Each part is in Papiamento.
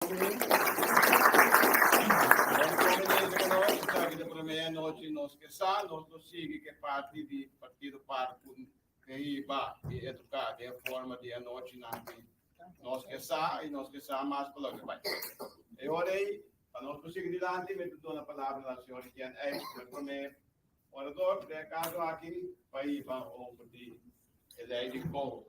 Bon konveniente ku nos, esaki ta promé anochi nos ke sa, nos lo sigui ku e parti di Partido par ku ke hiba i eduká den forma di anochinan di nos ke sa i nos ke sa mas pa loke bai. E ora ei, pa nos por sigui dilanti, mi ta duna palabra na señor Etienne Eijs, ku e promé orador den e kaso aki pa hiba over di e lei di kou.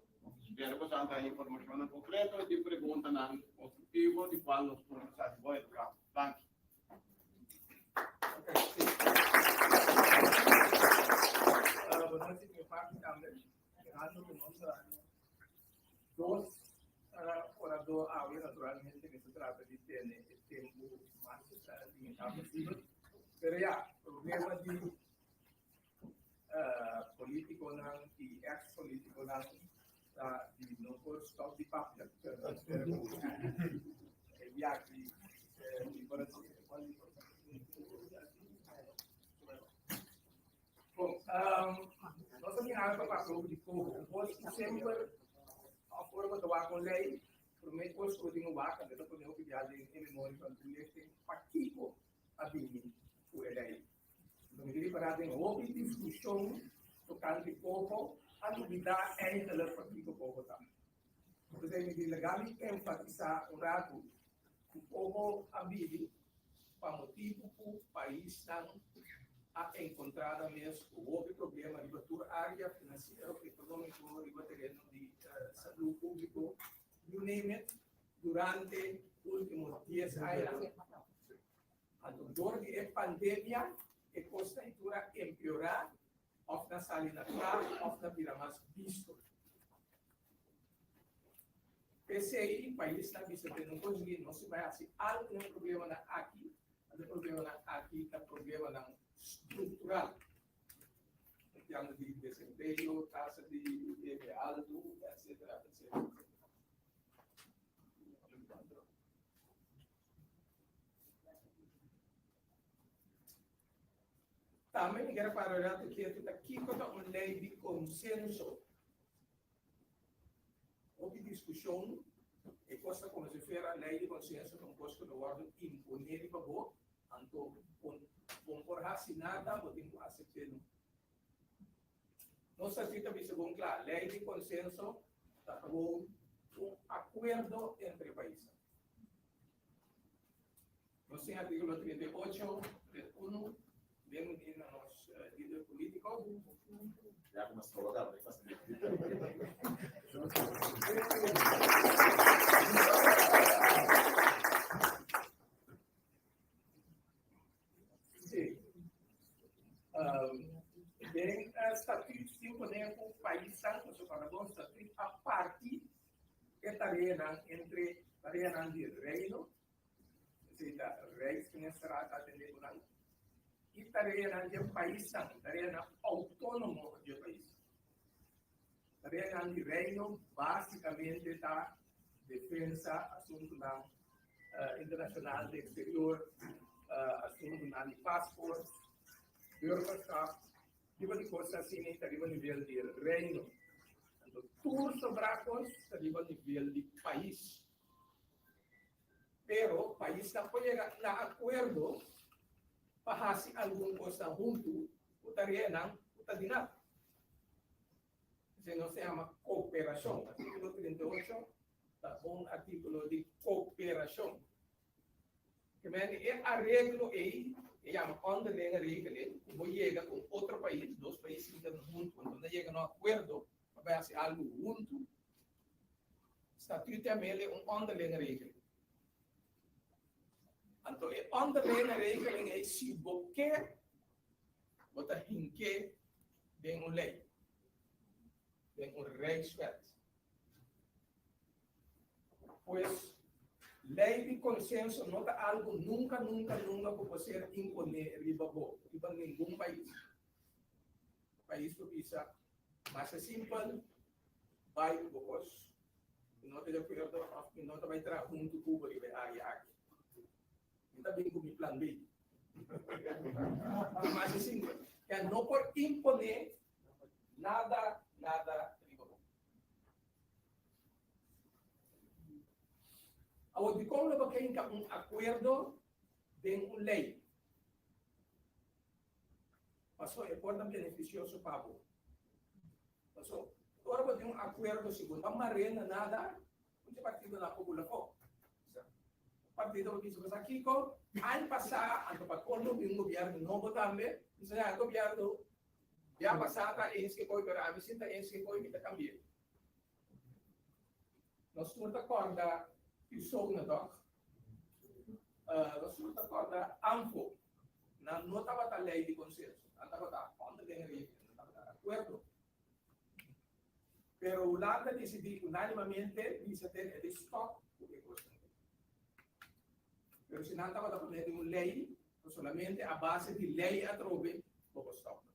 Spero ku esnan ta informashonnan konkreto i tin preguntanan konstruktivo di kual nos por sa di bon eduká. Danki. Bonochi mi parti tambe, mirando ku nos a dos orador awe, naturalmente mi ta trata di tene e tempu mas limitá posibel. Pero ya, problema di Politiconan y ex politiconan ta di no por stop di papia. Pero cu e biaha mi por haci. Bon, nos a mira pa papia over di coho. Bo semper of ora bo ta wak un ley, prome cos cu bo tin cu wak, anto ta pone hopi biaha den e memoria van toelichting, pakico a bini cu e ley. Lo mi ripará den hopi diskushon tokante Coho a lubidá eigenlijk pakiko Coho ta. P'esei mi di laga mi enfatisá un ratu ku Coho a bini pa motibu ku paisnan a enkontrá nan mes ku hopi problema riba tur área, finansiero, ekonómiko, riba tereno di salú públiko, you name it, durante último dies aña. Anto dor di e pandemia e kos ta tur a empeorá òf na sali na kla òf na bira mas bisto. P'esei paisnan bisa te no konsiguí nos si bai hasi algu na e problemanan aki, anto e problemanan aki ta problemanan struktural. Papiando di desempleo, tasa di debe altu, etcetera, etcetera, etcetera. Tambe mi kier para rato ketu ta kiko ta un lei di konsenso. Hopi diskushon, e kos ta komo si fuera lei di konsenso ta un kos ku ta wòrdu imponé riba bo, anto bo no por hasi nada, bo tin ku asept'é no. Nos statuut ta bisa bon kla, lei di konsenso ta gewoon un akuerdo entre paisnan. Nos tin artíkulo 38, red uno, den un na nos lider polítiko. Ya ku nos koloká, bo ta Sí. Den statuut tin pone ku paisnan, pasobra pa nos statuut a parti e tareanan entre tareanan di Reino, esei ta Rijksministerraad ta atendé ku nan, i tareanan di e paisnan, tareanan outónomo di e pais. Tareanan di Reino básikamente ta defensa, asuntunan internashonal di eksterior, asuntunan di pasport, burgerschap, Riba di kos asina ta riba nivel di Reino. Anto tur sobrá kos ta riba nivel di pais. Pero paisnan por yega na akuerdo pa hasi algun kosnan huntu ku tareanan ku ta di nan. Esei nos ta yama kooperashon. Artíkulo 38 ta un artíkulo di kooperashon. Ke men e areglo ei e yama onderlinge regeling ku bo yega ku un otro pais, dos pais sinta huntu, anto nan yega na un akuerdo pa bai hasi algu huntu. Statuut ta mele un onderlinge regeling. Anto e onderlinge regeling ei si bo ke bo ta hink'é den un lei, den un rijkswet. Pues, lei di konsenso no ta algu nunka, nunka, nunka ku por ser imponé riba bo, riba ningun pais. Pais por bisa, Masha simpel, bai ku bo kos. Mi no ta di akuerdo òf mi no ta bai traha huntu ku bo riba e área aki. Mi ta bin ku mi plan B. Ta masha simpel. Kè no por imponé nada, nada riba bo. Awor, dikon lo bo ke hinka un akuerdo den un lei? Paso e por ta benefisioso pa bo. Paso, ora bo tin un akuerdo, si bo no mar'é na nada, un dje partido nan por bula afó. Un partido por bisa, Bo sa kiko? Aña pasá, anto pa kolmo bin un gobièrnu nobo tambe, bisa, Ya, e gobièrnu ya pasá ta eens ke koi, pero ami si ta eens ke koi, mi ta kambi'é. Nos tur ta kòrda Usona tòg? Nos tur ta kòrda ANFO. Nan no tabata lei di konsenso, nan tabata onderlinge regeling, nan tabata akuerdo. Pero Hulanda disidí unánimamente bisa den e di stòp ku e kosnan ei. Pero si nan tabata pone den un lei, solamente a base di lei atrobe bo por stòp nan.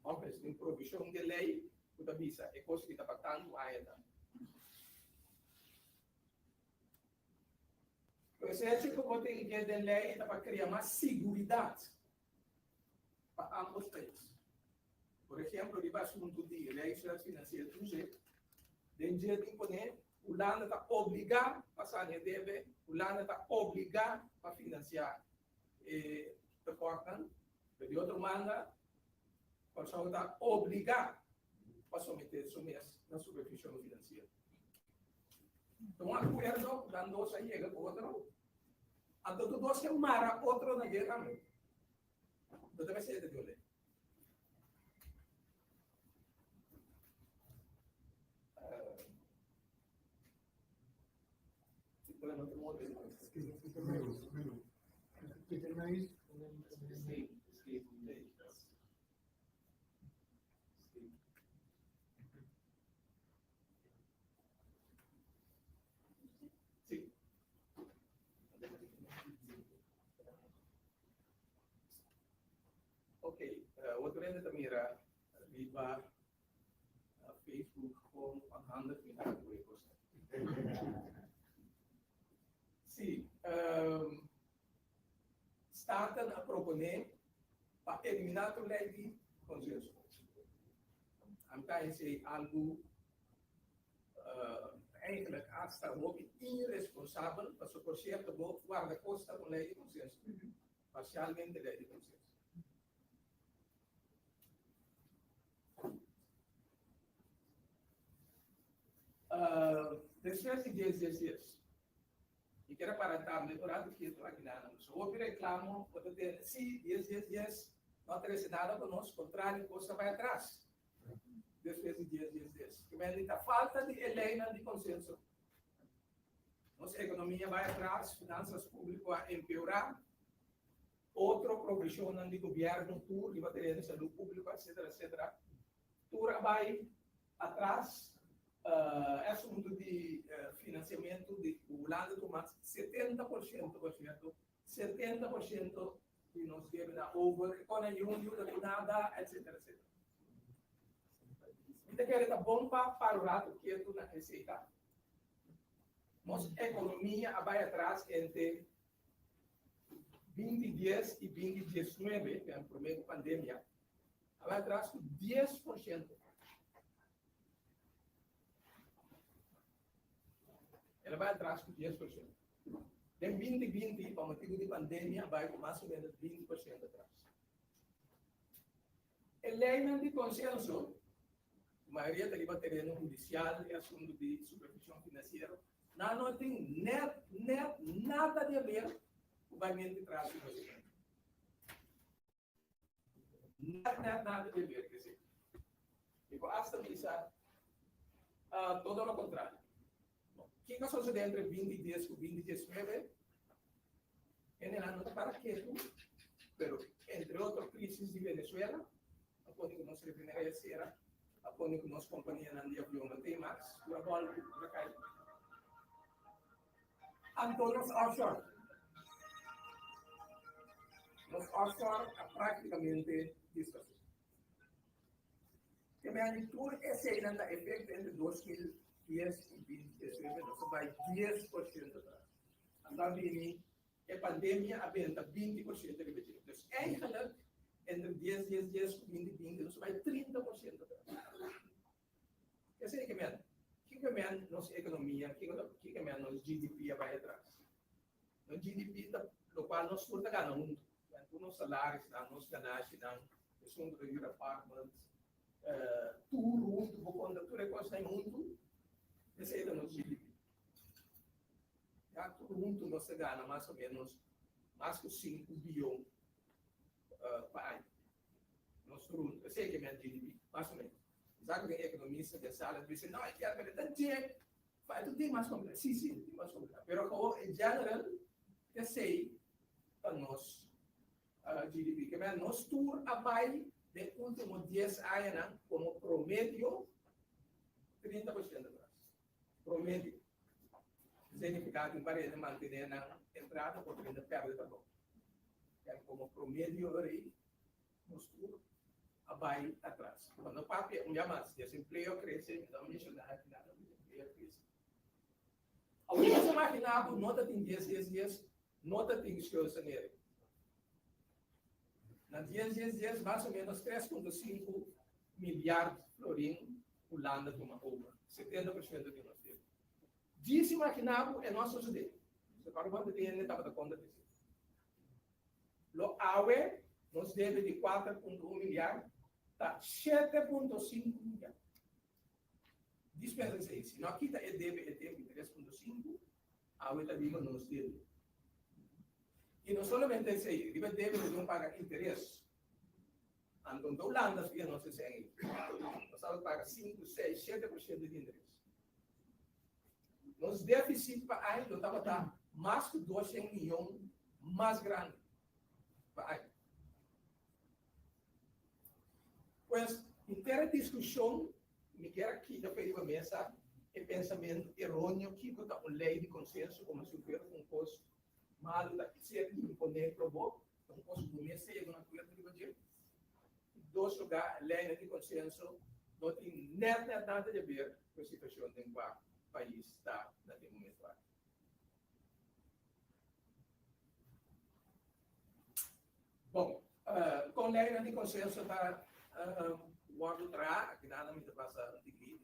Òf tin provishon den lei ku ta bisa e kos ki ta pa tantu aña tambe. Pues e hecho ku bo tin ke den lei ta pa kria mas siguridat pa ambos pais. Por ehemplo, riba asuntu di Rijkswet Financieel Toezicht, den dje tin pone Hulanda ta obligá pa sania e debe, Hulanda ta obligá pa finansiá e tekortnan, pero di otro banda Kòrsou ta obligá pa someté su mes na supervishon finansiero. Ta un akuerdo ku nan dos a yega ku otro, anto tur dos ke mara otro na dje tambe. No ta mester ta di un lei. Ok, otro hende ta mira riba Facebook kon onhandig mi ta ku e kosnan. Sí, Staten a proponé pa eliminá tur lei di konsenso. Ami ta hesei algu eigenlijk hasta hopi iresponsabel, pasobra por sierto bo guardakosta un lei di konsenso, parsialmente lei di konsenso. Despues di dies dies dies, mi kier a para tambe un rato kieto aki nan. So hopi reclamo bo ta tende, si dies dies dies no a trece nada pa nos, contrario cos ta bay atras despues di dies dies dies. Ke men di ta falta di e leynan di consenso. Nos economia bay atras, finanzas publico a empeora. Otro provisionnan di gobierno tur riba tereno di salud publico etcetera etcetera tur a bay atras. E asunto di financiamento di Hulanda tuma 70% por cierto 70% di nos debe na over e con niun yuda cu nada etcetera etcetera. Mi ta kere ta bon pa para un rato ketu na esey ta. Nos economia a bay atras entre 2010 i 2019, ku e promé ku pandemia, a bai atras ku 10%. El a bai atras ku 10%. Den 2020, pa motibu di pandemia, a bai ku mas o ménos 20% atras. E leinan di konsenso, ku mayoria ta riba tereno hudisial i asuntu di supervishon finansiero, nan no tin nèt nèt nada di haber ku baimentu tras di presidente. Nèt nèt nada di haber ku esei. Mi por asta bisa todo lo kontrario. Kiko a sosodé entre 2010 ku 2019? Hendenan no ta para ketu, pero entre otro crisis di Venezuela a pone ku nos refineria sera, a pone ku nos kompanianan di avion no tin mas, tur a bòltu, tur a kai. Anto nos offshore, nos offshore a práktikamente disparsé. Te meni tur eseinan ta efekto entre 2010 i 2019, nos a bai 10% atras. Anto a bini e pandemia a benta 20% riba dje. Dus eigenlijk entre dies dies dies ku 2020 nos a bai 30% atras. Esei ke meni. Kiko men nos ekonomia, kiko kiko men nos GDP a bai atras? Nos GDP ta lokual nos tur ta gana huntu. Men tur nos salarisnan, nos ganashinan, esun ku ta yura apartments, tur huntu, bo konta tur e kosnan huntu, esei ta nos GDP. Ya tur huntu nos ta gana mas o menos mas ku sinku biyon pa aña. Nos tur huntu. Esei ke men GDP, mas o menos. Sa ku den ekonomista den sala bisa, no, e kier pero ta dje, pa e ta tin mas kompliká. Si, si, tin mas kompliká. Pero komo en general, esei ta nos GDP. Ke men nos tur a bai den último dies añanan komo promedio 30% atras. Promedio. Significa tin parede mantené nan entrada otro hende pèrdè trabou. Kèn komo promedio rei nos tur a bai atras. Pa no papia un bia mas, desempleo a krese, mi no a menshoná aki nada, desempleo a krese. Awor nos a imaginá ku no ta tin dies dies dies, no ta tin schuldsanering. Na dies dies dies mas o ménos 3.5 milyard florin Hulanda tuma over, 70% di nos debe. Djis imaginá ku e no a sosodé. Separá kuantu di hende tabata kontra di esei. Lo awe nos debe di 4.1 milyard ta 7.5 milyard. Djis pensa esei, si no a kita e debe e tempu di 3.5, awe ta riba nos debe. I no solamente esei, riba e debe nos debe paga interes. Anto ta Hulanda fia nos esei ei. Nos tabata paga 5, 6, 7% di interes. Nos deficit pa aña lo tabata mas ku 200 miyon mas grandi pa aña. Pues, henter e diskushon mi kier a kita pa riba mesa e pensamentu eróneo kiko ta un lei di konsenso komo si fuera un kos malu ta ser imponé pro bo, ta un kos ku bo mester yega un akuerdo riba dje. Di dos lugá, leinan di konsenso no tin nèt nèt nada di aber ku e situashon den kua pais ta na den momentu aki. Bon, kon leinan di konsenso ta wòrdu traha? Aki nan mi ta pasa un tiki,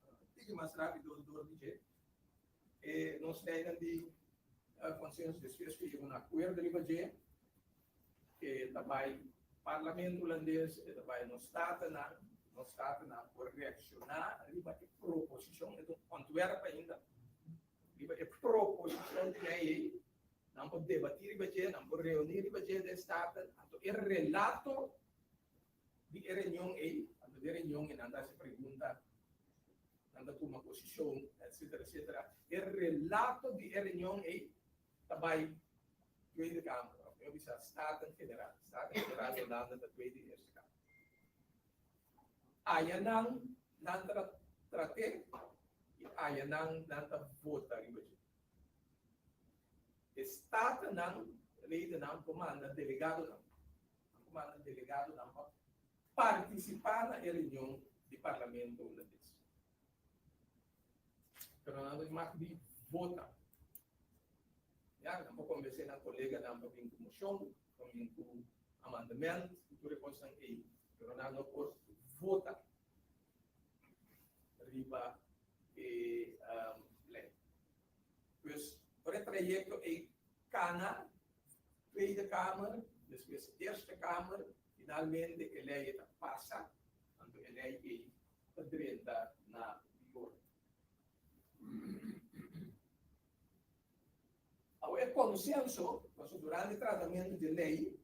un tiki mas rápido dor di dje. E nos leinan di konsenso despues ku yega un akuerdo riba dje, e ta bai Parlamento Hulandes, e ta bai nos Statennan, nos Statennan por reakshoná riba e proposishon, e ta un ontwerp ainda, riba e proposishon di lei ei, nan por debatí riba dje, nan por reuní riba dje den Staten, anto e relato di e reunion ei, anto den reunion ei nan ta hasi pregunta, nan ta tuma posishon, etcetera, etcetera. E relato di e reunion ei ta bai Tweede Kamer, of mihó bisa Staten-Generaal. Staten-Generaal di Hulanda ta Tweede i Eerste Kamer. Ayanan nan ta trat'é i ayanan nan ta vota riba dje. E Statennan, ledennan por manda delegadonan. Nan por manda delegadonan pa partisipá na e reunion di Parlamento Hulandes. Pero nan no tin mag di vota. Ya, nan por konvensé nan koleganan pa bin ku moshon, pa bin ku amandement, ku tur e kosnan ei. Pero nan no por vota riba e lei. Pues, ora e trayekto ei kana, Tweede Kamer, despues Eerste Kamer, finalmente e lei ta pasa, anto e lei ei ta drenta na vigor. Awe e konsenso, pasobra durante tratamentu di e lei,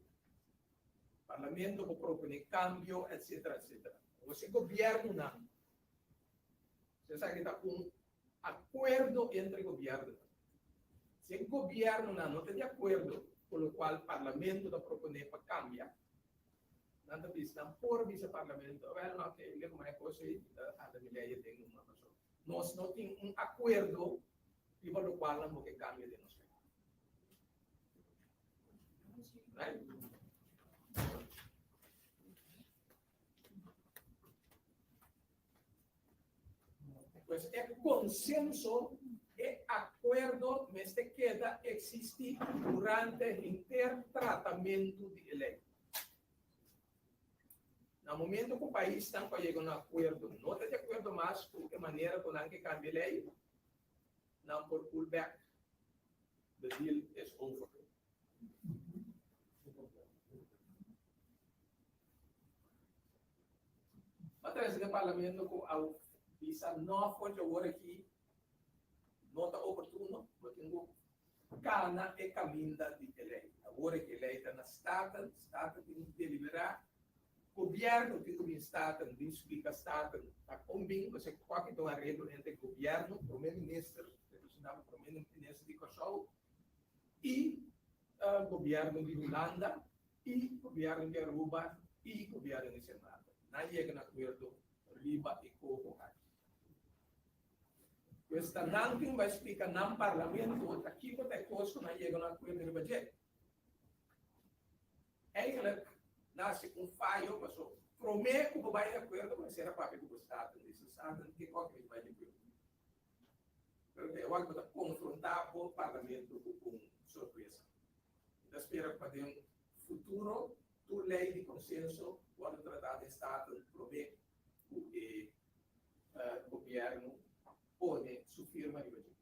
Parlamento por proponé kambio, etcetera, etcetera. Awor si gobièrnunan, si esaki ta un akuerdo entre gobièrnunan, si e gobièrnunan no ta di akuerdo ku lokual Parlamento ta proponé pa kambia, Nan ta bisa, nan por bisa parlamento, awel no ke le kuma e kos ei, mi ta anda mi lei aden numa paso nos no tin un akuerdo riba lokual nan bo ke kambia den nos lei. Right? Pues e konsenso, e akuerdo mester keda eksistí durante henter tratamentu di e lei. Na Na momento ku paisnan ku a yega un akuerdo no ta di akuerdo mas ku e manera ku nan ke kambia e lei, nan por pull back. The deal is over. Ma trese den parlamento ku a bisa no for di awor aki no ta oportuno, bo tin ku kana e kaminda di e lei. Awor aki e lei ta na Staten, Staten tin ku deliberá, gobièrnu tin ku bin Staten bin splika Staten ta kon bin, pasobra kualke ta un areglo entre gobièrnu, prome minister, representá pa prome minister di Kòrsou i gobièrnu di Hulanda i gobièrnu di Aruba i gobièrnu di Sint Maarten. Nan yega na akuerdo riba e koho aki. Pues ta nan tin bai splika nan parlamento ta kiko ta e kos ku nan yega na akuerdo riba dje. Eigenlijk nase un fayo paso promé ku bo bai di akuerdo bo mester a papia ku bo staten, bisa staten kiko aki mi bai di akuerdo. Pero te awor bo ta konfrontá bo parlamento ku un sorpresa. Mi ta spera ku pa den futuro tur lei di konsenso wòrdu tratá den Staten promé ku e gobièrnu pone su firma riba dje.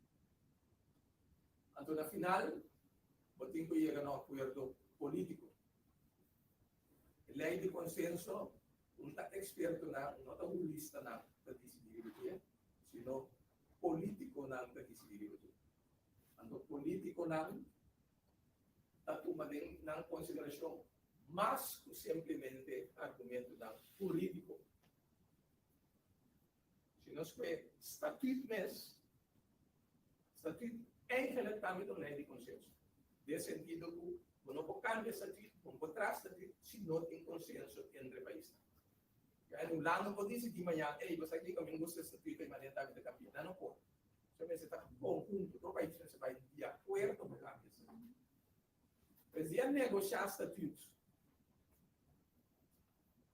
Anto na final bo tin ku yega na un akuerdo polítiko. E lei di konsenso un ta ekspertonan, no ta huristanan ta disidí riba dje, sino polítikonan ta disidí riba dje. Anto polítikonan ta tuma den nan konsiderashon mas ku simplemente argumentonan hurídiko. Si nos kue statuut mes, statuut eigenlijk tambe ta un lei di konsenso. Den sentido ku bo no por kambia statuut, bo no por traha statuut si no tin konsenso entre paisnan. Ya en Hulanda no por disidí mañana, ey, bo sa kiko, mi gusta e statuut ei manera tambe ta kambia. Nan no por. So mester ta konhunto, tur pais mester bai di akuerdo pa kambia statuut. Pues di a negoshá statuut,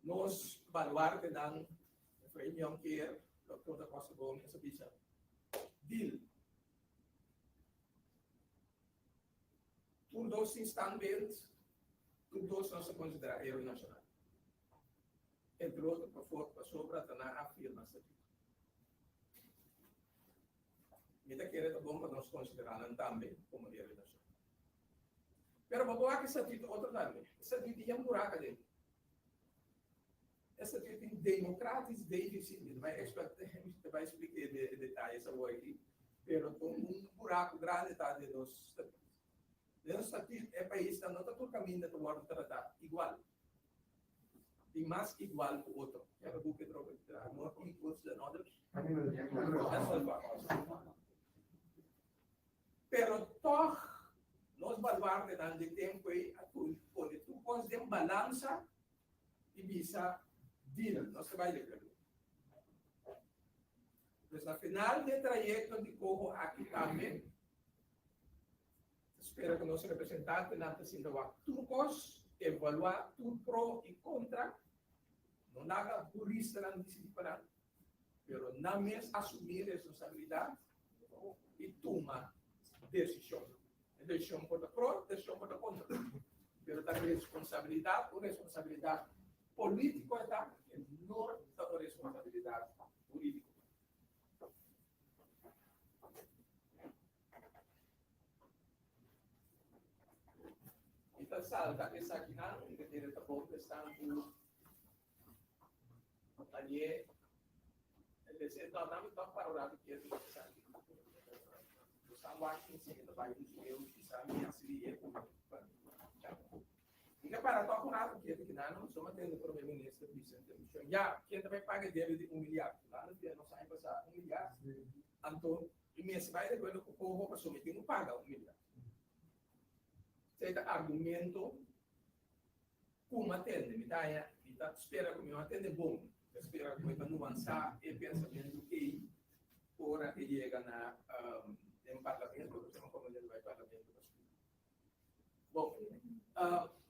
nos baluartenan, Efraim Jonker, Doctor da Costa Gomez a bisa, deal. Tur dos tin standbeeld, tur dos nos ta konsiderá héroe nashonal. Entre otro pafor pasobra ta nan a firma statuut. Mi ta kere ta bon pa nos konsiderá nan tambe komo héroe nashonal. Pero bo por wak e statuut otro tambe. E statuut tin yen buraku aden. E statuut tin democratisch deficit. Mi ta bai mi ta bai splika e detayes awor aki, pero ta un buraku grandi ta den nos statuut. Den nos statuut e paisnan no ta tur kaminda ta wòrdu tratá igual. Tin mas igual ku otro. Ya bo buki trobe traha more equals than others. Pero tòg nos baluartenan di tempu ei a pone tur kos den balansa i bisa deal, nos ta bai di akuerdo. Pues na final di e trayekto di koho aki tambe Ta spera ku nos representantenan ta sinta wak tur kos, evaluá tur pro i kontra. No laga huristanan disidí pa nan, pero nan mes asumí responsabilidat i tuma desishon. E desishon por ta pro, desishon por ta kontra, pero ta responsabilidat, un responsabilidat polítiko e ta, e no ta un responsabilidat hurídiko. Mi ta salta esakinan, mi ta kere ta bon esnan ku tañé lese. No, nan mi tòg para un ratu ketu ku esaki. Bo sa wak insiña ta bai un sueu kisa mi hasi di e ku Mi ta para tòg un ratu ketu kinan no so mantende prome minister bisa en televishon ya ken ta bai paga e debe di un milyar. Fulano dia nos aña pasá un milyar. Anto mi mester bai de akuerdo ku koho pasobra mi tin ku paga un milyar. Esei ta argumento ku mi a tende. Mi ta haña, mi ta spera ku mi no a tende bon. Mi ta spera ku e ta nuansá e pensamentu ei ora e yega na den parlamento, pasobra komo el bai parlamento pa splika. Bon,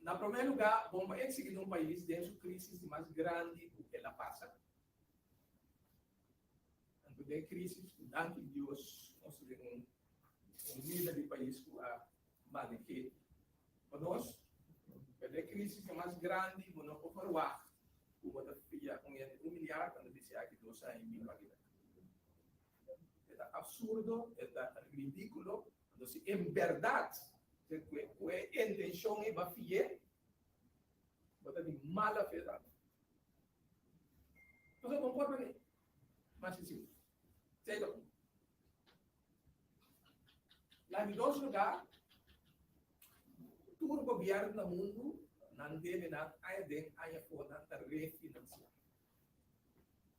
na promé lugá, bon pa eksigí di un pais den su krísis di mas grandi ku el a pasa. Anto den crisis cu danki Dios nos ta den un un lider di pais cu a maneh'é pa nos. Pero den crisis e mas grandi bo no por verwacht. Ku bo ta fia un hende un miliar cuando bisa aki dos aña y mi pagi bek. E ta absurdo, e ta ridiculo. Anto si en berdad cu e intencion ey ba fi'e, bo ta di mala fe tambe. Pasobra bo no por pag'e. Mas sencillo. Esey ta un. Na di dos lugá, tur gobièrnu na mundu nan debe nan aña den aña afó nan ta refinansiá.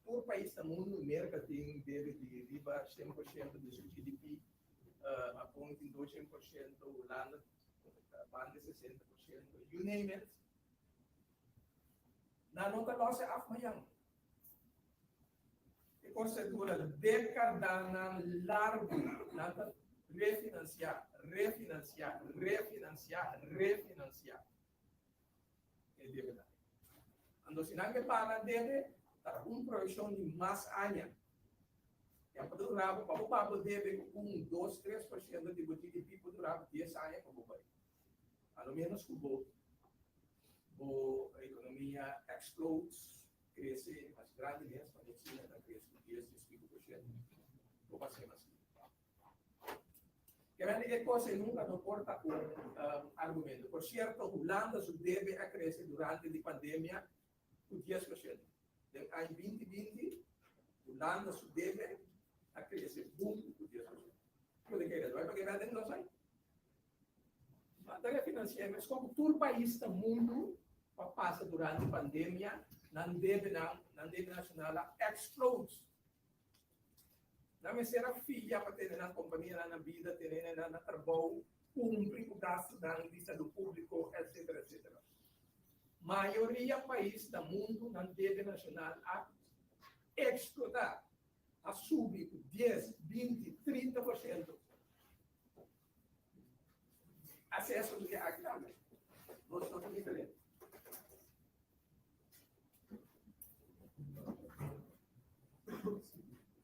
Tur pais na mundu, Merka tin debe di riba 100% di su GDP, Hapon tin 200%, Hulanda banda di 60%, you name it. Nan no ta lòs e af mañan. E kos ta dura dékadanan largu. Nan ta refinansiá, refinansiá, refinansiá, refinansiá e debenan. Anto si nan ke paga nan debe, ta un proyekshon di mas aña. Ya por dura bo, pa bo paga bo debe ku un, dos, 3% di bo GDP por dura bo dies aña pa bo bai. A lo ménos ku bo bo ekonomia explodes, krese mas grandi mes, pasobra China ta krese ku dies, dies pico por shento, bo pas'é mas lihe. Kende e kos ei nunka no por ta un argumento. Por sierto, Hulanda su debe a krese durante di pandemia ku 10%. Den aña 2020, Hulanda su debe a krese boom ku 10%. Kiko ta kere? Bai pa keda den nos ai? Materia finansiero, meskos ku tur pais na mundu ku a pasa durante pandemia, nan debenan, nan debe nashonal a explode. Nan mester a fia pa tene nan kompanianan na bida, tene nan na trabou, kumpli ku gastunan di salú públiko, etsetera, etsetera. Mayoria pais na mundu nan debe nashonal a eksplotá, a subi ku dies, 20, 30%. Aceso di aki tambe. Nos no ta diferente.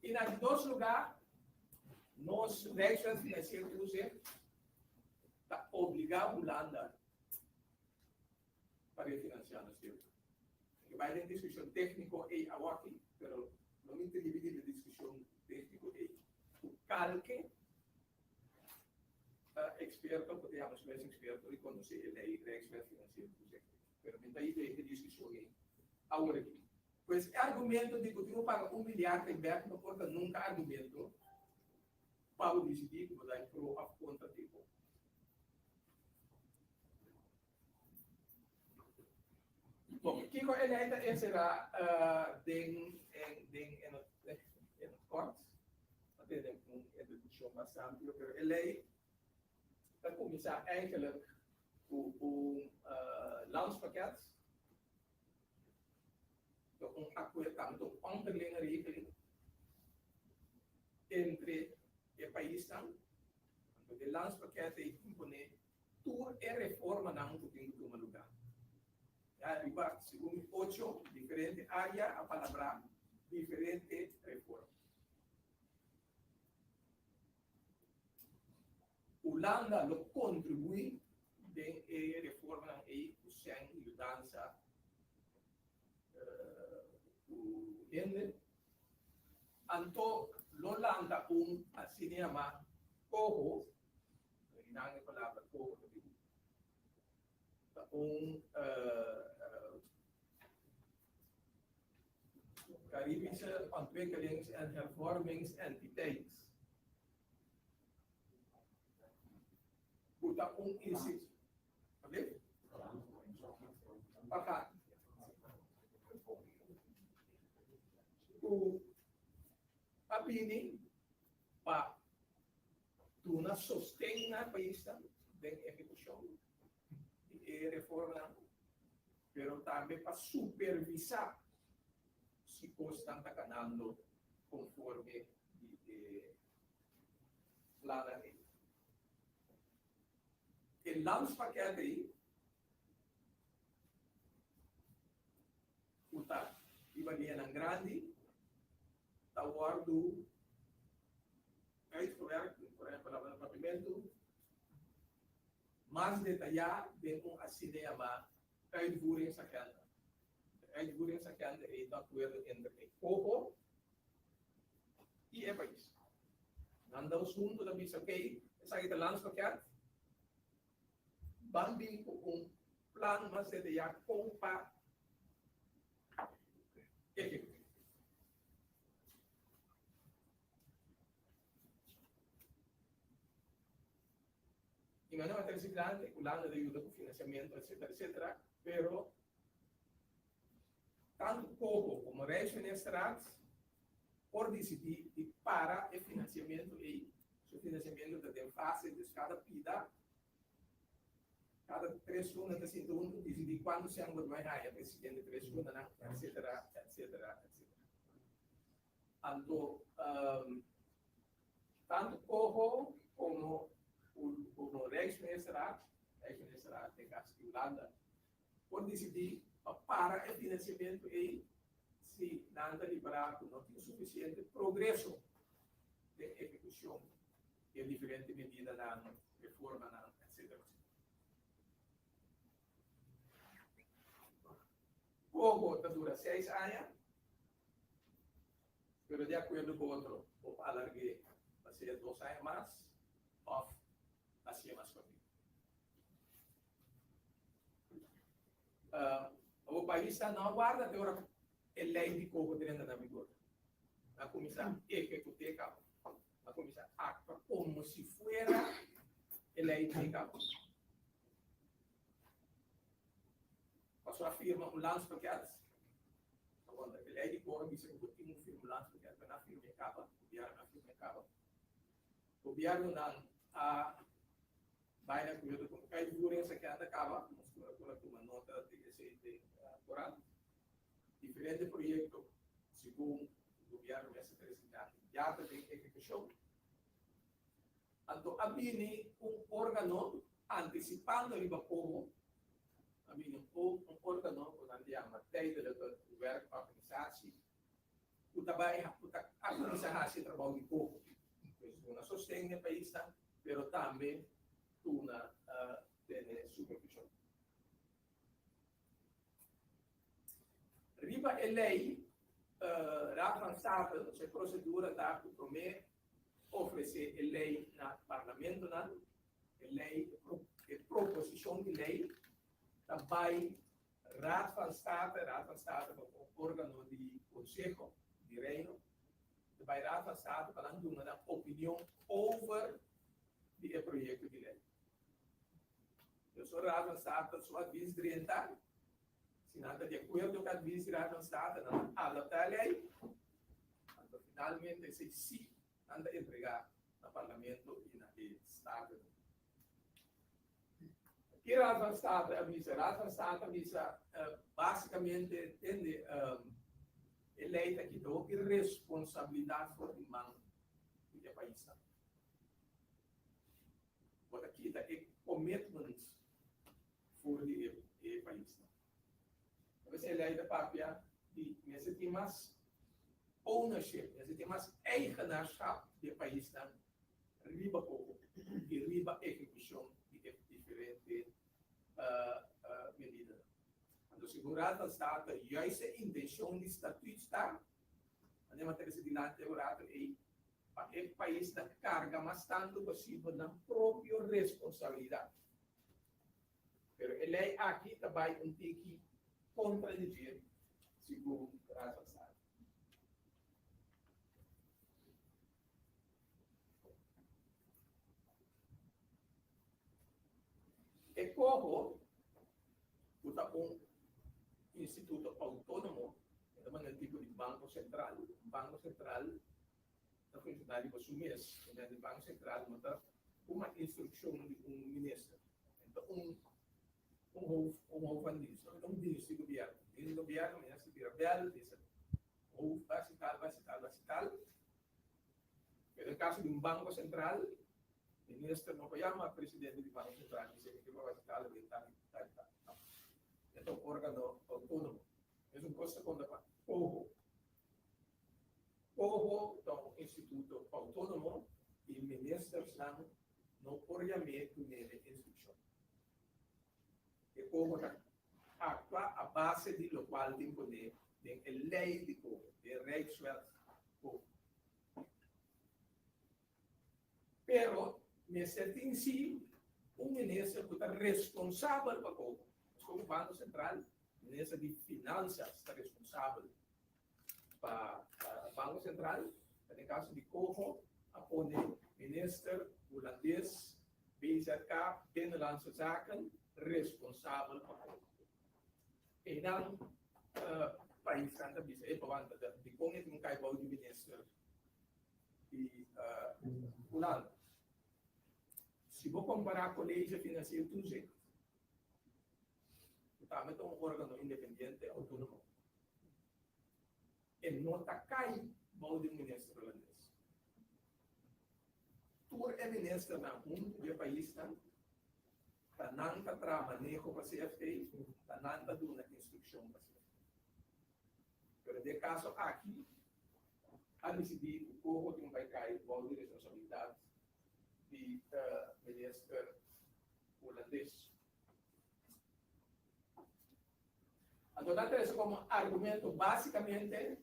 I na di dos lugá, nos Rijkswet Financieel Toezicht ta obligá Hulanda pa refinansiá nos deuda. Mi bai den diskushon tékniko ei awaki, pero no mi tribi di diskushon tékniko ei. Ku kalke eksperto ku ta yama su mes eksperto i konosé e lei Rijkswet Financieel Toezicht. Pero mi ta i den e diskushon ei awor aki. Pues e argumento di ku tin ku paga un miliar ei bèk no por ta nunka argumento pa bo disidí ku bo ta pro òf kontra di bo. Bon, kiko e lei ta enserá den den en het kort? Ta tene un introdukshon mas amplio, pero e lei ta kuminsá eigenlijk ku un landspakket, un akuerdo, un onderlinge regeling entre e paisnan. Anto e landspakket ei imponé tur e reformanan ku tin ku tuma lugá. Ya riba segun ocho diferente área a palabrá diferente reforma. Hulanda lo kontribuí den e reformanan ei ku sèn yudansa ku hende. Anto lo lanta un asina yamá coho. Original e palabra coho ta bin ta un Caribische Ontwikkelings- en Hervormingsentiteit. Ku ta un institu. Orgaan. Ku a bini pa duna sosten na e paisnan den ehekushon di e reformanan, pero tambe pa supervisá si kosnan ta kanando konforme di e plannan ei. E landspakket ei ku ta riba dianan grandi ta wòrdu uitgewerkt, por ehempel na na Papiamentu, mas detayá den un asina yamá uitvoeringsagenda. Uitvoeringsagenda ei ta akuerdo entre e coho i e pais. Nan dos huntu ta bisa, ok, esaki ta landspakket, ban bin ku un plan mas detayá kon pa ehekut'é. I nan a trese grandi, Hulanda ta yuda ku finansiamentu, etcetera, etcetera, pero tantu Coho komo Rijksministerraad por disidí di para e finansiamentu ei. Su finansiamentu ta den fase, dus kada pida, kada tres luna ta sinta huntu disidí kuantu sèn bo ta bai haña pa e siguiente tres lunanan, etcetera, etcetera, etcetera. Anto tantu Coho komo komo Rijksministerraad, Rijksministerraad den kaso di Hulanda, por disidí pa para e finansiamentu ei si nan ta ripará ku no tin sufisiente progreso den ehekushon di e diferente medidanan, reformanan, etcetera. Coho ta dura seis aña, pero di akuerdo ku otro por alarg'é pa sea dos aña mas òf hasié mas kòrtiku. Bo paisnan no a warda te ora ku e lei di coho drenta na vigor. Nan a kuminsá ehekut'é kaba. Nan a kuminsá aktua komo si fuera e lei di kaba. Pasobra a firma un landspakket. Awor, e lei di coho a bisa ku bo tin ku firma un landspakket, pero nan a firma e kaba, gobièrnu a firma e kaba. Gobièrnunan a bai na kuyoto ku uitvoering esaki a ta kaba, nos por a tuma nota di esei den korant. Diferente proyekto segun gobièrnu mester presentá ya ta den ehekushon. Anto a bini un órgano antisipando riba komo a bini un órgano ku nan ta yama Tijdelijke Werkorganisatie ku ta bai ku ta a kuminsá hasi e trabou di koko. Pues duna sosten na e paisnan, pero tambe duna tene supervishon. Riba e lei Raad van State, su prosedura ta ku promé ofresé e lei na parlamentonan, e lei e proposishon di lei ta bai Raad van State, Raad van State ta un organo di Conseho di Reino, ta bai Raad van State pa nan duna nan opinion over di e proyecto di ley. Dus ora Raad van State su advies drenta, si nan ta di acuerdo cu advies di Raad van State, nan ta adapta e ley, anto finalmente esey si nan ta entrega na Parlamento y na e Staten. Ki Raad van State a bisa? Raad van State a bisa basicamente tende e ley ta kita hopi responsabilidad for di man di e paisnan. Bo ta kita e commitment for di e paisnan. Entonces e ley ta papia di mester tin mas ownership, mester tin mas eigenaarschap di e paisnan riba koko i riba ehekushon di e diferente medidanan. Anto segun Raad van State juist e intenshon di statuut ta, manera mi a trese dilanti e rato ei, pa e paisnan karga mas tantu posibel nan propio responsabilidat. Pero e lei aki ta bai un tiki kontra di dje, segun Raad van State. E coho, cu ta un instituto autonomo, e ta manera tipo di banco central. Un banco central ta funciona riba su mes. E banco central no ta tuma instruccion di un minister. E ta un un hoofd, un hoofd van dienst. No ta un dienst di gobierno. Dienst di gobierno, minister bira bel, bisa hoofd basi tal, basi tal, basi tal. Pero den kaso di un banko sentral, minister no por yama presidente di banko sentral i bisa mi ke por hasi tal i tal i tal i tal. No. E ta un organo outónomo. Mesun kos ta konta pa COHO. COHO ta un instituto outónomo i ministersnan no por yam'é dun'é instrukshon. E COHO ta. aktua a base di lokual tin poné den e lei di coho, den Rijkswet coho. Pero mester tin si un minister ku ta responsabel pa coho. Komo Banko Sentral, minister di Finansas ta responsabel pa Banko Sentral, den kaso di coho a pone minister Hulandes BZK, Binnenlandse Zaken, responsabel pa coho. Einan paisnan ta bisa e pa wanta dikon e tin un kai bou di minister di Hulanda. Si bo kompará College Financieel Toezicht, ku tambe ta un órgano independiente outónomo, e no ta kai bou di un minister hulandes. Tur e ministernan huntu di e paisnan ta nan ta traha maneho pa CFT, ta nan ta duna instrukshon pa CFT. Pero den e kaso aki a disidí ku Coho tin bai kai bou di responsabilidat di minister hulandes. Anto nan trese komo argumento básikamente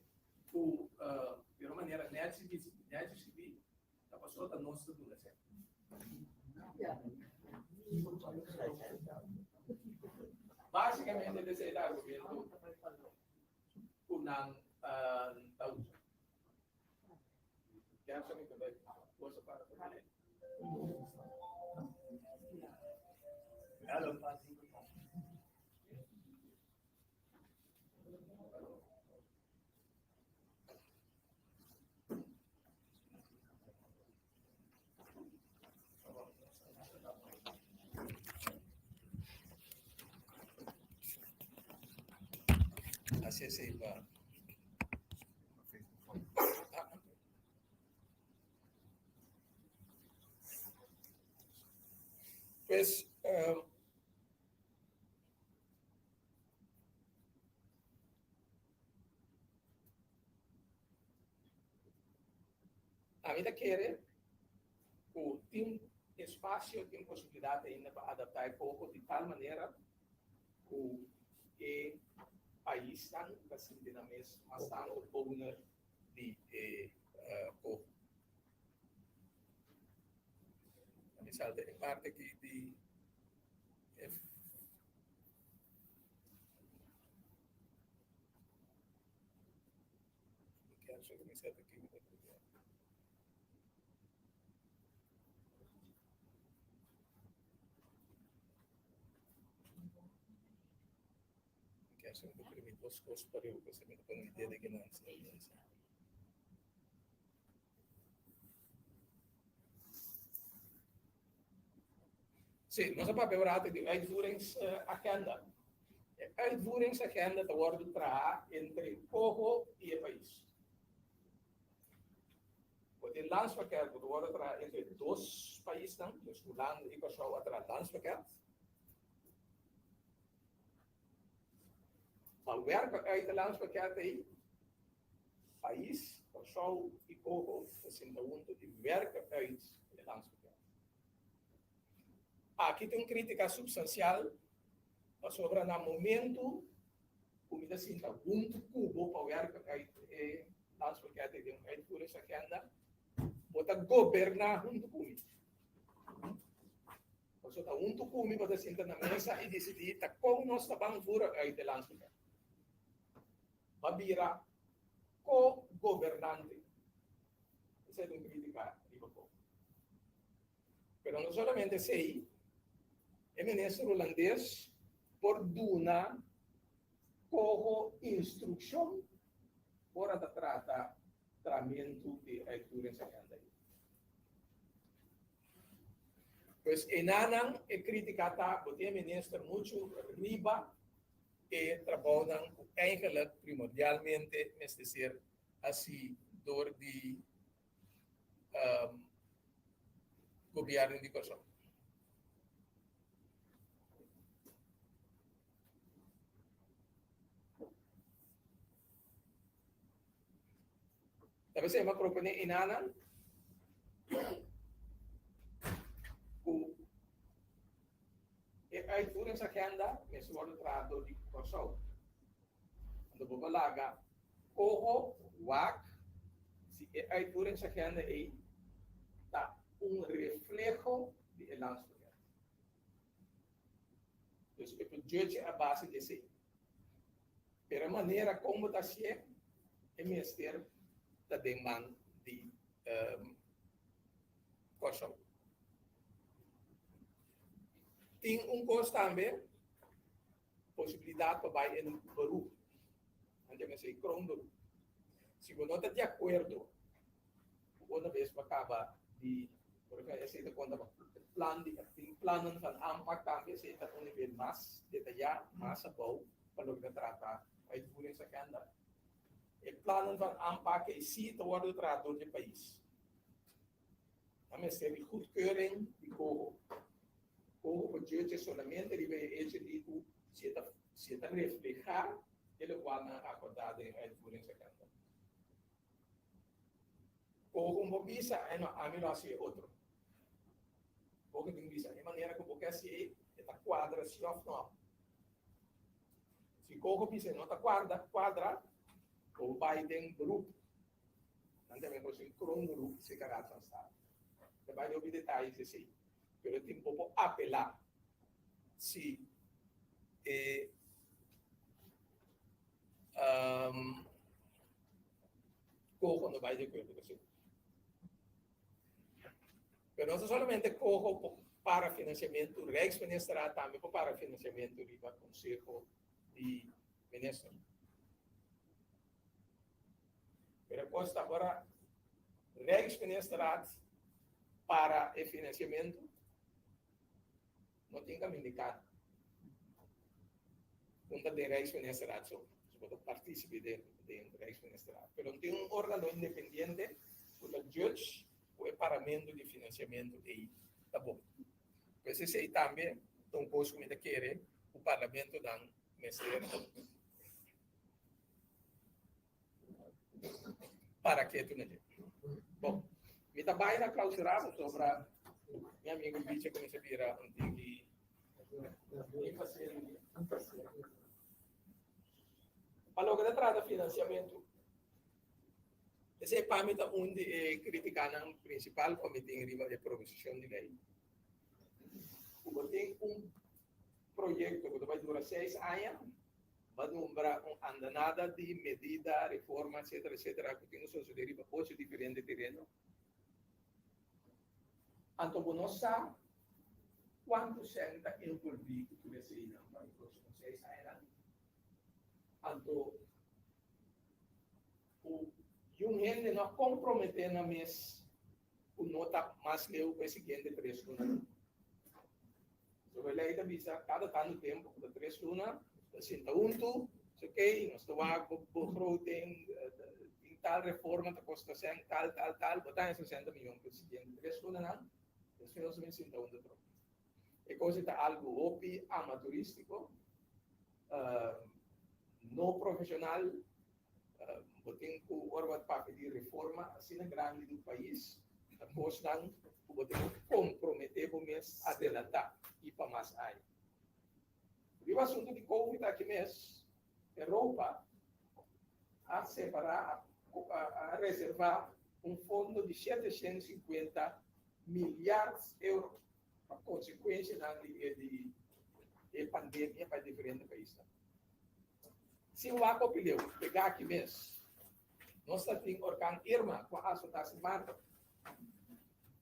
ku di un manera nèchi nèchi skibí ta pasobra ta nos ta duna esei. Básikamente esei ta argumento ku nan ta usa. Así es, pa. Pues, ami ta kere ku tin espasio, tin posibilidat ainda pa adaptá e poko di tal manera ku e paisnan ta sinti nan mes mas tantu owner di e poko. Mi salta e parti aki di e. Sí, nos a papia un rato di uitvoeringsagenda. E uitvoeringsagenda ta wòrdu traha entre Coho i e pais. Bo tin landspakket ku ta wòrdu traha entre dos paisnan, dus Hulanda i Kòrsou a traha landspakket. Pa werka uit e landspakket ei, pais, Kòrsou i Coho ta sinta huntu i werka uit e landspakket. Aki tin un krítika supstansial pasobra na momentu ku mi ta sinta huntu ku bo pa wèrka uit e landspakket den un uitvoeringsagenda, bo ta goberná huntu ku mi. Pasobra ta huntu ku mi bo ta sinta na mesa i disidí ta kon nos ta ban voeren uit e landspakket. Bo a bira ko-gobernante. Esei ta un krítika riba bo. Pero no solamente esei, e minister hulandes por duna koho instrukshon ora ta trata tramentu di uitvoeringsagenda ei. Pues enanan e kritika ta bo tin e minister muchu riba e trabounan ku eigenlijk primordialmente mester ser hasi dor di Gobierno di Kòrsou. Ta p'esei mi a proponé enanan ku e Uitvoeringsagenda mester wòrdu traha dor di Kòrsou. Anto bo por laga koho wak si e uitvoeringsagenda ei ta un refleho di e landspakket. Dus e por judge a base di esei. Pero e manera kon bo ta hasié e mester ta den man di Kòrsou. Tin un kos tambe, posibilidat pa bai en beroep. Nan ta mester kroonberoep. Si bo no ta di akuerdo, ku una bes bo kaba di, por ehempel, esei ta konta pa plan di, tin plannan van aanpak tambe, esei ta un nivel mas detayá, mas abou pa loke ta trata uitvoeringsagenda. E plannan van aanpak ei sí ta wòrdu traha dor di e pais. Nan mester di goedkeuring di Coho. Coho por judge solamente riba e hecho di cu si e ta si e ta refleha e locual nan a acorda den uitvoeringsagenda. Coho no por bisa, ay no, ami lo haci e otro. Coho tin bisa, e manera cu bo ke haci e, e ta cuadra si of no. Si Coho bisa e no ta cuadra, cuadra, bo bay den beroep. Nan ta mehor sin kroonberoep serka Raad van State. Ta bai hopi detayes esei, pero tin bo por apelá si e coho no bai di akuerdo ku esei. Pero no ta solamente coho por para financiamentu, Rijksministerraad tambe por para financiamentu riba Konseho di Minister. Pero kos ta ora Rijksministerraad para e financiamento no tin caminda di cara. Un ta den Rijksministerraad so, so bo ta participe den den Rijksministerraad. Pero no tin un organo independiente cu ta judge cu e paramento di financiamento ei ta bon. Pues esei tambe ta un kos cu mi ta kere cu parlamentonan mester Para ketu na dje. Bon, mi ta bai na clausura pasobra mi amigo Biche cuminsa bira un tiki impaciente. Pa loke ta trata financiamento, esei pa mi ta un di e criticanan principal cu mi tin riba e proposicion di ley. Cu bo tin un proyecto cu ta bai dura seis aña, Ba nombra un andanada di medida, reforma, etcetera, etcetera, ku tin ku sosodé riba ocho diferente tereno. Anto bo no sa kuantu sèn ta envolví ku tur eseinan pa e próksimo seis añanan. Anto ku yun hende no a komprometé nan mes ku no ta mas leu ku e siguiente tres lunanan. So e lei ta bisa kada tantu tempu, ku ta tres luna, ta sinta huntu, si ok, nos ta wak bo begroting, tin tal reforma ta kosta sèn, tal, tal, tal, bo ta haña sesenta miyon pa e siguiente tres lunanan, despues nos ta bin sinta huntu atrobe. E kos ei ta algu hopi amaturistiko, no profeshonal, Bo tin ku ora bo a papia di reforma asina grandi di un pais, ta kosnan ku bo tin ku komprometé bo mes adelantá i pa mas aña. Riba asuntu di covid aki mes, Europa a separá, a reservá un fondo di 750 milyard euro pa konsekuensianan di e pandemia pa e diferente paisnan. Si wak hopi leu, pega aki mes. Nos ta tin orkan Irma ku a asotá Sint Maarten.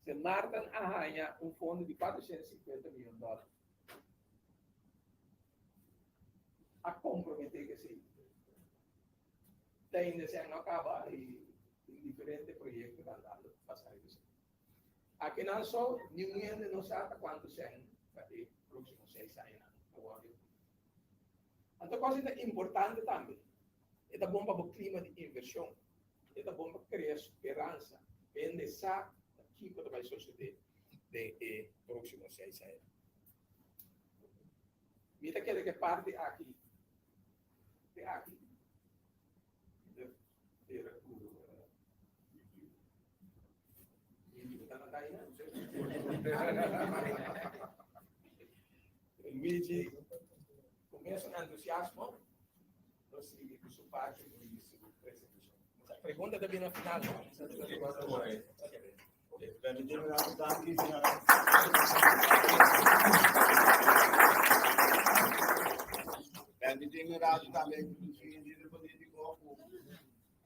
Sint Maarten a haña un fondo di 450 miyon dòler. A komprometé ku esei. Te ainda esei no a kaba i tin diferente proyekto ta andando basá riba esei. Akinan so niun hende no sa ta kuantu sèn pa e próksimo seis añanan ta wòrdu. Anto kos ei ta importante tambe. E ta bon pa bo klima di invershon. E ta bon pa krea speransa. Hende sa ta kiko ta bai sosodé den e próksimo seis añanan. Mi ta kere ku e parti aki te aki. Mi ta spera ku mi ta na daña. Luigi, ku mesun entusiasmo, lo sigui ku su parti di su presentashon. Pregunta ta bini na final, no? Danki, señora. Benditin rato tambe ku líder polítiko ku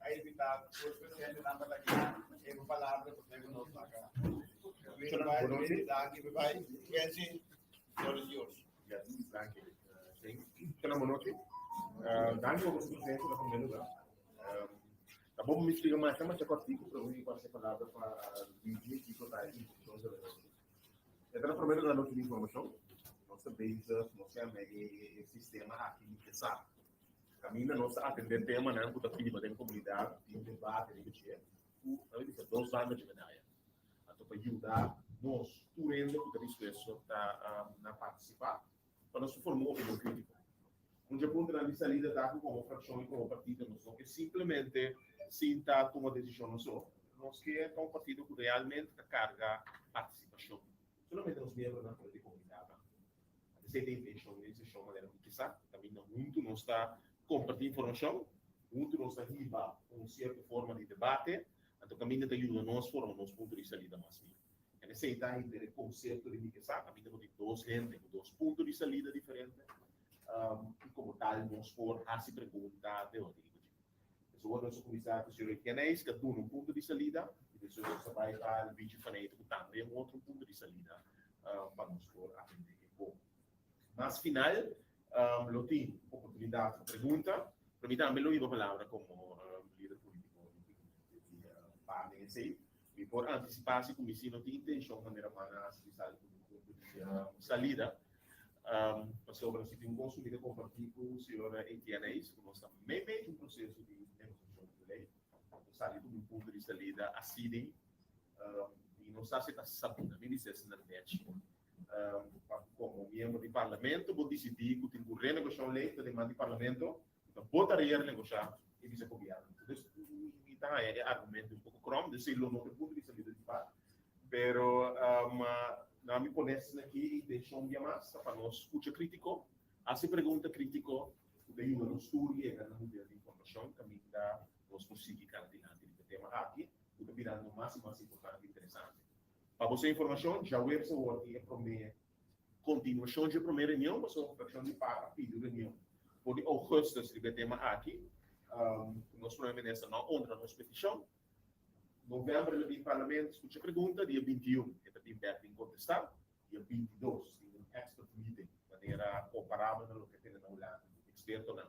a invitá tur presente nan pa ta aki e palabra ku tengo nos laga. Danki, bye bye. Quincy, floor is yours. Yes, danki. Shana bonochi. Danki pa boso presencia na primer lugar. Ta bon mi splica masha masha cortico, pero mi pasa e palabra pa Luigi kico ta e intencion di anochi. E ta na primer lugar nos tin informacion. Nos ta bezig, nos yama e sistema aki di kesa. Caminda nos ta atende temanan cu ta biba den comunidad, tin debate riba dje, cu nan bisa dos banda dje medaya. Anto pa yuda nos tur hende cu ta dispuesto ta na participa, pa nos forma un opinion crítico. Un dje puntonan di salida ta cu como fraccion y como partido nos no ke simplemente sinta tuma decision nos so. Nos ke ta un partido cu realmente ta carga participacion, solamente nos miembronan pero di comunidadnan. Esei ta e intencion di e sesion manera cu kisa caminda hunto nos ta comparti informacion, hunto nos ta hiba un cierto forma di debate, anto caminda ta yuda nos forma nos punto di salida mas mihó. En esei ta henter e concepto di mi kesa, caminda bo tin dos hende cu dos punto di salida diferente y como tal nos por haci pregunta, debati riba dje. Eso nos a cuminsa cu señor Etienne que a duna un punto di salida y despues nos a bay pa Luigi Faneyte cu tambe un otro punto di salida pa nos por atende e bon. Mas final lo tin oportunidad pa pregunta, pero mi tambe lo hiba palabra como lider politico di par den esey. Mi por anticipa si cu mi si no tin intencion manera man a haci di sali cu un punto di salida. Pasobra si tin un consumidor comparti cu señor Etienne Hayes cu nos ta meimei di un proceso di negociacion di ley, nos sali cu un punto di salida asina y no sa si ta sabi, mi bisa esnan nechi. Pa como miembro di parlamento bo dicidi cu tin cu renegocia un ley ta den man di parlamento, ta bo tarea renegocia y bisa gobierno. Entonces mi ta haya e argumento un poco krom, dus lo no ta e punto di salida di par. Pero na mi pone esnan aki e intencion bia mas ta pa nos scucha critico, haci pregunta critico cu ta yuda nos tur yega na nivel di informacion caminda nos por sigui cana dilanti riba e tema aki cu ta birando mas y mas importante y interesante. Pa boso informacion, djaweps awor tin e prome continuacion dje prome reunion, pasobra fraccion di par a pidi un reunion for di augustus riba e tema aki, cu nos prome minister no a honra nos peticion. November el a bin parlamento scucha pregunta, dia 21 e ta bin bek bin contesta, dia 22 tin un expert meeting manera comparabel na loke tene na Hulanda cu expertonan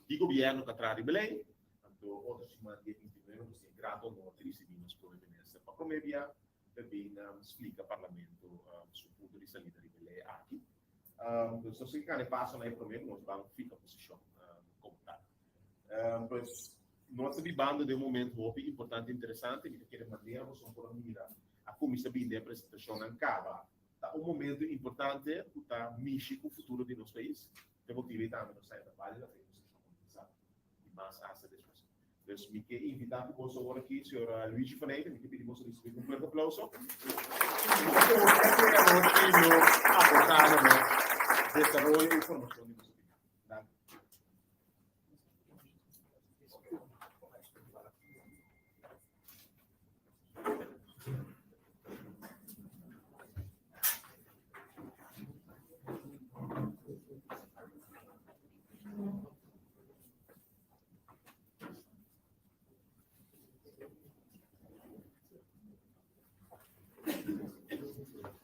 di gobierno ta traha riba ley, anto otro siman dia 29 nos tin e grato honor di ricibi nos prome minister pa prome bia ta bin splica parlamento su punto di salida riba e ley aki. Dus nos tin ke gana e paso na e prome cu nos ban fica posicion como tal. Pues nos ta bibando den un momento hopi importante y interesante. Mi ta kere manera boso por a mira a cuminsa bini den e presentacionnan caba. Ta un momento importante cu ta mishi cu futuro di nos pais. Te motibo ei tambe nos ta eta bale la pena nos cuminsa y mas hasta despues. Dus mi ke invita cu boso awor aki señor Luigi van Eyck. Mi ke pidi boso ricibi cu un fuerte aplauso. Mi ta kere anochi lo aporta na nos desaroyo y formacion di nos opinion. Danki.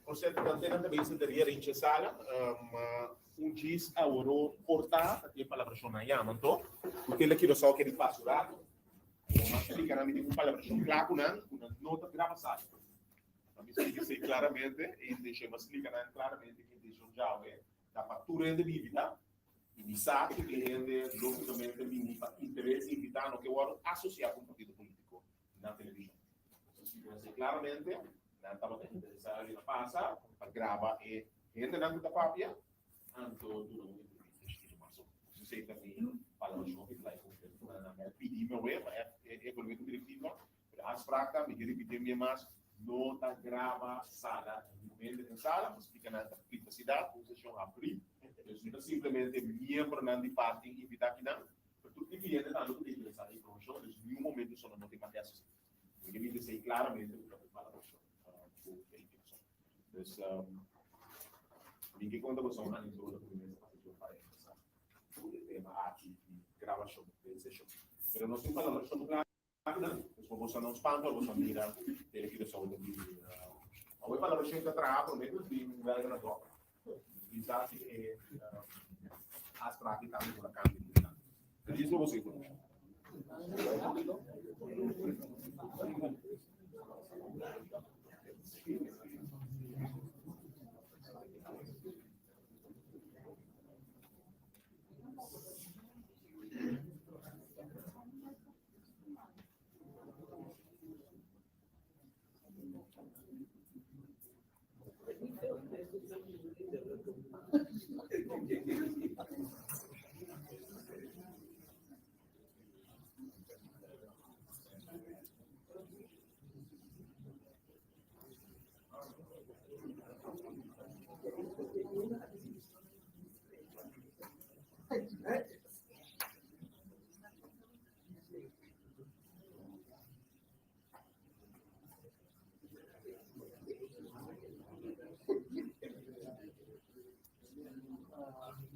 Por cierto, antenan ta bisa de ria rinche sala, un chis aworo corta, ta tin palabracion nan yama anto, ku tele Curaçao ke di paso rato. Bo mas splika nan mi tin un palabracion kla ku nan, ku nan no ta graba sala. Pa mi splika esei claramente, e intencion, mi a splika nan claramente ku intencion djawe ta pa tur hende bibita, I mi sa ku tin hende lógikamente bini pa interes di invitá no ke wòrdu asosiá ku un partido polítiko na televishon. Entonces si bo klaramente nan tabata interesá riba pasa pa graba e hendenan ku ta papia anto duna un entrevista chikitu mas. So esei ta mi palabrashon ku ta ku nan a pidi mi awe pa evaluá ku direktiva. Pero afspraak ta, mi ke ripití un bia mas, no ta graba sala na niun momento. Hende den sala, pa splika nan ta privasidat, un seshon abrí. Dus no ta simplemente miembronan di parti invitá kinan, pero tur cliente tambe ku ta interesá den informashon. Dus niun momento so no tin mate asistí. Mi ke binti esei klaramente ku ta un palabrashon ku e invitashon. Dus mi ke konta boso un anekdota ku mi mes a pasa djo pa empesá ku e tema aki di grabashon den seshon. Pero nos tin palabrashon kla. Dus pa boso no spanta ora boso a mira den e Curaçao ta di Awe palabrashon ta traha promé ku bin wèlga na dòk. Quizás si e afspraak di tambe por a kambia di nan. Djis pa boso informashon.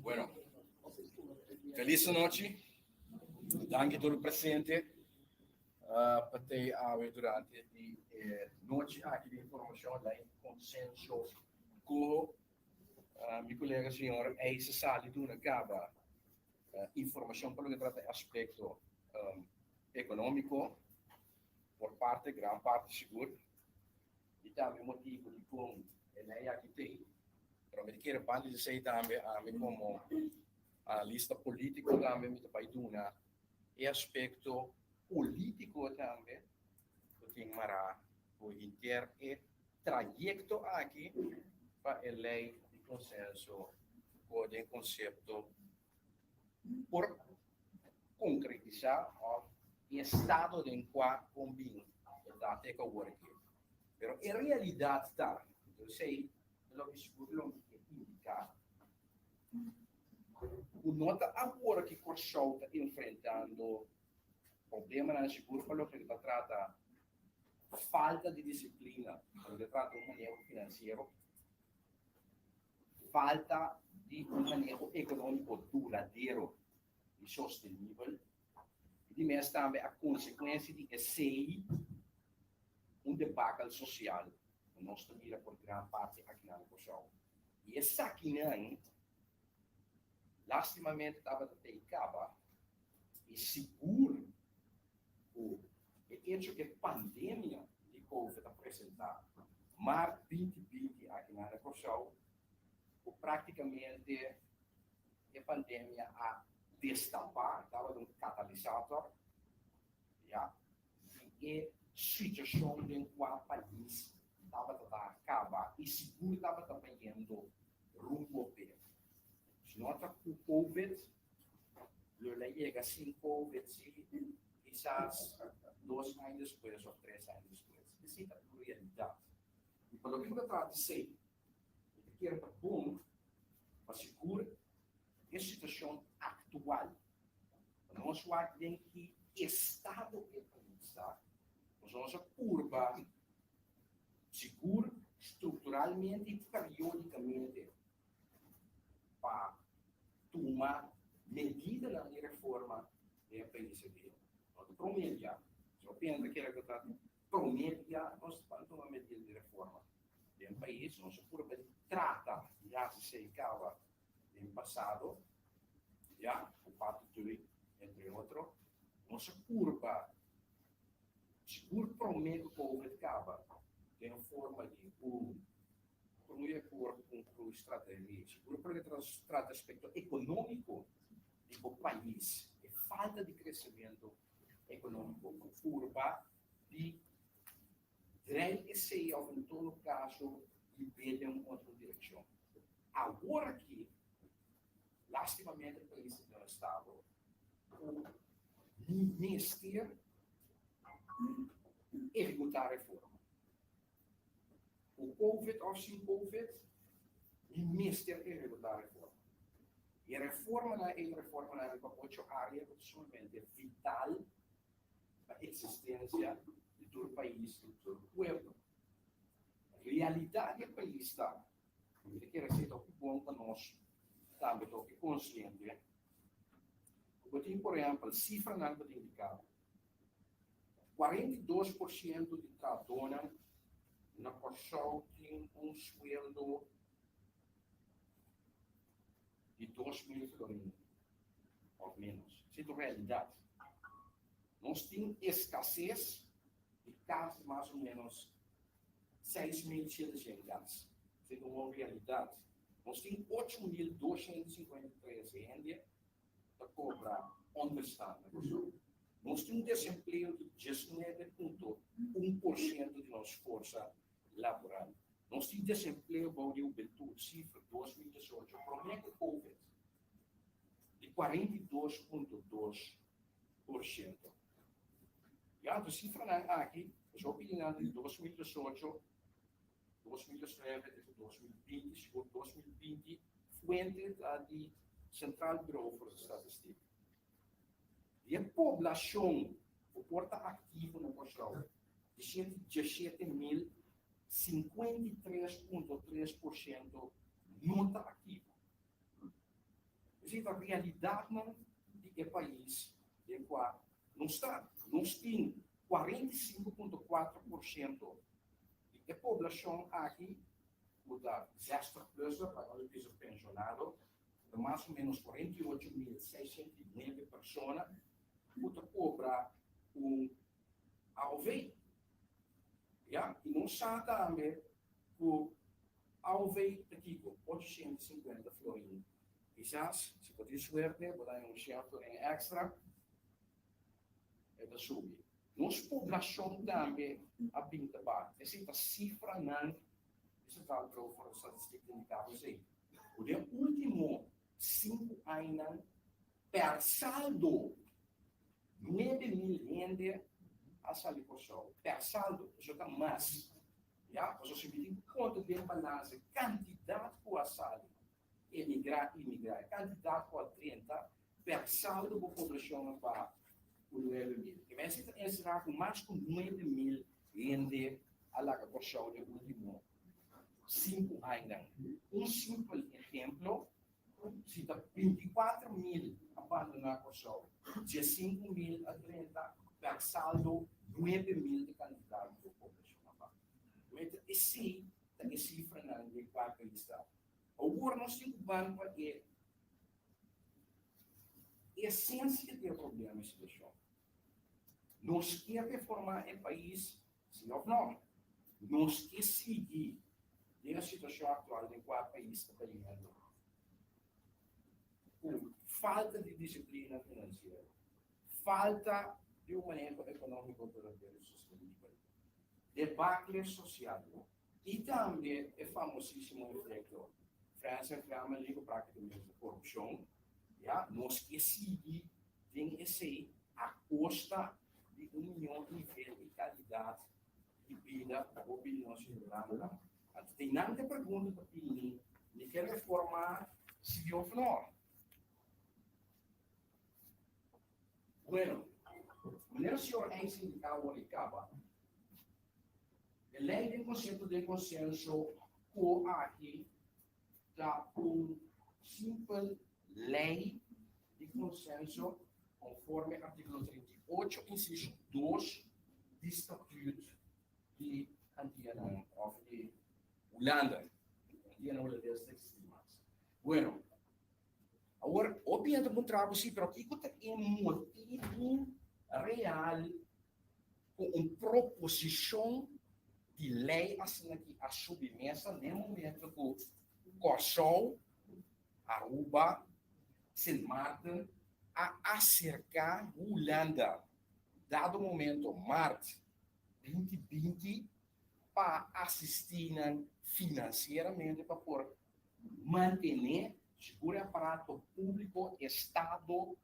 Bueno, felis anochi. Danki tur presente pa te awe durante di e nochi aki di informacion lei consenso coho. Mi colega señor Eisa Sali duna caba informacion pa loke trata e aspecto economico por parte, gran parte sigur, y tambe motibo dicon e ley aki t'ey. Pero mi ta kere banda di esey tambe ami como analista politico tambe mi ta bay duna e aspecto politico tambe cu tin mara cu henter e trayecto aki pa e ley di consenso cu den concepto por concretisa of e estado den cua con bin e ta te cu awor aki. Pero e realidad ta, entonces ta loke sigur lo mi ke indica, cu no ta awor aki Corsou ta enfrentando problemanan sigur pa loke ta trata falta di disiplina pa loke ta trata un maneho finansiero, falta di un maneho ekonómiko duradero i sostenibel, i di mes tambe a konsekuensia di esei un debakel sosial ku nos ta mira por gran parti aki na Kòrsou. I esakinan lastimamente tabata ta e kaba i sigur ku e echo ku e pandemia di Covid a presentá mart 2020 aki na Kòrsou, ku práktikamente e pandemia a destapá, tabata un katalisator, ya, di e situashon den kua pais tabata ta kaba i sigur tabata bayendo rumbo p'e. Si no ta ku Covid, lo el a yega sin Covid si kisas dos aña despues of tres aña despues. Esei ta un realidat. I pa loke bo ta trata di esei, mi ta kere ta bon pa sigur e situashon aktual. Pa nos wak den ki estado e pais ta, pasobra nos a purba sigur strukturalmente i periodikamente pa tuma medidanan di reforma den e pais aki. No ta promedia. Si bo pensa kere ku ta promedia nos ta tuma medida di reforma den pais, nos a purba di trata di hasi esei kaba den pasado, ya, ku Pato Tui, entre otro. Nos a purba sigur prome ku Covid kaba den forma di un Groei akkoord un groeistrategie. Seguro pa loke ta trata aspecto economico di bo pais, e falta di crecemento economico cu purba di drei esey of en todo caso hib'é den un otro direccion. Awor aki, lastimamente e pais ta den un estado cu mester ehecuta reforma. Ku Ku Covid òf sin Covid, mi mester ehekutá reforma. E reformanan ei ta reformanan riba ocho área ku ta sumamente vital pa eksistensia di tur pais i tur pueblo. Realidat di e pais ta, mi ta kere esei ta hopi bon pa nos tambe ta hopi konsiente, ku bo tin por ehèmpel sifranan ku ta indiká 42% di trahadónan na Kòrsou tin un sueldo di 2000 florin òf ménos. Esei ta un realidat. Nos tin eskases di kas di mas o ménos 6700 kas. Esei ta un realidat. Nos tin 8253 hende ta kobra onderstand na Kòrsou. Nos tin un desempleo di 19.1% di nos forsa laboral. Nos tin desempleo bou di hubentut, sifra 2018, promé ku Covid, di 42.2%. Ya, anto sifranan aki, nos a pidi nan di 2018, 2019 te ku 2020, sigur 2020, fuente ta di Centraal Bureau voor de Statistiek. Di e poblashon ku por ta aktivo na Kòrsou, di 117 mil, 53.3% no ta aktivo. Esei ta realidatnan di e pais den kua nos ta. Nos tin 45.4% di e poblashon aki ku ta 60-plusser, laga nos bisa penshonado, ta mas o ménos 48.609 persona ku ta kobra un AOV. Ya, i nos sa tambe ku AOV ta kiko? 850 florin. Kisas, si bo tin suerte, bo ta haña un 100 florin èkstra, e ta subi. Nos poblashon tambe a bin ta baha. Esei ta sifranan di Centraal Bureau voor de Statistiek ta indiká esei. Ku den último 5 añanan per saldo 9000 hende a sali Kòrsou. Per saldo, eso ta mas. Ya, pasobra si mi tin ku konta den balanse kantidat ku a sali, emigrá, imigrá, e kantidat ku a drenta, per saldo bo poblashon a baha ku 9000. E mester ta enserá ku mas ku 9000 hende a laga Kòrsou den último 5 añanan. Un simpel ehemplo, si ta 24 mil a bandoná Kòrsou, 15 mil a drenta, per saldo 9000 di kantidat di poblashon a baha. Anto, esei ta e sifranan di kua pais ta. Awor nos tin ku ban pa e esensia di e problema i situashon. Nos ke reformá e pais, si òf no? Nos ke sigui den e situashon aktual den kua pais ta bayendo ku falta di disiplina finansiero, falta di un maneho ekonómiko duradero i sostenibel, debakle sosial i tambe e famosísimo efekto Friends and Family ku práktikamente korupshon, ya, nos ke sigui den esei a kosta di un mihó nivel i kalidat di bida pa hopi di nos siudadanonan? Anto tin nan te pregunta ta bini, mi ke reformá si òf no? Bueno, manera señor Eins indiká awor i kaba, e lei den konsepto den konsenso ku aki ta un simpel lei di konsenso konforme artíkulo 38 insiso 2 di Statuut di Antianan òf di Hulanda. Antianan Hulandes ta eksistí mas. Bueno, awor hopi hende ta puntra bo si, pero kiko ta e motibu real ku un proposishon di lei asina ki a subi mesa na e momento ku Kòrsou, Aruba, Sint Maarten a aserká Hulanda dado momento mart 2020 pa asistí nan finansieramente pa por mantené sigur e aparato públiko, estado,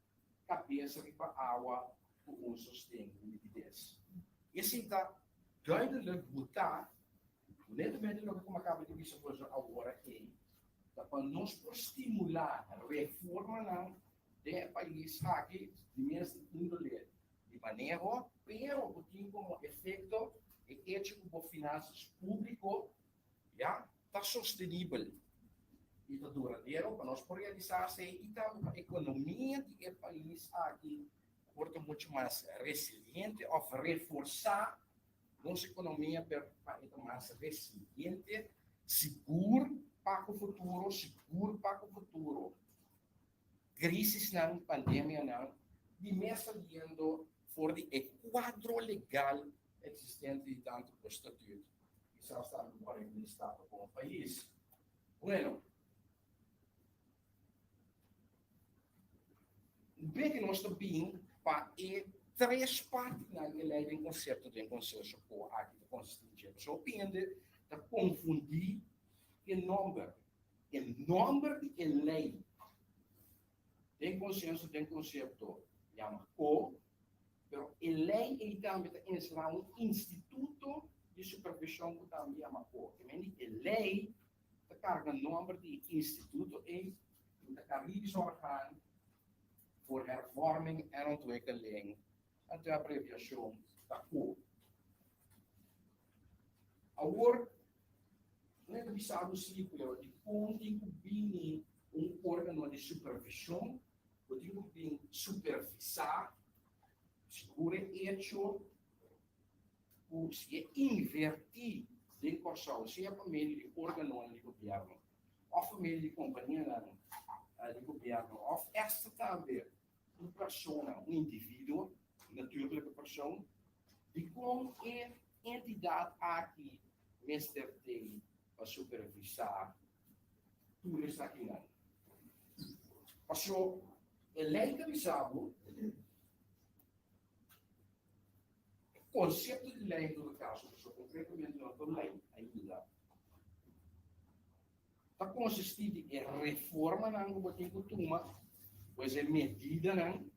kabes riba awa ku un sosten di likides? Esei ta duidelijk botá. Netamente loke ku mi a kaba di bisa boso awor aki ta pa nos por stimulá reformanan den e pais aki di mes índole di maneho, pero ku tin komo efekto e echo ku bo finansas públiko ya ta sostenibel i ta duradero pa nos por realisá esei i tambe pa ekonomia di e pais aki por ta muchu mas resiliente òf reforsá Nos ekonomia per pa e ta mas resiliente, sigur pa ku futuro, sigur pa ku futuro. Krisisnan, pandemianan, di mes saliendo for di e kuadro legal eksistente di tantu ku statuut i sèls tambe ku areglo di estado komo pais. Bueno, Beke nos ta bin pa e tres partinan e lei den konsepto den konsenso ku aki ta konsistí dje. Pasobra hopi hende ta konfundí e nòmber. E nòmber di e lei den konsenso den konsepto yama ko, pero e lei ei tambe ta enserá un instituto di supervishon ku tambe yama ko. Ke men di e lei ta karga nòmber di e instituto ei, ku ta Caribisch Orgaan voor Hervorming en Ontwikkeling, anto e abreviashon ta co. Awor, mi ta bisa bo si pero dikon tin ku bini un órgano di supervishon ku tin ku bin supervisá sigur e echo ku si e invertí den Kòrsou, sea pa medio di órganonan di gobièrnu òf pa medio di kompanianan di gobièrnu òf esta tambe un persona, un individuo, un natuurlijke persoon, dikon e entidat aki mester tin pa supervisá tur esakinan? Pasobra e lei ta bisa bo. E konsepto di lei en todo kaso, pasobra konkretamente no ta un lei ainda, ta konsistí di e reformanan ku bo tin ku tuma, pues e medidanan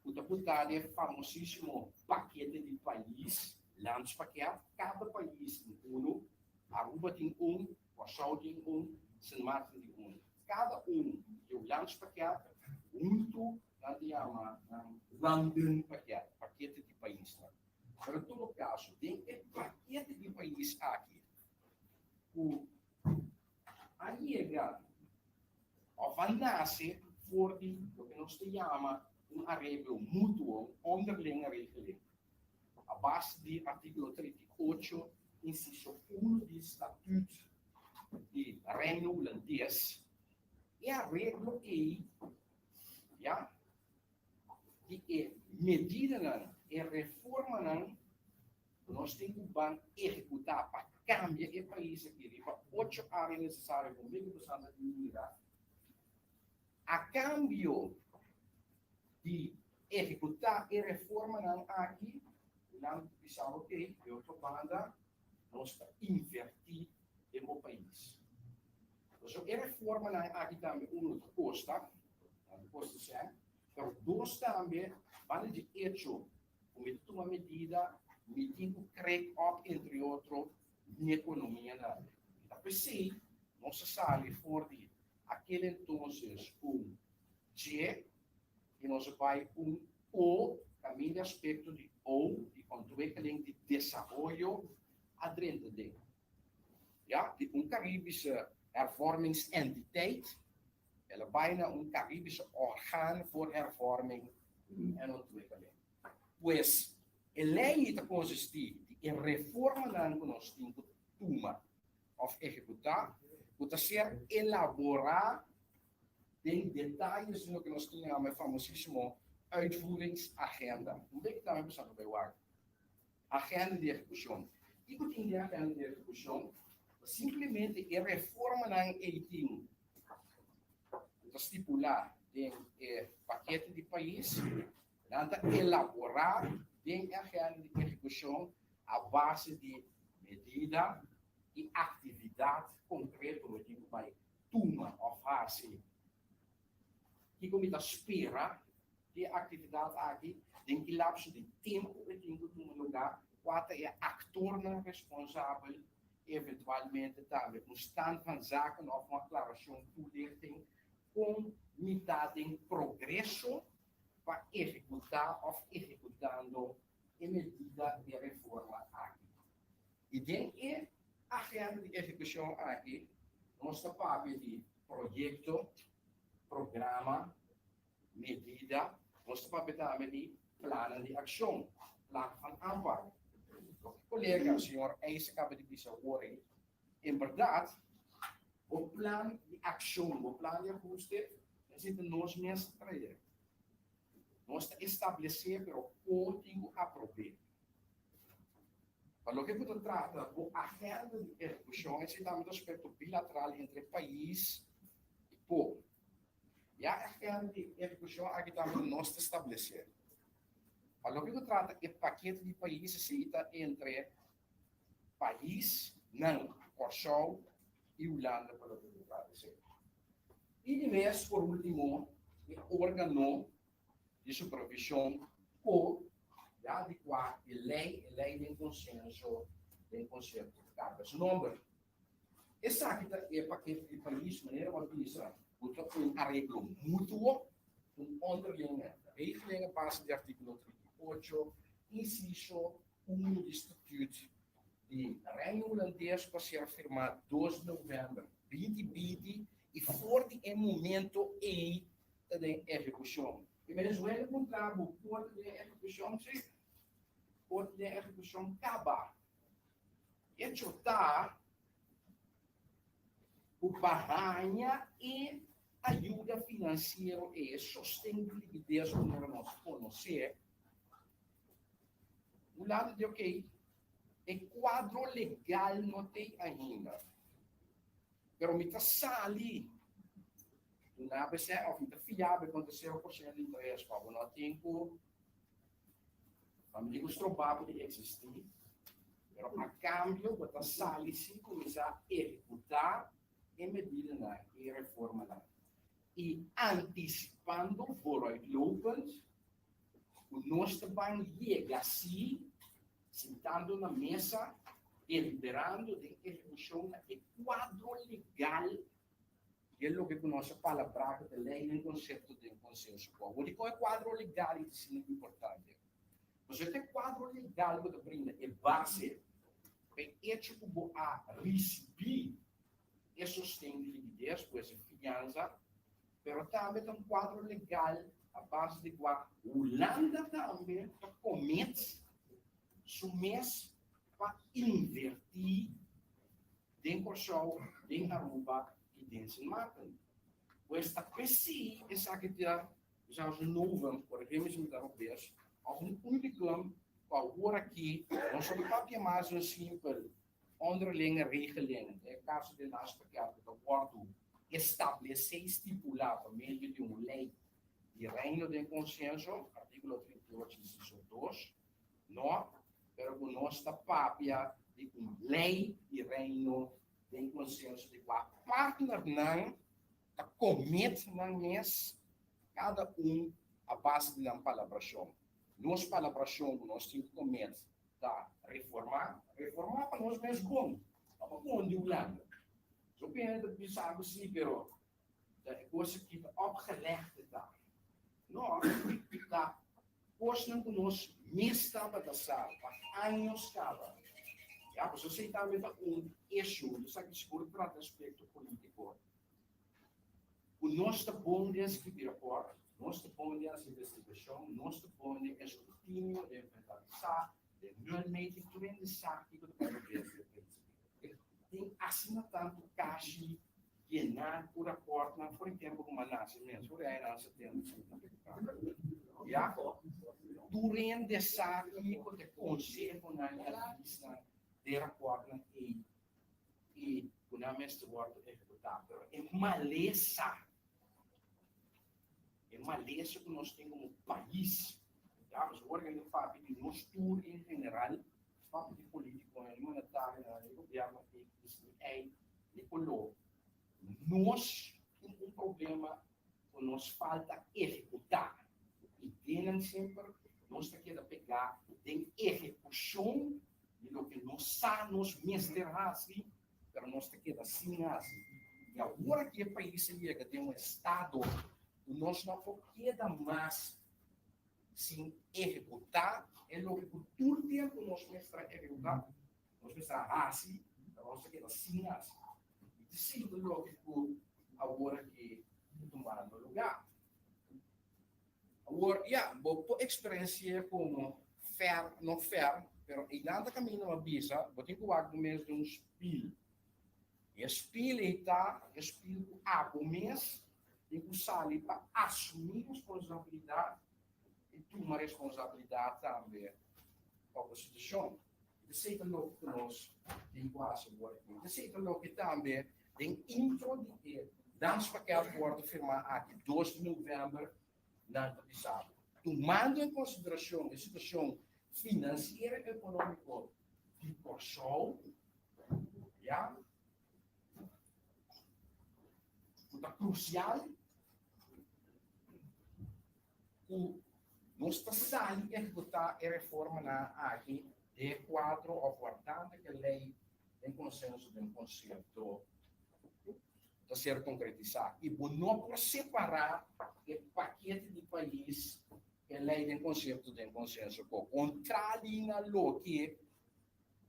ku ta putá den e famosísimo pakete di pais, landspakket, kada pais tin unu, Aruba tin un, Kòrsou tin un, Sint Maarten tin un. Kada un di un landspakket huntu Nan ta yama nan landenpakket, pakete di paisnan. Pero en todo kaso, den e pakete di pais aki ku a yega òf a nase for di loke nos ta yama un areglo mutuo, un onderlinge regeling, a base di artíkulo 38, insiso 1 di Statuut di Reino Hulandes, e areglo ei Ya, di e medidanan, e reformanan ku nos tin ku ban ehekutá pa kambia e pais aki riba ocho área nesesario ku mi ku Santa tin mira, a kambio di ehekutá e reformanan aki, nan ta bisa oke, di otro banda nos ta invertí den bo pais. Pasobra e reformanan aki tambe uno ta kosta, nan ta kosta sèn, pero dos tambe banda di echo ku mi ta tuma medida mi tin ku krek òp entre otro mi ekonomia tambe. I ta p'esei nos a sali for di akel entonces un dje i nos a bai un o kaminda e aspekto di o di ontwikkeling di desaroyo a drenta den. Ja, di un Caribische hervormingsentiteit, el a bai na un Caribische orgaan voor hervorming en ontwikkeling. Pues, e lei ta konsistí di e reformanan ku nos tin ku tuma òf ehekutá, ku ta ser elaborá den detayes di loke nos ta yama e famosísimo uitvoeringsagenda. Un bek tambe bo sa ku bai wak. Agenda di ehekushon. Kiko tin den agenda di ehekushon? Ta simplemente e reformanan ei tin ku ta stipulá den e pakete di pais, nan ta elaborá den e agenda di ehekushon a base di medida i aktividat konkreto ku tin ku bai tuma òf hasi. Kiko mi ta spera di e aktividat aki? Den ki lapso di tempu e tin ku tuma lugá? Kua ta e aktornan responsabel? Eventualmente tambe un stand van zaken òf un aklarashon, toelichting, kon mi ta den progreso pa ehekutá òf ehekutando e medida di reforma aki. I den e agenda di ehekushon aki nos ta papia di proyekto, programa, medida, nos ta papia tambe di plannan di akshon, plan van aanpak. Loke kolega señor Eis a kaba di bisa awor ei, en bèrdat bo plan di akshon, bo plan di ahuste, esei ta nos mes ta traer. Nos ta establesé, pero por tin ku aprob'é. Pa loke ku ta trata bo agenda di ehekushon, esei tambe ta aspekto bilateral entre pais i pueblo. Ya agenda di ehekushon aki tambe nos ta establesé. Pa loke ku trata e pakete di pais, esei ta entre paisnan Kòrsou i Hulanda pa loke ku trata esei. I di mes, por último, e órgano di supervishon ku ya di kua e lei, e lei den konsenso, den konsepto karga su nòmber. Esaki ta e pakete di pais, manera bo a bisa, ku ta un areglo mutuo, un onderlinge regeling a base di artíkulo 38, insiso 1 di Statüt di Reino Hulandes ku a ser firmá 2 novèmber 2020 i for di e momento ei ta den ehekushon. I Venezuela puntra bo por ta den ehekushon? Sí, por ta den ehekushon kaba. Hecho ta ku pa haña e ayuda finansiero ei, e sosten di likides manera nos konosé, Hulanda di okey, e kuadro legal no t'ei ainda, pero mi ta sali duna bo esei òf mi ta fia bo konta 0% di interes pa bo no tin ku pa mi tin ku stroba bo di eksistí, pero a kambio bo ta sali sin kuminsá ehekutá e medidanan, e reformanan i antisipando vooruitlopend ku nos ta ban yega si sintando na mesa deliberando den ehekushon na e kuadro legal di e loke ku nos a palabrá ku ta lei den konsepto den konsenso ku awor. Dikon e kuadro legal i ta asina importante? Pasobra ta e kuadro legal ku ta brinda e base pa e echo ku bo a risibí e sosten di likides, pues e fiansa. Pero tambe ta un kuadro legal a base di kua Hulanda tambe ta commit su mes pa inverti den Kòrsou, den Aruba i den Sint Maarten. Pues ta p'esei esaki ta zelfs un novum, corregí mi si mi ta robes, òf un unicum ku awor aki nos no ta papia mas di un simpel Onderlinge regelingen, den e kaso di lastergeld ku ta wòrdu establesé i stipulá pa medio di un lei di Reino den konsenso, artíkulo 38 insiso 2, no, pero ku nos ta papia di un lei di Reino den konsenso di kua partnernan ta komit nan mes kada un a base di nan palabrashon. Nos palabrashon ku nos tin ku komit Ta reformá, reformá pa nos mes bon, no pa bon di Hulanda. So pena ta bisa ku si, pero ta e kos aki ta opgelegd ta. No, ta kosnan ku nos mes tabata sa pa años kaba. Ya, pasobra esei tambe ta un issue, esaki sigur trata aspekto politiko. Ku nos ta bon den skribi rapòrt, nos ta bon den hasi investigashon, nos ta bon den eskrutinio, den inventarisá, den nulmeting, tur hende sa kiko ta bai robes den pais aki. Tin asina tantu kashi yená ku rapòrtnan for di tempu ku mi a nase mes, for di añanan 70, 80. Ya, tur hende sa kiko ta e konsehonan i advisnan den rapòrtnan ei. i ku nan mester wòrdu ehekutá. Pero e malesa, e malesa ku nos tin komo pais, ya, pasobra ora ku papia di nos tur en general, papia di polítikonan, di mandatarionan, di gobièrnu X, di Y, di koló, nos tin un problema ku nos falta ehekutá. Ideanan semper nos ta keda pegá den ehekushon. Di loke nos sa nos mester hasi, pero nos ta keda sin hasi. I awor ku e pais a yega den un estado ku nos no por keda mas sin ehekutá e loke ku tur tempu nos mester a ehekutá, nos mester a hasi, pero nos ta keda sin hasi. I ta sinti loke ku awor aki ta tumando lugá. Awor, ya, bo por eksperensi'é komo fèr, no fèr, pero einan ta kaminda bo a bisa, bo tin ku wak bo mes den un spil. I e spil ei ta e spil ku abo mes tin ku sali pa asumí responsabilidat i tuma responsabilidat tambe pa bo situashon. Esei ta loke ku nos tin ku hasi awor aki. Esei ta loke tambe den intro di e danspakket ku wòrdu firmá aki 2 di novèmber nan ta bisa bo. Tumando en konsiderashon e situashon finansiero i ekonómiko di Kòrsou, ya, ku ta krusial ku nos ta sali ehekutá e reformanan aki den e kuadro òf wardando ku e lei den konsenso den konsepto ta ser konkretisá. I bo no por separá e pakete di pais e lei den konsepto den konsenso ku kontrali na loke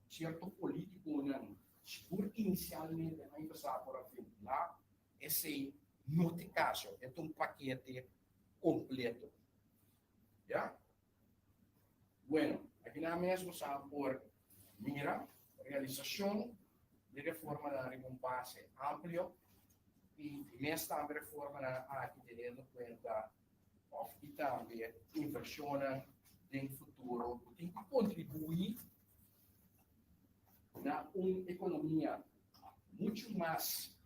sierto polítikonan sigur inisialmente aña pasá por a ventilá, esei no ta e kaso. E ta un pakete kompleto. Ya? Bueno, aki nan mes bo sa por mira realisashon di reformanan riba un base amplio i mes tambe reformanan aki teniendo kuenta òf i tambe invershonnan den futuro ku tin ku kontribuí na un ekonomia muchu mas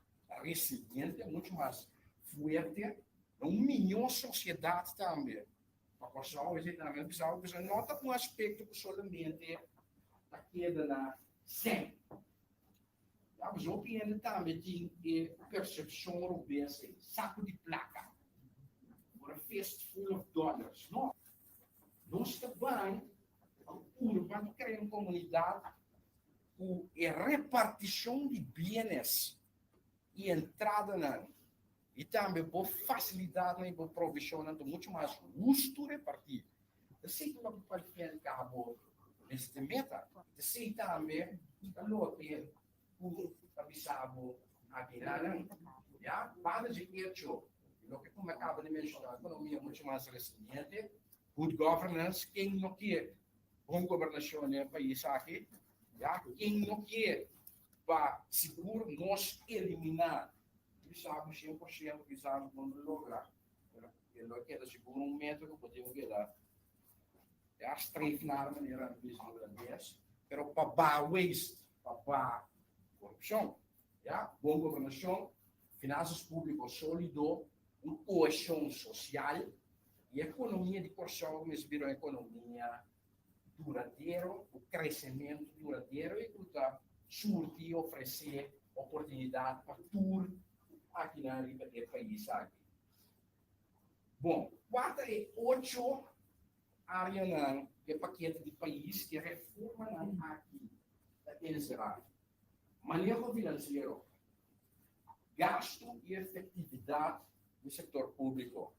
resiliente, muchu mas fuerte, na un mihó sosiedat tambe. Pa Kòrsou esei tambe a bisa pasobra no ta un aspekto ku solamente ta keda na sèn. Ya, pasobra hopi hende tambe tin e persepshon robes ei, saku di plaka, or a fist full of dollars. No, nos ta bai pa purba di krea un komunidat ku e repartishon di bienes i entradanan i tambe bo fasilidatnan i bo provishonnan ta muchu mas hustu repartí. Esei ta loke pa fin al kabo mester meta. Esei tambe ta loke ku ta bisa bo akinanan. Ya, banda dje echo di loke ku mi a kaba di menshoná, ekonomia muchu mas resiliente, good governance, ken no kier bon gobernashon den e pais aki? Ya, ken no kier pa sigur nos eliminá Bisa ku 100% kisas bo no logra, pero e lo keda sigur un meta ku bo tin ku keda ya streef naar manera nan bisa na hulandes, pero pa baha waste, pa baha korupshon, ya, bon gobernashon, finansas públiko sólido, un koheshon sosial i ekonomia di Kòrsou mester bira un ekonomia duradero, ku kresementu duradero i ku ta surti i ofresé oportunidat pa tur akinan riba e pais aki. Bon, kua ta e ocho áreanan ku e pakete di pais ku e reformanan aki ta enserá? Maneho finansiero, gastu i efektividat di sektor públiko.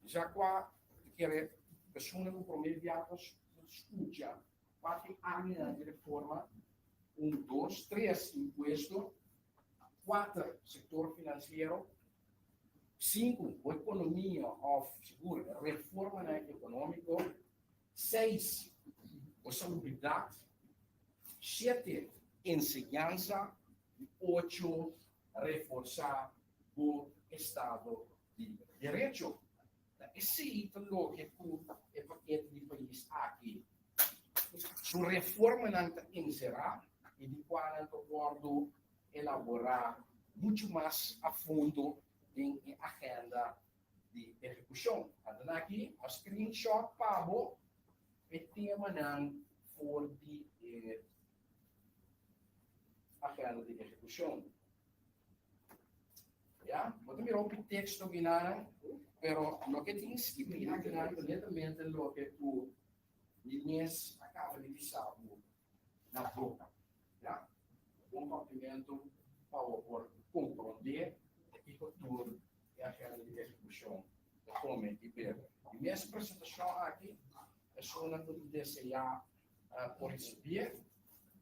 Ja kua ta kere persona ku promé biaha ta skucha kua tin añanan di reforma, un, dos, tres, impuesto, kuater, sektor finansiero, sinku, bo ekonomia òf sigur reformanan ekonómiko, seis, bo salubridat, shete, enseñansa i ocho, reforsá bo estado di derecho. Ta esei ta loke ku e pakete di pais aki su reformanan ta enserá i di kualnan ta wòrdu elaborá muchu mas a fondo den e agenda di ehekushon. Anto aki a screenshot pa bo e temanan for di e agenda di ehekushon. Ya, bo ta mira hopi teksto ginanan, pero loke tin skibí akinan ta netamente loke ku mi mes a kaba di bisa bo. na boka. Ya? Bon papiamentu pa bo por komprondé kiko tur e agenda di ehekushon ta kome i bebe. Di mes presentashon aki, esunnan ku ta deseá por risibié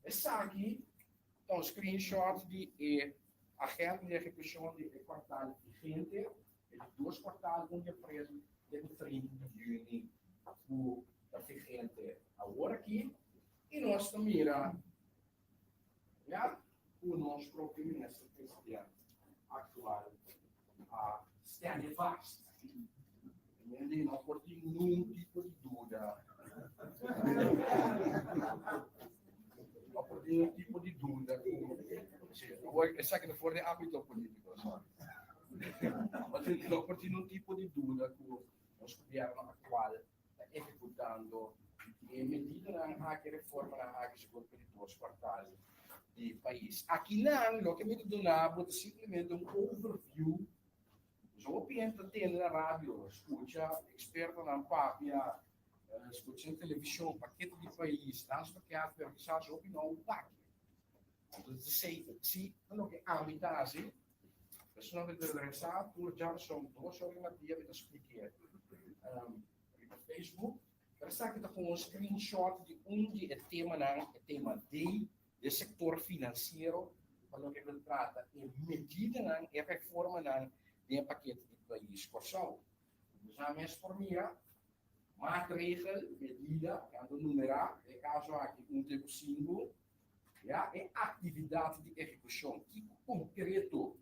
esaki ta un screenshot di e agenda di ehekushon di e kwartal vigente, e di dos kwartal, un di aprel te ku 30 di yüni ku ta vigente awor aki. I nos ta mira ya ku nos propio minister president aktual a stende vast. I no por tin ningun tipo di duda. No por tin ningun tipo di duda ku awor esaki ta for di ámbito polítiko, sorry. No por tin ningun tipo di duda ku nos gobièrnu aktual ta ehekutando e medidanan aki, reformanan aki segun ku di dos kwartal di pais. Akinan loke mi ta duna bo ta simplemente un overview. Pasobra hopi hende ta tende na radio, skucha ekspertonan papia, skucha na televishon, pakete di pais, landspakket, pero kisas hopi no a wak. Anto ta esei si ta loke ami ta hasi. Personan ku ta interesá tur djarsòn dos ora di matia mi ta splik'é riba Facebook. Pero esaki ta kon un screenshot di un di e temanan, e tema D di sektor finansiero pa loke ta trata e medidanan, e reformanan den e pakete di pais Kòrsou. Nos a mes por mira maatregel, medida, ku a numerá, den e kaso aki un te ku sinku. Ya, e aktividat di ehekushon, kiko konkreto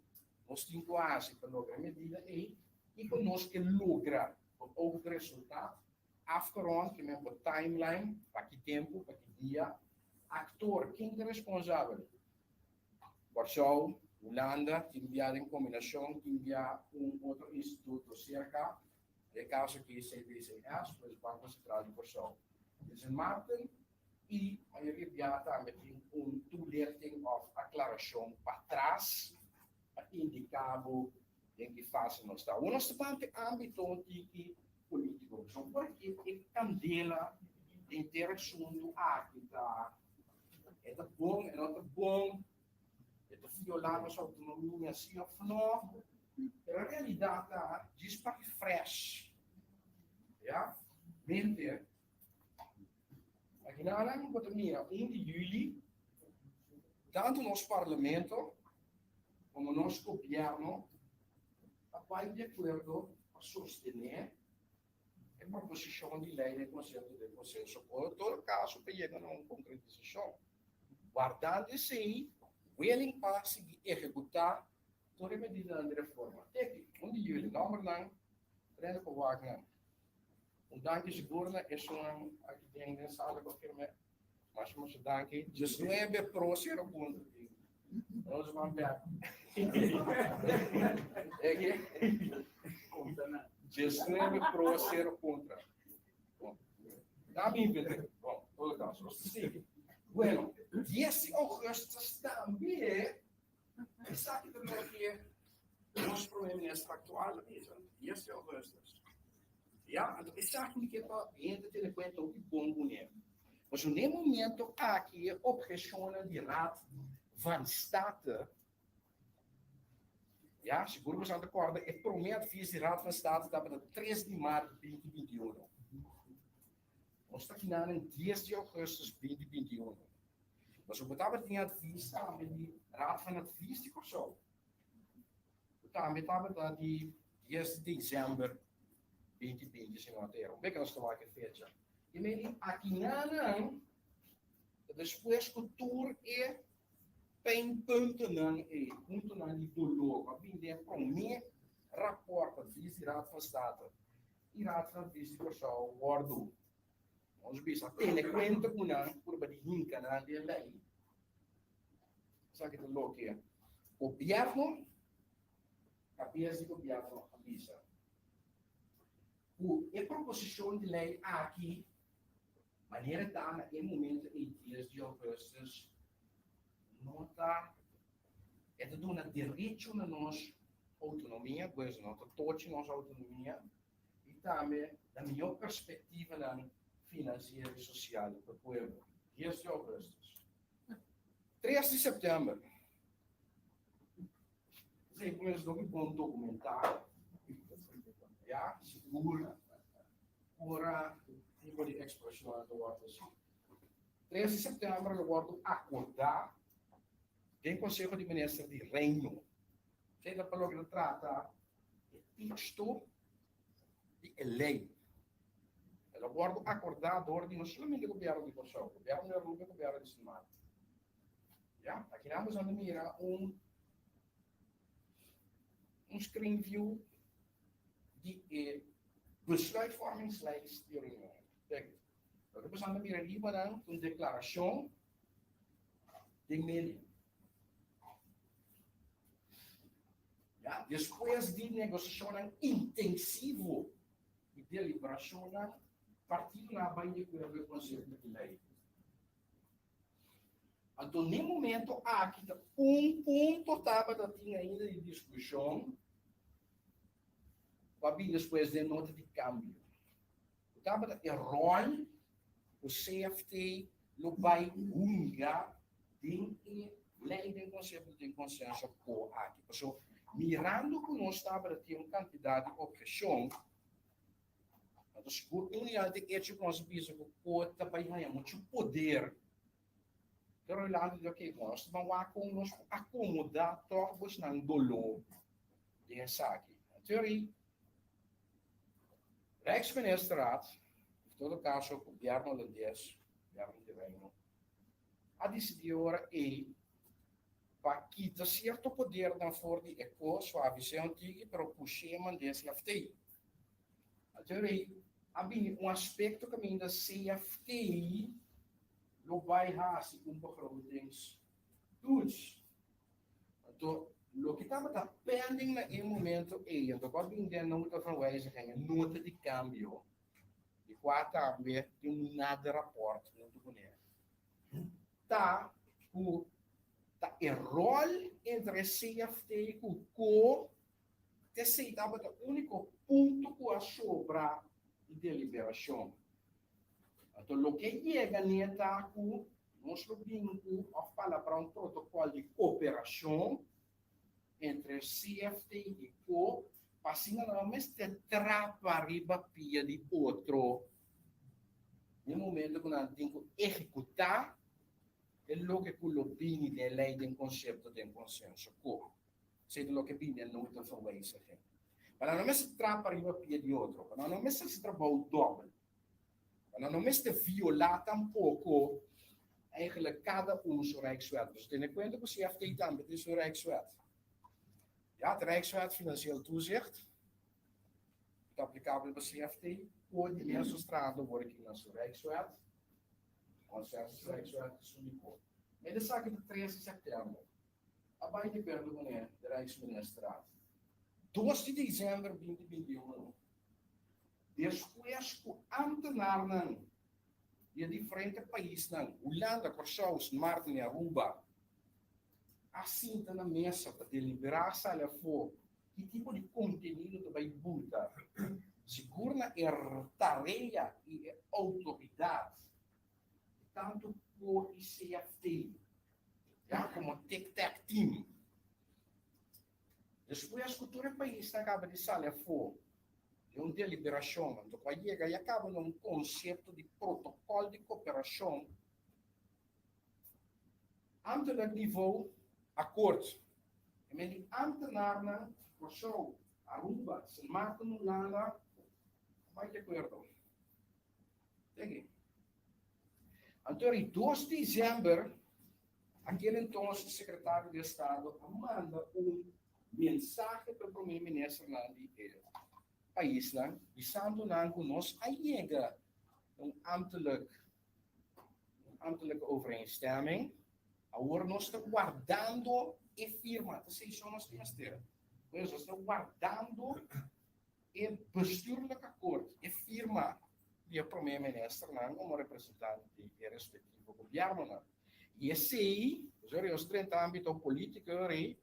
nos tin ku hasi pa logra e medida ei? Kiko nos ke logra ku oog resultat? Afgerond, ke men por timeline, pa ki tempu, pa ki dia? Aktor, ken ta responsabel? Kòrsou, Hulanda, tin bia den kombinashon, tin bia un otro instituto serka, den e kaso aki cbcs, pues Banko Sentral di Kòrsou. Sint Maarten, I mayoria bia tambe tin un toelichting òf aklarashon patras pa indiká bo den ki fase nos ta. Awor nos ta bante ámbito un tiki polítiko, pasobra por aki e kandela den henter asuntu aki ta e ta bon, e no ta bon, e ta violá nos outonomia si òf no, pero e realidat ta djis pa refresh, ya, mente. Akinanan bo ta mira un di juli tantu nos parlamento komo nos gobièrnu a bai di akuerdo pa sostené e proposishon di lei den konsepto den konsenso por todo kaso pa yega na un konkretisashon. Wardando esei, willing pa sigui ehekutá tur e medidanan di reforma. Teki, un di juli, nòmbernan prende pa wak nan. Un danki sigur na esunnan aki den den sala ku a firm'é. Masha masha danki. Diesnuebe pro sero punto. Nos ban bèk. Eki? Diesnuebe pro sero kontra. Bon. Da mi invent'é. Bon, todo kaso, nos ta sigui. Bueno, dies di ougùstus tambe esaki ta loke nos prome minister aktual a bisa, dies di ougùstus. Ya, anto esaki mi ke pa hende tene kuenta hopi bon kuné. Pasobra n'e momento aki e obheshonnan di Raad van State, ya, sigur boso a ta kòrda e promé advis di Raad van State tabata tres di mart binti binti i uno. Nos ta kina nan dies di ougùstus binti binti i uno. Pasobra bo tabatin advis tambe di Raad van Advies di Kòrsou. Ku tambe tabata di dies di desèmber binti binti si no ta ero. Beka nos ta wak e fecha. I men di akinanan ta despues ku tur e pijnpuntennan ei, puntonan di doló ku a bini den e promé rapòrt advis di Raad van State i Raad van Advies di Kòrsou wòrdu nos bisa tene kuenta ku nan purba di hinka nan den lei. Esaki ta loke gobièrnu, kabes di gobièrnu a bisa. Ku e proposishon di lei aki, manera ta na e momento ei dies di ougùstus, no ta, e ta duna derecho na nos outonomia, pues no ta tochi nos outonomia, i tambe na mihó perspektivanan finansiero i sosial pa pueblo. Dies di ougùstus. 3 di sèptèmber. Esei ku mes hopi bon dokumentá. Ya, sigur ora tipo di ekspreshon ta wòrdu hasi. 3 di sèptèmber lo wòrdu akordá den Konseho di Minister di Reino. Esei ta pa loke ta trata e teksto di e lei. El a wòrdu akordá dor di no solamente gobièrnu di Kòrsou, gobièrnu di Aruba i gobièrnu di Sint Maarten. Ya, aki nan boso a mira un un screen view di e besluitvormingslijst di reunion. Kijk, loke boso a mira riba nan ta un deklarashon den medio. Ya, despues di negosiashonnan intensivo i deliberashonnan, partidonan a bai di akuerdo ku e konsepto di lei. Anto n'e momento aki ta un punto tabata tin ainda di diskushon ku a bin despues den nota di kambio, ku tabata e ròl ku CFT lo bai hunga den e lei den konsepto den konsenso ko aki. Pasobra mirando ku nos tabata tin un kantidat di opheshon, Anto sigur un di e echo ku nos a bisa ku por ta bai haña muchu poder, pero Rolando di oke, nos ta ban wak kon nos por akomodá tòg bosnan doló den esaki. Anto ri Rijksministerraad, en todo kaso gobièrnu holandes, gobièrnu di Reino, a disidí ora ei pa kita sierto podernan for di e kos suavis'é un tiki pero push'é mand'é CFT. Anto rei a bini un aspekto kaminda CFT lo bai hasi un begrotingstoets. Anto loke tabata pending na e momento ei, anto ku a bini den nota van wijziging, e nota di kambio, di kua tambe tin un nader rapport huntu kuné, ta ku ta e ròl entre CFT ku ko Esei tabata úniko punto ku a sobra di deliberashon. Anto loke yega n'e ta ku nos lo bin ku òf palabrá un protokòl di koperashon entre CFT i ko pa asina nan no mester trapa riba pia di otro den momento ku nan tin ku ehekutá e loke ku lo bini den lei den konsepto den konsenso ko. Esei ta loke bini e nota van wijziging. Pa nan no mester trapa riba pia di otro, pa nan no mester hasi trabou dòbel, pa nan no mester violá tampoko eigenlijk kada un su Rijkswet. Pasobra tene kuenta ku CFT tambe tin su Rijkswet. Ja, het Rijkswet Financieel Toezicht ta aplikabel pa CFT, por di mesun strada wor aki na su Rijkswet, Consensus Rijkswet, su di por. Mede esaki ta 3 di sèptèmber. A bai di acuerdo cu ne de Rijksministerraad. 2 di december 2021, despues cu ambtenarnan di e diferente paisnan, Hulanda, Corsou, Sint Maarten y Aruba, a sinta na mesa pa delibera sali afo ki tipo di contenido ta bai buta, sigur na e tarea y e autoridad di tanto co y CFT. Ya komo Tic Tac Team. Despues ku tur e paisnan kaba di sali afó den un deliberashon, anto ku a yega ya kaba na un konsepto di protokòl di koperashon ambtelik nivou akort. E men di ambtenarnan Kòrsou, Aruba, Sint Maarten, Hulanda a bai di akuerdo. Teki. Anto ri 2 di december, aquel entonces secretario di Estado a manda un mensahe pa e prome ministernan di e paisnan, bisando nan cu nos a yega na un ambtelijk, un ambtelijke overeenstemming, awor nos ta wardando e firma, ta seis nos tin mester. Pues nos ta wardando E bestuurlijk akkoord, e firma di e prome ministernan komo representante di e respektivo gobièrnunan. I esei, pasobra nos drenta ámbito polítiko rei,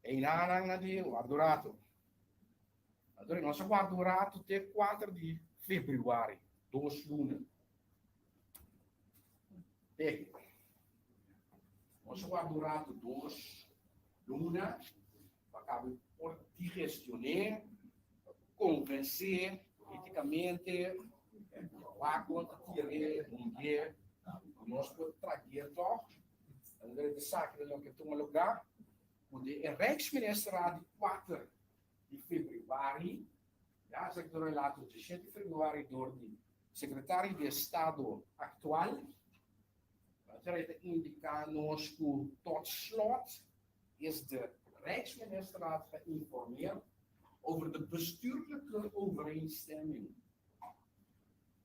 einanan a di warda un ratu. Anto nos a warda un ratu te kuater di febrüari, dos luna. Te. Nos a warda un ratu, dos luna, pa caba por digestion'é, pa convencé politicamente, wak con ta tir'é, hundi'é, cu nos por tragu'é tog. Anto esaki ta loke a tuma lugar, cu di e Rijksministerraad di kuater di februari, ya, esaki ta un relato di shete di februari door di Secretario di Estado actual, Esaki ta indica nos cu tot slot is de Rijksministerraad geïnformeerd over de bestuurlijke overeenstemming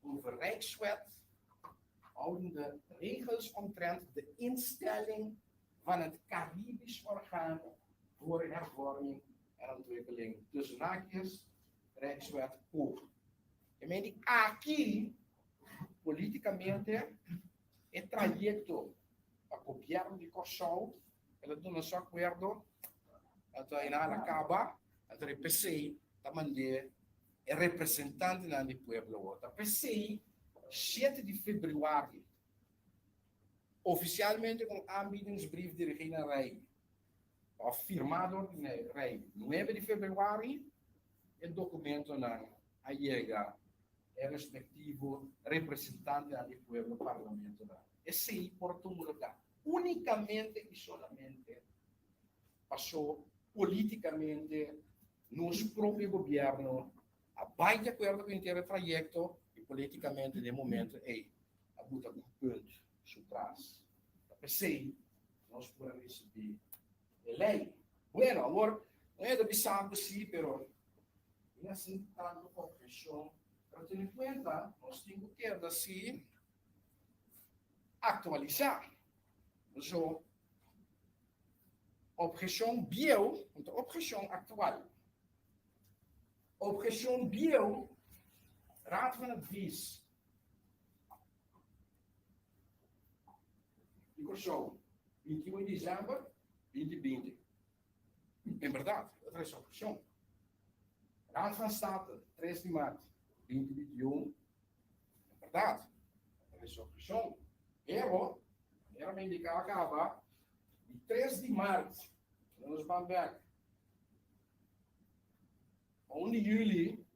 over Rijkswet houdende regels omtrent de instelling van het Caribisch Orgaan voor Hervorming en Ontwikkeling, tussen haakjes, Rijkswet COR. E men di aki, politikamente, e trayekto pa gobièrnu di Kòrsou, el a duna su akuerdo, anto a inhala kaba, anto e p'esei ta mand'é e representantenan di pueblo awor. Ta p'esei shete di febrüari, ofisialmente ku un aanbiedingsbrief dirigí na Rei, òf firmá dor di Rei, nuebe di febrüari, e dokumentonan a yega e respektivo representantenan di pueblo parlamentonan. Esei por tuma lugá únikamente i solamente paso polítikamente nos propio gobièrnu a bai di akuerdo ku henter e trayekto i polítikamente den e momento ei a buta un punt su tras. Ta p'esei nos por a risibí e lei. Bueno, awor no e ta bisa bo si, pero mi a sinti tantu obheshon. Pero tene kuenta, nos tin ku keda si aktualisá. So, obheshon bieu no ta obheshon aktual. Obheshon bieu, Raad van Advies di Kòrsou, 21 di desèmber 2020. En bèrdat, e ta trese obheshon. Raad van State, 3 di mart 2021. En bèrdat, e ta trese obheshon. Pero, manera mi a indiká kaba, di 3 di mart, nos ban bèk. Un di juli,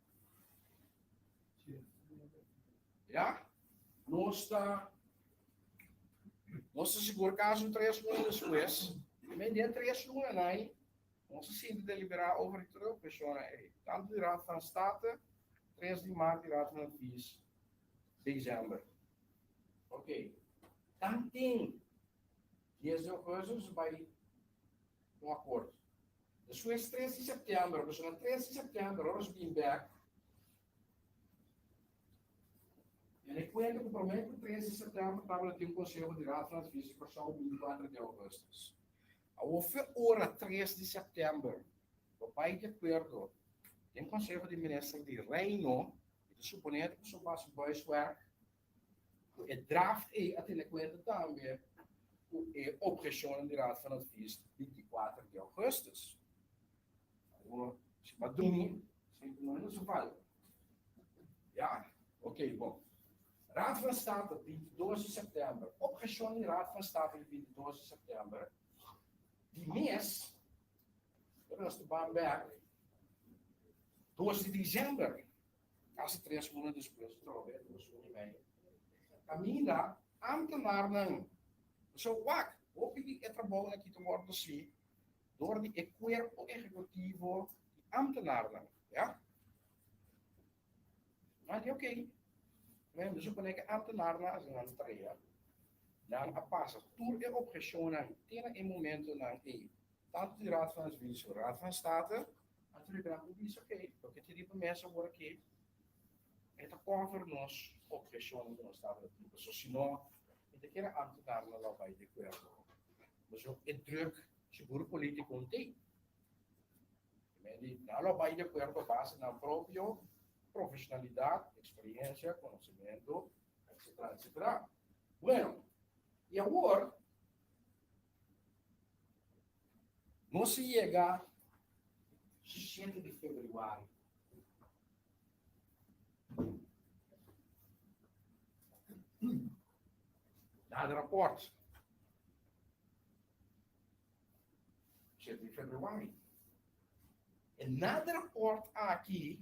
ya, nos ta, nos ta sigur casi tres luna despues, men den tres luna nai, nos ta sinti deliberá over di tur persona ei, tanto di Raad van State, 3 di maart, di Raad van Advies, december. Ok, tanten 10 di augustus bai un acuerdo. Despues 3 di september, pasobra na 3 di september ora nos bin bek, tene kuenta ku promé ku 3 di september tabata tin un konseho di Raad van Advies di Kòrsou 24 di augustus. Awor fe ora 3 di september bo bai di akuerdo den Konseho di Minister di Reino, mi ta suponé ku su base buiswerk Ku e draft ei a tene kuenta tambe ku e obheshonnan di Raad van Advies 24 di augustus. Awor, si bo a dumi, si no ta su falta. Ya, ok, bon. Raad van State, 22 di sèptèmber. Obheshon di Raad van State di 22 di sèptèmber di mes, pero nos ta ban bèk 2 di desèmber. Kasi tres luna despues atrobe, dos luna i mei, kaminda ámtenarnan so wak hopi di e trabounan aki ta wòrdu hasi dor di e kuerpo ehekutivo di ámtenarnan, ya. Nan di oké, men mi suponé ku e ámtenarnan hasi nan tarea, nan a pasa tur e opheshonnan te na e momentonan ei, tantu di Raad van Advies, Raad van State, Anto di gran ku bisa oke, loke tin riba mesa awor aki e ta cover nos obheshonnan ku nos tabata tin. Pasobra si no, mi ta kere ambtenaar nan lo bai di akuerdo. Pasobra e druk sigur politiko no tin. Nan lo bai di akuerdo a base di nan propio profeshonalidat, eksperiencia, konosementu, etsetera, etsetera. Bueno, i awor Nos a yega shete di februari. Nada rapport. 7 di februari. E naderrapport aki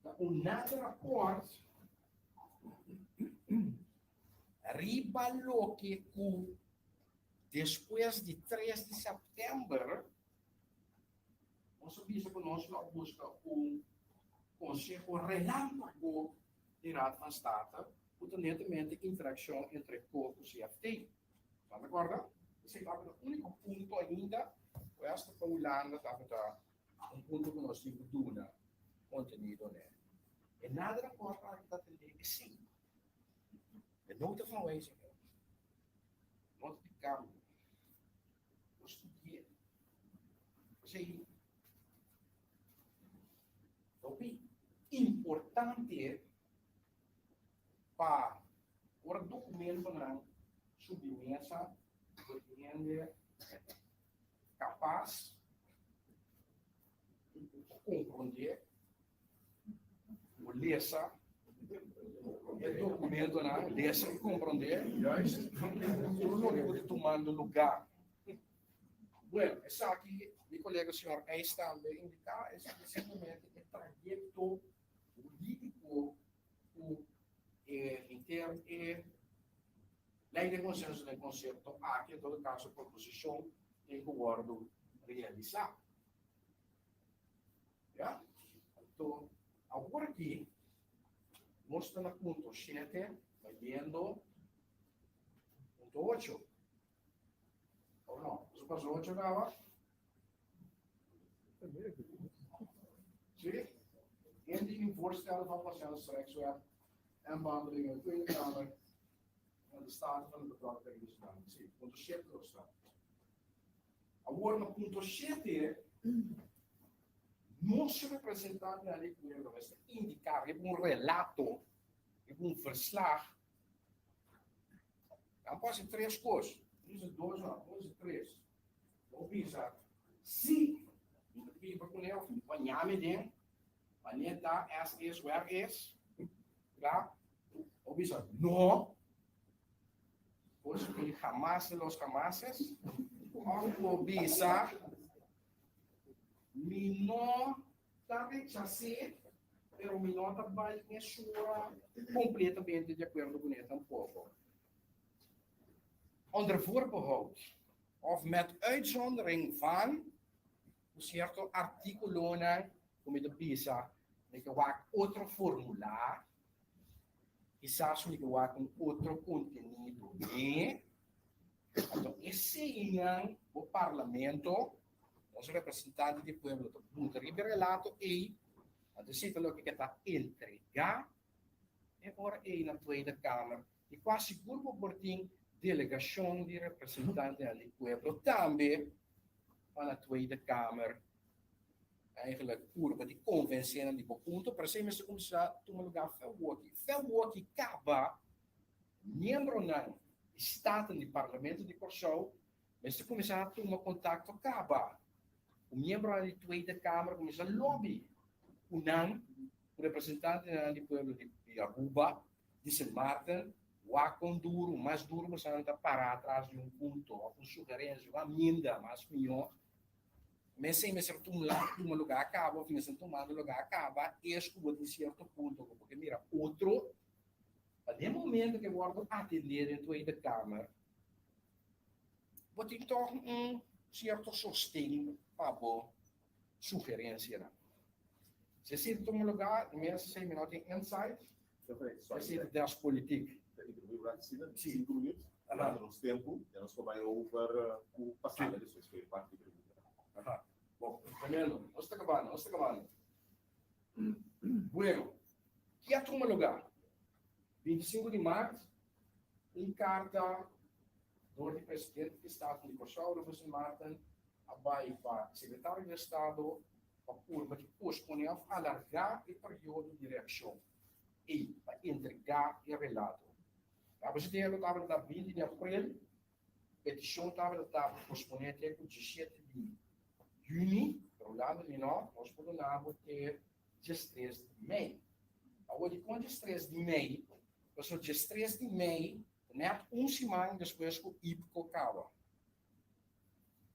ta un naderrapport riba loke ku despues di 3 di sèptèmber nos a bisa ku nos lo a buska un konseho relámpago di Raad van State ku ta netamente interakshon entre ko ku CFT. Bo ta kòrda? Esei tabata e úniko punto ainda ku esta pa Hulanda tabata un punto ku nos tin ku duna kontenido n'e. E nader rapòrt aki ta atendé esei. E nota van wijziging, nota di kambio, bo studi'é. Esei hopi importante pa ora dokumentonan subi mesa bo tin hende kapas pa komprondé o lesa e dokumentonan, lesa i komprondé juist tur loke ku ta tumando lugá. Bueno, esaki mi kolega señor Eis tambe indiká, esaki simplemente e trayekto hurídiko ku e henter e lei de konsenso den konsepto aki, en todo kaso proposishon tin ku wòrdu realisá. Ya? Anto, awor aki nos ta na punto shete, bayendo punto ocho. O no? Nos a pasa ocho caba? Sí? Indiening voorstellen van consensusrechtswet en behandeling in de Tweede Kamer en de Staten van de betrokken periode. Sí, punto 7 nos ta. Awor na punto 7, nos representantenan di pueblo mester indiká riba un relato, riba un verslag, nan por hasi tres kos, no bisa dos no, por hasi tres. Bo bisa, si mi ta biba kuné òf mi por ñami den, wanneer ta, as is, where is, kla? Bo bisa, no, Pues mi jamás de los jamases. Òf bo bisa, Mi no ta rechas'é, pero mi no ta bai mesura kompletamente di akuerdo kuné tampoko. Onder voorbehoud òf met uitzondering van ku sierto artíkulonan ku mi ta bisa mi ke wak otro formulá. Kisas mi ke wak un otro kontenido ne. Anto eseinan bo parlamento, nos representante di pueblo ta buta riba e relato ei, anto esei ta loke ke ta entregá e ora ei na Tweede Kamer i kua sigur bo por tin delegashon di representantenan di pueblo tambe pa na Tweede Kamer Eigenlijk purba di konvensé nan di bo punto, pero esei mester kuminsá tuma lugá fèwoki. Fèwoki kaba, miembronan di Staten di Parlamento di Kòrsou mester kuminsá tuma kontakto kaba ku miembronan di Tweede Kamer, kuminsá lobby ku nan, ku representantenan di pueblo di Aruba, di Sint Maarten, wak kon duru, mas duru bosanan ta pará tras di un punto òf un sugerensia, un aminda mas mihó. Mester mester tuma lugar caba of mester tumando lugar caba es cu bo tin cierto punto cu bo ke mira otro pa den momento ke wordo atende den Tweede Kamer bo tin toch un cierto sosten pa bo sugerencianan. Si esey ta tuma lugar mester esey mi no tin insight esey ta des politiek. Cinco minuut. Durante nos tempu, ya nos por bai over ku pasada despues ku e parti di pregunta. Aha. Bon, tremendo. Nos ta kabando, nos ta kabando. Bueno, ki a tuma lugá? 25 di mart, un karta dor di presidente di Staten di Kòrsou, Rufus Martin, a bai pa sekretario di Estado pa purba di posponé òf alargá e periodo di reakshon ei pa entregá e relato. Ta presidente lo tabata ta 20 di april, peticion tabata ta posponé te ku 17 di juni, pero Hulanda di no, nos por duna bo te 13 di mei. Awor dikon 13 di mei? Pasobra 13 di mei ta nèt un siman despues ku IPCO kaba.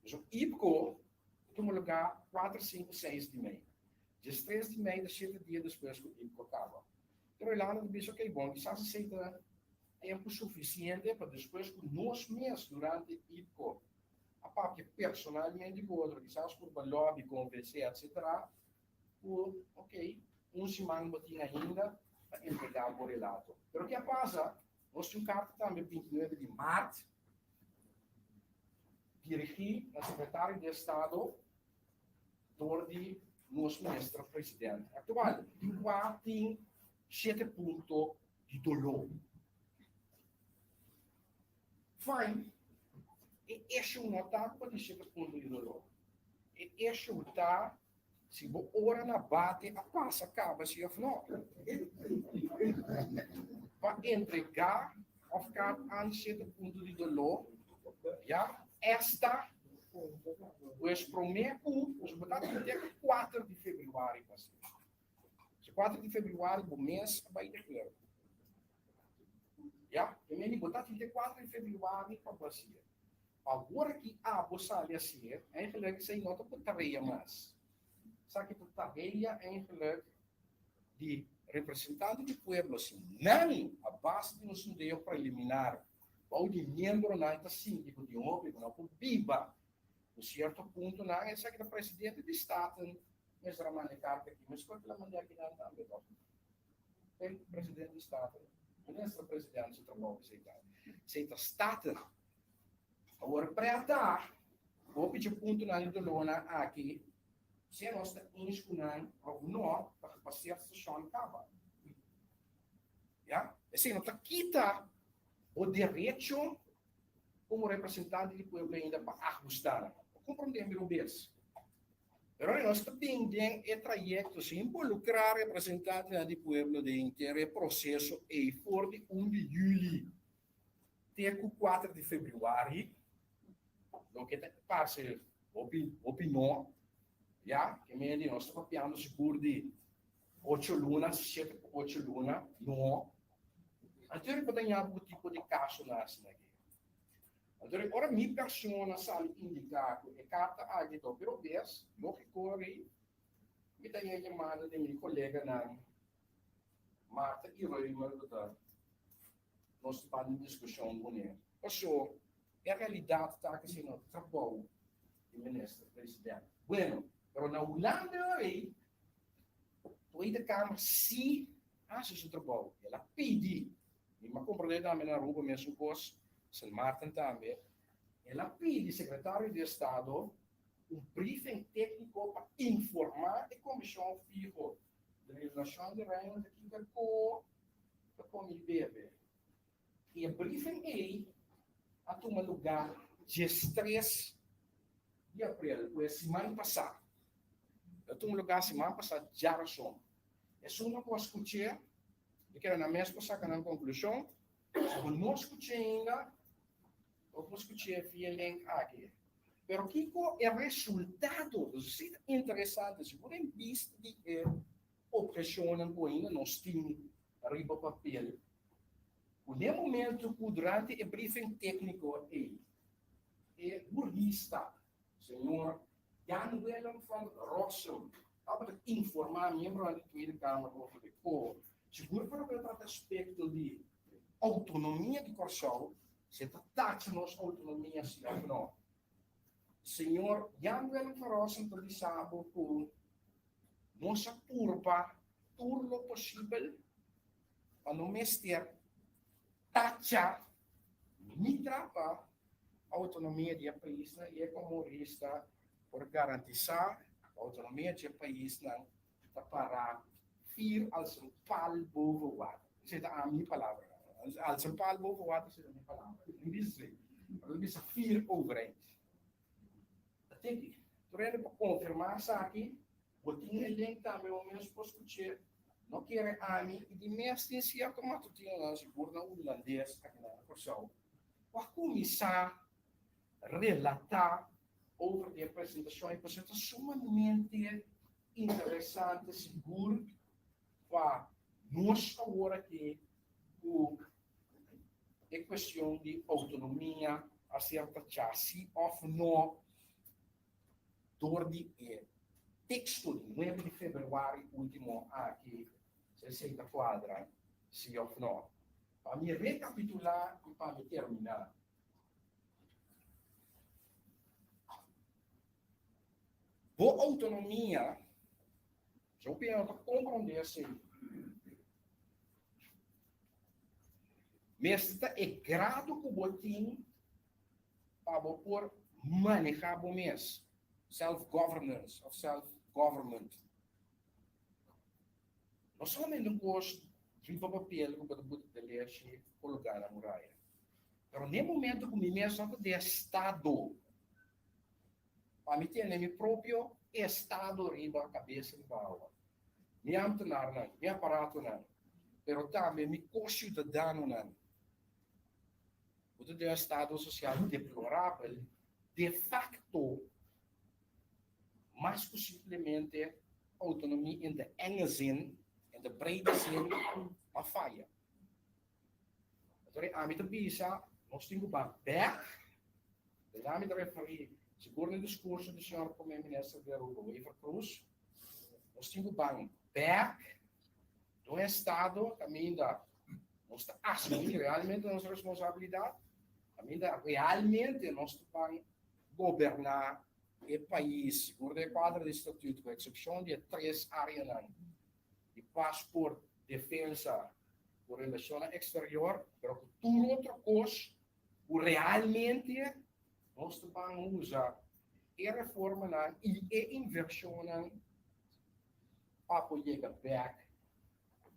Pasobra IPKO ta tuma lugá kuater, sinku, seis di mei. Diestres di mei ta shete dia despues ku IPKO kaba. Pero Hulanda ta bisa, ok, bon, kisas esei ta tempu sufisiente pa despues ku nos mes durante IPKO a papia personalmente ku otro, kisas purba lobby, konvensé, etsetera, ku ok, un siman bo tin ainda pa entregá bo relato. Pero ke a pasa? Nos tin un karta tambe 29 di mart dirigí na Sekretario di Estado dor di nos Minister Presidente aktual, di kua tin shete punto di doló. Fine, e issue no ta ku bo tin shete punto di doló. E issue ta si bo ora na bate a pasa kaba si of no. Pa entregá of kaart aan shete punto di doló, ya, esta pues promé ku, pues bo ta tin te ku kuater di febrüari pa hasi. Si kuater di febrüari bo mes a bai de acuerdo. Ya, e meni bo ta tin te kuater di febrüari pa bo hasié. Awor aki abo sali hasié, eigenlijk esei no ta bo tarea mas. Esaki ta tarea eigenlijk di representante di pueblo si nan a base di un sondeo preliminar bou di miembronan ta sinti ku tin hopi ku no por biba ku sierto puntonan, esaki ta presidente di Staten mester a manda e karta aki, meskos ku el a manda aki nan tambe tòg. E presidente di Staten, minister presidente su trabou esei ta. Esei ta Staten. Awor preta, hopi dje puntonan di dolónan aki, sea nos ta eens ku nan òf no, ta gepaseer stashon kaba. Ya? Esei no ta kita bo derecho komo representante di pueblo ainda pa ahustá nan. Bo komprondé mi robes? Pero nos ta bin den e trayekto sin involukrá representantenan di pueblo den henter e proseso ei for di un di yüli te ku kuater di febrüari, loke ta parse hopi hopi no, ya, ke mei di nos ta papiando sigur di ocho luna, shete ku ocho luna, no. Anto bo ta ña bo tipo di kasonan asina aki. Anto ora mi persona sali indiká ku e karta aki ta hopi robes, lógiko ri, mi ta ña yamada di mi koleganan Martha i Römer ku ta nos ta banda diskushon kuné. Paso e realidat ta ku si no ta trabou di minister president. Bueno, pero na Hulanda ei Tweede Kamer si hasi su trabou. El a pidi, mi a komprondé tambe na Aruba mesun kos, Sint Maarten tambe, el a pidi sekretario di estado un briefing tékniko pa informá e komishon fiho di Relashon di Reino di kiko ta komi bebe. I e briefing ei a tuma lugá diestres di aprel, pues siman pasá. El a tuma lugá siman pasá djarason. Esun ku a skuch'é, mi kere nan mes por saka nan konklushon. Si bo no skuch'é ainda, bo por skuch'é via e link aki. Pero kiko e resultado? Esei ta interesante. Si bo den bista di e obheshonnan ku ainda nos tin riba papel, ku den momento ku durante e briefing tékniko ei e hurista señor Jan Willem van Rossum tabata informá miembronan di Tweede Kamer over di ko sigur pa loke ta trata aspekto di outonomia di Kòrsou, si ta tacha nos outonomia si òf no. Señor Jan Willem van Rossum ta bisa bo ku Nos a purba tur lo posibel pa no mester tacha ni trapa autonomia di e paisnan i e komorista por garantisá ku autonomia di e paisnan ta pará fier als een paal boven water. Esei ta ami palabra. Als een paal boven water esei ta mi palabra. Mi bisa esei. Pero mi bisa fier overeind. Ta tiki. Tur hende por konfirmá esaki. Bo tin e link tambe bo mes por skuch'é. No kere ami i di mes tin sierto matutinonan sigur na hulandes aki na Kòrsou ku a kuminsá relatá over di e presentashon i pasobra ta sumamente interesante sigur pa nos awor aki ku e kuestion di outonomia a ser tachá si òf no. Dor di e teksto di nuebe di februari ultimo aki, si esei ta kuadra, si òf no. Pa mi rekapitulá i pa mi terminá. Bo outonomia, si bo piensa ta komprondé esei, mester ta e grado ku bo tin pa bo por manehá bo mes, self-governance òf self-government. No solamente un kos riba papel ku bo ta buta den leshi kologá na muraya, pero n'e momento ku mi mes no ta den estado pa mi tene mi propio estado riba kabes riba awa, mi ambtenarnan, mi aparatonan, pero tambe mi ko-siudadanonan. Bo ta den un estado sosial deplorabel, de facto, mas ku simplemente autonomie in de enge zin, in de brede zin, a faya. Entonces, ami ta bisa, nos tin ku ba bek, den ami ta referí sigur na e diskurso di señor Prome Minister di Aruba, Wever Croes, nos tin ku ban bek den un estado kaminda nos ta asumí realmente nos responsabilidat, kaminda realmente nos ta ban goberná e pais sigur den e kuadro di statuut, ku eksepshon di e tres áreanan di pasport, defensa ku relashonnan eksterior, pero ku tur otro kos ku realmente nos ta ban usa e reformanan i e invershonnan pa por yega bèk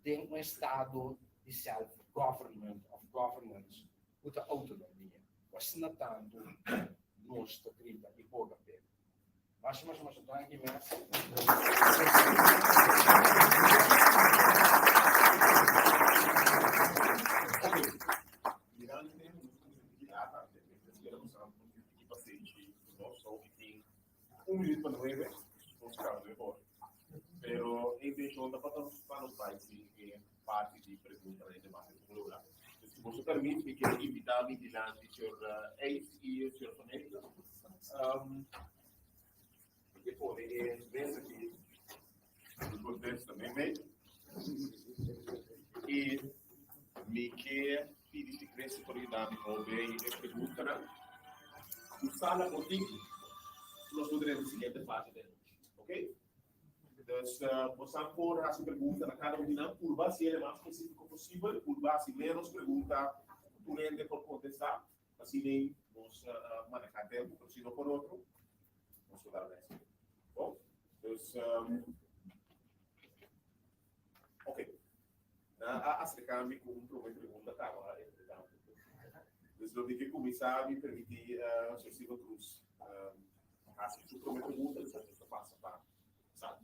den un estado di self-government of governance ku ta outonomia. Ku asina tantu nos ta grita i boga p'e. Masha masha masha danki mes. Un minuut pa nuebe, nos kaba nuebe ora. Pero e intenshon ta pa pa nos bai sin e parti di preguntanan i debate tuma lugar. Dus si boso permit, mi kier invita mi dilanti señor Eis i señor Van Heemstra. Um, mi ke pone e mesa aki di contesta meimei. I mi ke pidi si Chrissy por yuda mi hobe e preguntanan. Ku sala por tin, nos por drenta siguiente fase den. Ok? Dus bosan por hasi pregunta na kada un di nan. Purba hasi e mas spesífiko posibel. Purba hasi ménos pregunta ku tur hende por kontestá. Asina nos manehá tempu, pero si no por otro, nos por dal mes. Bon? Dus, ok. Nan a aserká mi ku un promé pregunta kaba entre tantu. Dus lo mi ke kuminsá, mi permití Sr. Steven Cruz hasi su promé pregunta, despues nos ta pasa pa Sal.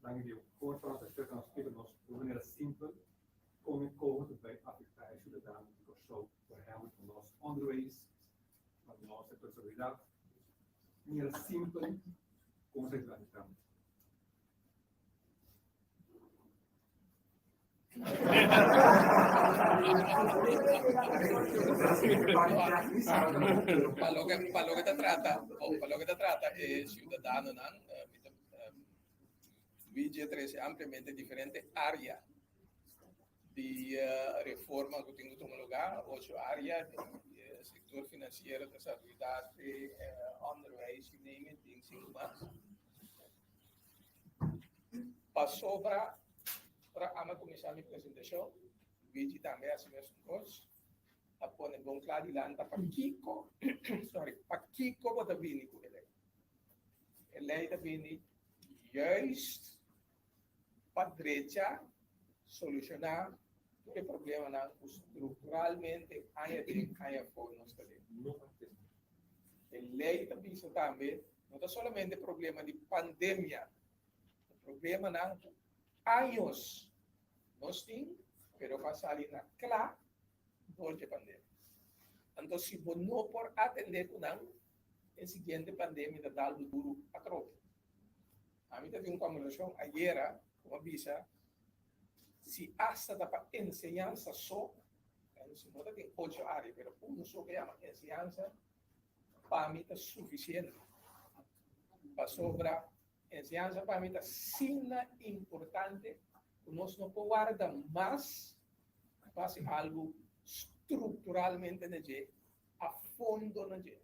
Danki Diego. Por favor, ta nos splika nos di un manera simpel kon e koho ta bai afektá e siudadano di Kòrsou, por ehèmpel pa nos onderwijs, pa nos sektor di seguridat. Di manera simpel kon esaki ta afektá nos. Pa loke pa loke ta trata, pa loke ta trata e ciudadanonan, mi ta Luigi a trece ampliamente diferente area di reforma cu tin cu tuma lugar, ocho area, di sector financiero, ta salubridad, onderwijs, you name it, tin cinco mas. Pasobra, ora ami a cuminsa mi presentacion, Luigi tambe a haci mesun cos, a pone bon cla dilanti pakico, sorry, pakico bo ta bini cu e ley. E ley ta bini juist pa drecha, solushoná tur e problemanan ku strukturalmente aña den aña afó nos ta den. E lei ta bisa tambe no ta solamente problema di pandemia, ta problemanan ku años nos tin pero ku a sali na kla dor dje pandemia. Anto si bo no por atendé ku nan, e siguiente pandemia ta dal bo duru atrobe. Ami ta tin un kombersashon ayera ku a bisa si asta ta pa enseñansa so, si no ta tin ocho área pero uno so ku yama enseñansa, pa mi ta sufisiente. Pasobra enseñansa pa mi ta asina importante ku nos no por warda mas pa hasi algu strukturalmente na dje, a fondo na dje.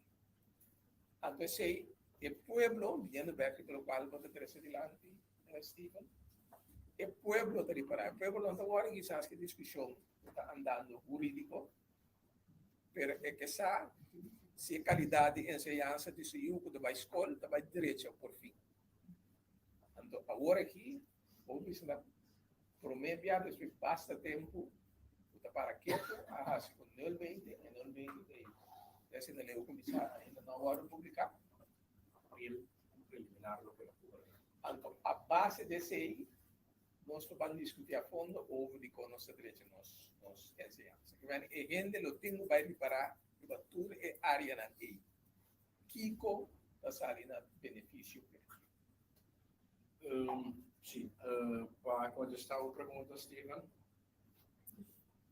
Anto esei e pueblo, biniendo bek riba lokual bo ta trese dilanti, Steven, e pueblo ta ripará. E pueblo no ta wòrdu kisas ku e diskushon ku ta andando hurídiko, pero e ke sa si e kalidat di enseñansa di su yu ku ta bai skol ta bai drecha por fin. Anto awor aki bo bisa na promé bia despues basta tempu ku ta para ketu a hasi un nulmeting e nulmeting ei te asina leu kuminsá ainda no a wòrdu publiká. Preliminar loke a kubra. Anto a base di esei nos ta ban diskutí a fondo over di kon nos ta drecha nos nos enseñansa. Ke mende e hende lo tin ku bai ripará riba tur e áreanan ei. Kiko ta sali na benefisio p'e? Sí, pa kontestá bo pregunta, Steven,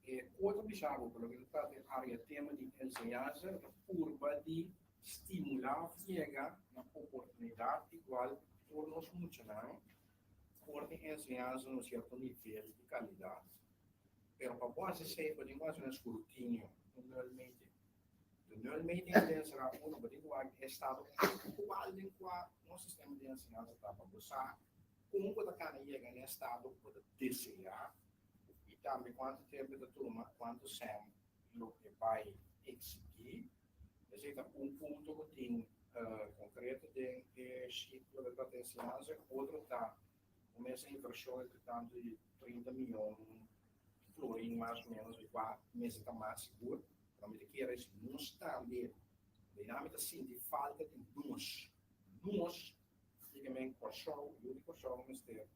e otro bisa bo, por loke ta trata e área tema di enseñansa, ta purba di stimulá òf yega na oportunidat igual tur nos muchanan por tin enseñansa na un sierto nivel di kalidat. Pero pa bo hasi esei, bo tin ku hasi un eskrutinio, un nulmeting. De nulmeting ta enserá uno, bo tin ku wak e estado aktual den kua nos sistema di enseñansa ta pa bo sa kon bo ta kana yega na e estado ku bo ta deseá i tambe kuantu tempu e ta tuma, kuantu sèn lo e bai eksigí. Esei ta un punto ku tin konkreto den e sheet loke ta trata enseñansa. Otro ta un mes invershon entre tantu di 30 mion florin mas o menos di kua mester ta mas sigur. Pero mi ta kere si nos tambe, bina mi ta sinti falta di nos, nos diga-men Kòrsou, yu di Kòrsou mester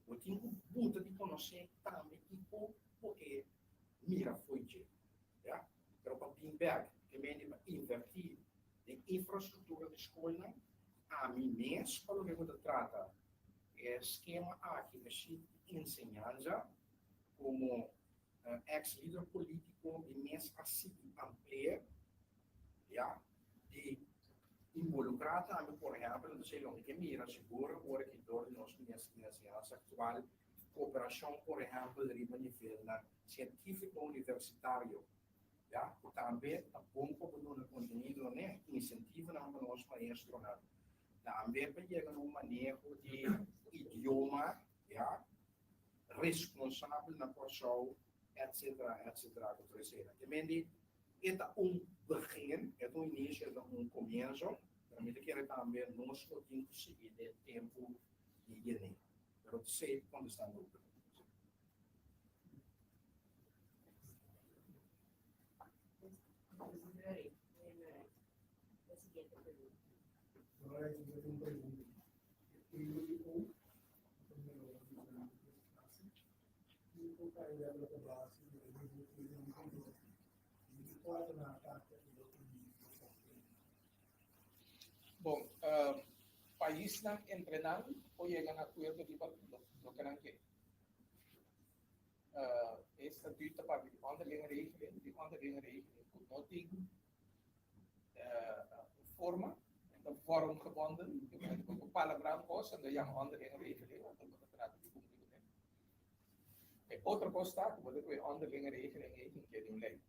bo tin ku buta di konosé tambe kiko bo ke mira fo'i dje. Ya, pero pa bin bek e mende pa inverti den infrastruktura di skolnan, ami mes pa loke ku ta trata e skema aki e sheet di enseñansa komo ex lider politiko mi mes a sigui amplea, ya, di involukrá tambe por ehèmpel, entonces loke ke mira sigur ora ki dor di nos minister di enseñansa aktual Koperashon, por ehèmpel, riba nivelnan sientífiko universitario, ya ku tambe ta bon pa bo duna kontenido n'e insentivonan pa nos maestronan. Tambe pa yega na un maneho di idioma, ya, responsabel na Kòrsou, etsetera, etsetera, ku tur eseinan. Te mende e ta un begin, e ta un inisio, e ta un komienso, pero mi ta kere tambe nos lo tin ku sigui den tempu di yene. Pero sei contestando bo pregunta. Bon, paisnan entre nan por yega na akuerdo riba loke nan ke. E statuut ta papia di onderlinge regeling, di onderlinge regeling ku no tin un forma, e ta vormgebonden, bo por palabrá un kos en lo yama onderlinge regeling, anto bo ta trata di kumpli kuné. E otro kos ta ku bo ta ku e onderlinge regeling ei tin ke di un lei.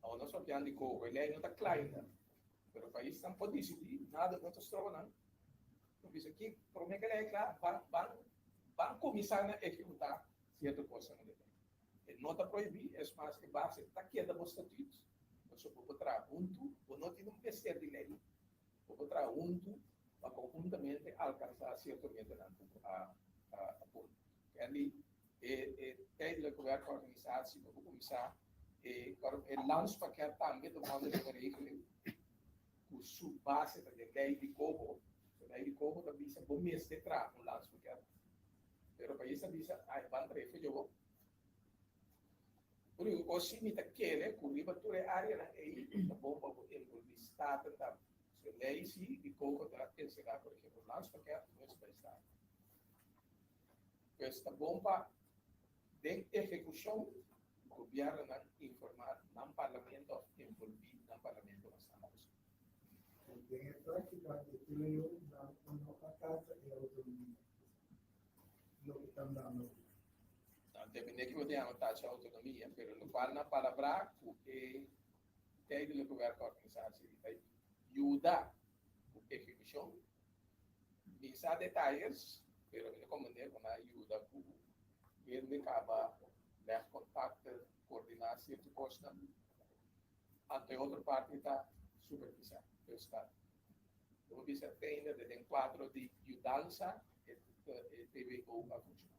Awor nos papiando di koho, e lei no ta kla ainda, pero paisnan por disidí, nada no ta stroba nan. Nan bisa ki promé ku e lei kla, ban ban ban kuminsá na ehekutá sierto kosnan den e lei. E no ta prohibí, es mas e base ta keda bo statüt, pasobra bo por traha huntu, bo no tin un mester di lei, bo por traha huntu pa konhuntamente alkansá sierto metanan ku bo a a pone. Kenley, e e tijdelijke werkorganisatie bo por kuminsá e e landspakket tambe ta wòrdu den regeling ku su base ta den lei di koho. E lei di koho ta bisa bo mester traha un landspakket. Pero pais ta bisa ai ban traha e foyo. Úniko kos si mi ta kere ku riba tur e áreanan ei ta bon pa bo envolví Staten tambe. So e lei si di koho ta enserá por ehempel landspakket no es bai Staten. Pues ta bon pa den ehekushon gobièrnunan informá nan parlamento òf envolví nan parlamento mas tantu posibel. Den e práktika e TBO nan no a kasa e outonomia. Loke ta andando awor. No, depende ki bo ta yama tacha outonomia, pero lokual nan palabrá ku e Tijdelijke Werkorganisatie ta yuda ku ehekushon. Mi sa detayes, pero mi ta komprendé ku nan a yuda ku hende kaba lèg kontakten, koordiná sierto kosnan. Anto e otro parti ta supervisá, dus ta bo bisa te ainda ta den kuadro di yudansa e TWO a funshoná.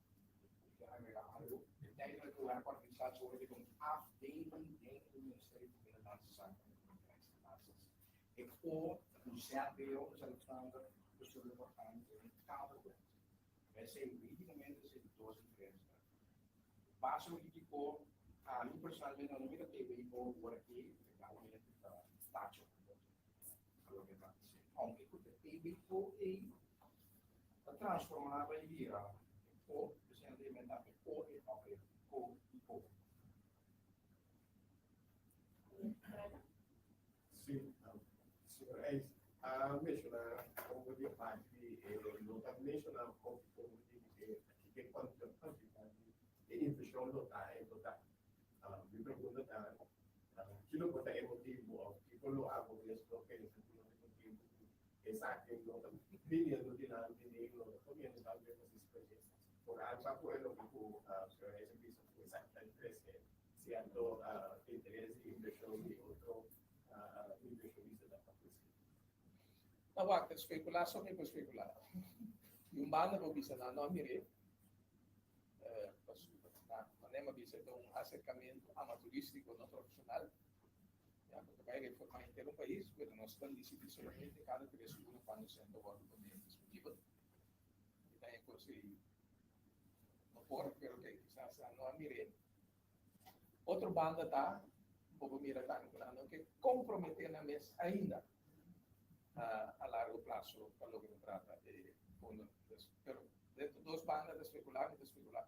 Mi ta agrega algo, e tijdelijke werkorganisatie hoor di un afdeling den e Ministerio di Binnenlandse Zaken en Koninkrijk Ik hoor dat een ZBO, een zelfstandig bestuurlijk orgaan, in het kader bent. Wij zijn juridicamente zijn dos diferentes. Base hurídiko, ami personalmente no mira TBO ora aki legalmente ta tacho pa loke ta hasi. Aunke ku ta TBO ei ta transformá bai bira e ko, resientemente tambe ko e òf e ko i ko. Sí, señor Eis a menciona over di parti di e no ta menciona over di e ki cantidad di e inversion lo ta en total. Mi pregunta ta kiko por ta e motibo of kiko lo abo mes lo pensa ku no ta e motibo ku esaki no ta biniendo dilanti ni no ta poniendo tanto énfasis pa por algo ku e loke ku señor Eis a bisa ku esaki ta trece cierto interes di inversion di otro inversionista ta pa Ta wak, speculá so mi por speculá. Di un banda por bisa nan no a mir'é, pasobra manera mi a bisa ta un aserkamentu amaturístiko, no profeshonal. Ya, bo ta bai reformá henter un pais, pero nos ta disidí solamente kada tres luna kuando sèn ta wòrdu poné disponibel. Mi ta haña kos ei no por, pero ke kisas nan no a mir'é. Otro banda ta, bo por mira tambe ku nan no ke komprometé nan mes ainda a largo plaso pa loke ta trata e fondo. Pero dentro dos banda ta spekulá, mi ta spekulá.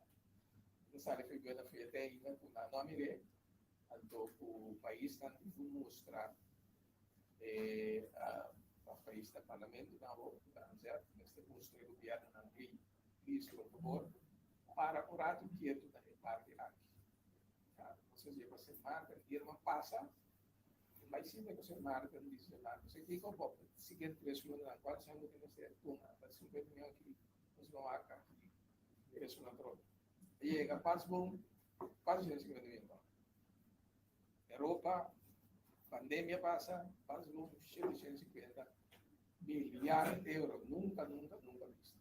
Mi ta sali fo'i buena fe te ainda ku nan no a mir'é, anto ku paisnan tin ku mustra e paisnan parlamentonan awor ku ta aanzet mester mustra e gobièrnunan ei. Please, por fabor, para un ratu kietu na e parti aki. Ja, nos a yega Sint Maarten, Irma pasa, e bai sinta ku Sint Maarten, di Sint Maarten, si kiko bo siguiente tres lunanan, kual sa bo tin mester tuma, ta 50 mion aki, nos lo wak aki, tres luna atrobe. E yega pas bon, pas 150 mil dòler. Europa, pandemia pasa, pas bon, 750 milyar euro, nunka, nunka, nunka bisto.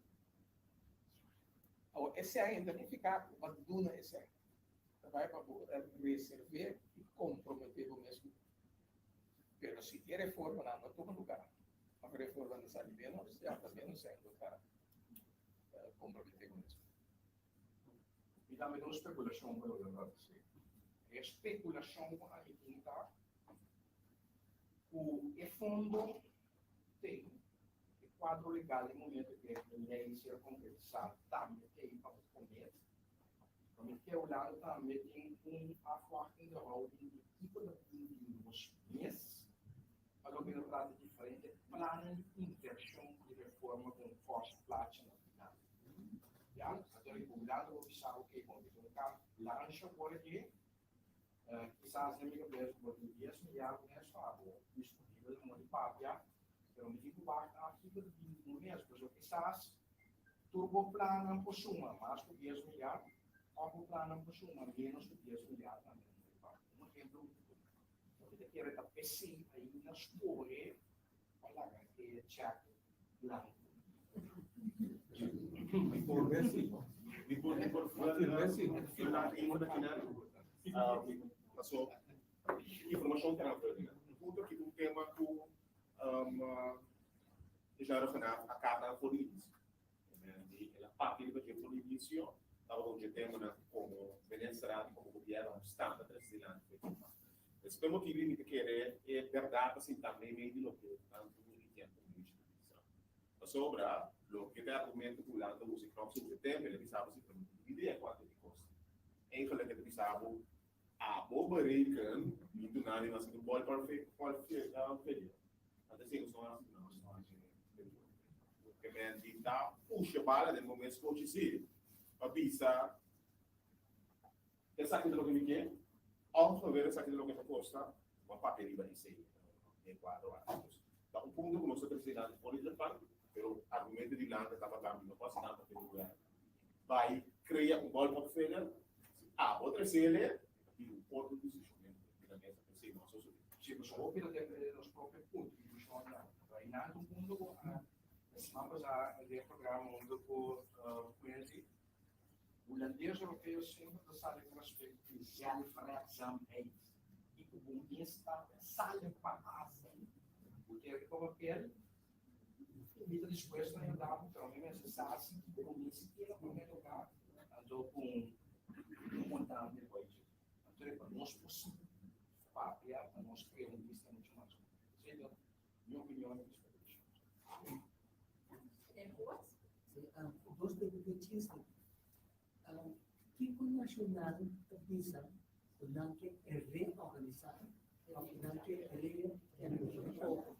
Awor, esei ainda nifiká ku bo duna esei. Ta bai pa bo reserv'é i komprometé bo mes ku. Pero si e reformanan no tuma lugá, òf e reformanan ta sali ménos, ya ta ménos sèn bo ta komprometé bo mes. Mi tambe ta un spekulashon pa loke ta trata si. E spekulashon ku ami tin ta ku e fondo tin e kuadro legal e momento ku e lei ser konkretisá tambe tei pa bo komet. Pa mi ke Hulanda tambe tin un afwachtende houding di kiko ta bin di nos mes pa loke ta trata diferente plannan di invershon di reforma ku un fòrs plachi na final. Ya, anto Hulanda bo bisa oke bon mi tin un kart blanche por aki. Kisas den mi kabes bo tin dies milyar mes pa bo disponibel na modo di papia, pero mi tin ku wak aki ku ta bin di bo mes, pasobra kisas tur bo plannan por suma mas ku dies milyar òf bo plannan por suma ménos ku dies milyar tambe na modo di papia. Un ehempel mi ta duna. Loke ta kere ta p'esei ainda skohe pa laga e chèk blanku. Mi por mi por mi por paso informashon ta na un punto aki un tema ku Jean Roggenaaf a kaba for di inisio. El a papia riba dje for di inisio tabata un dje temanan komo ministernan komo gobièrnu a stanta tres dilanti pa e tema. Esei motibu mi ta kere e bèrdat ta sinta meimei di loke tantu Etienne komo Luigi ta bisa. Pasobra loke ta e argumento ku Hulanda usa i Knops usa e tempu, el a bisa bo si pero no tin idea kuantu e kosta. Eigenlijk e ta bisa bo, abo bereken mi duna mi mas un ballpark figure. Anto esei nos no hasi. Ke men di ta pusha bala den bo mes kochi si pa bisa esaki ta loke mi ke òf pa ber esaki ta loke ta kosta bo a papia riba esei den kuadro aki. Dus ta un punto ku nos ta trese dilanti for di Japan pero argumento di Hulanda tabata mi no por hasi nada pa gobièrnu bai krea un ballpark figure si abo tresele e ta bira un otro discusion den na mesa p'esei no a sosode. Si nos hopi ta depende di nos propio kontribushon nan. Nan ta un punto ku e siman pasá den e programa huntu ku Quincy, Hulandes Europeo semper ta sali ku respecto di zelfredzaamheid i ku bo mes ta sali pa hasi. Bo ta riba papel, mi ta dispuesto na yuda bo, pero mi mester sa si kiko bo mester keda promé lugá, anto ku un montante budget. Anto e pa nos por sigui papia, pa nos krea un bista muchu mas grandi. Esei ta mi opinion i perspektiva. Dos pregunta chiste. Kiko Nacional ta bisa ku nan ke reorganisá òf ku nan ke re-poco?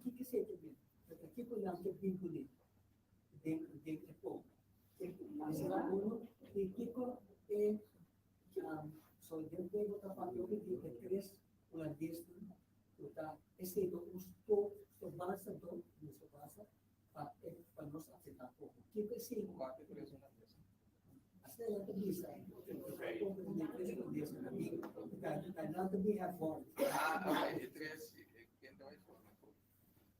Kiko esei ta bin? Kiko nan ke bin kuné den den e poco? Esei ta uno. I kiko e so den Bijbel ta papia hopi di e tres hulandesnan ku ta esei ta un stobansa do, no stobansa, pa e pa nos acepta poco. Kiko esei? Asina nan ta bisa, nan ta bin hervormd. Ah, ok, e tres, ken ta bai forma?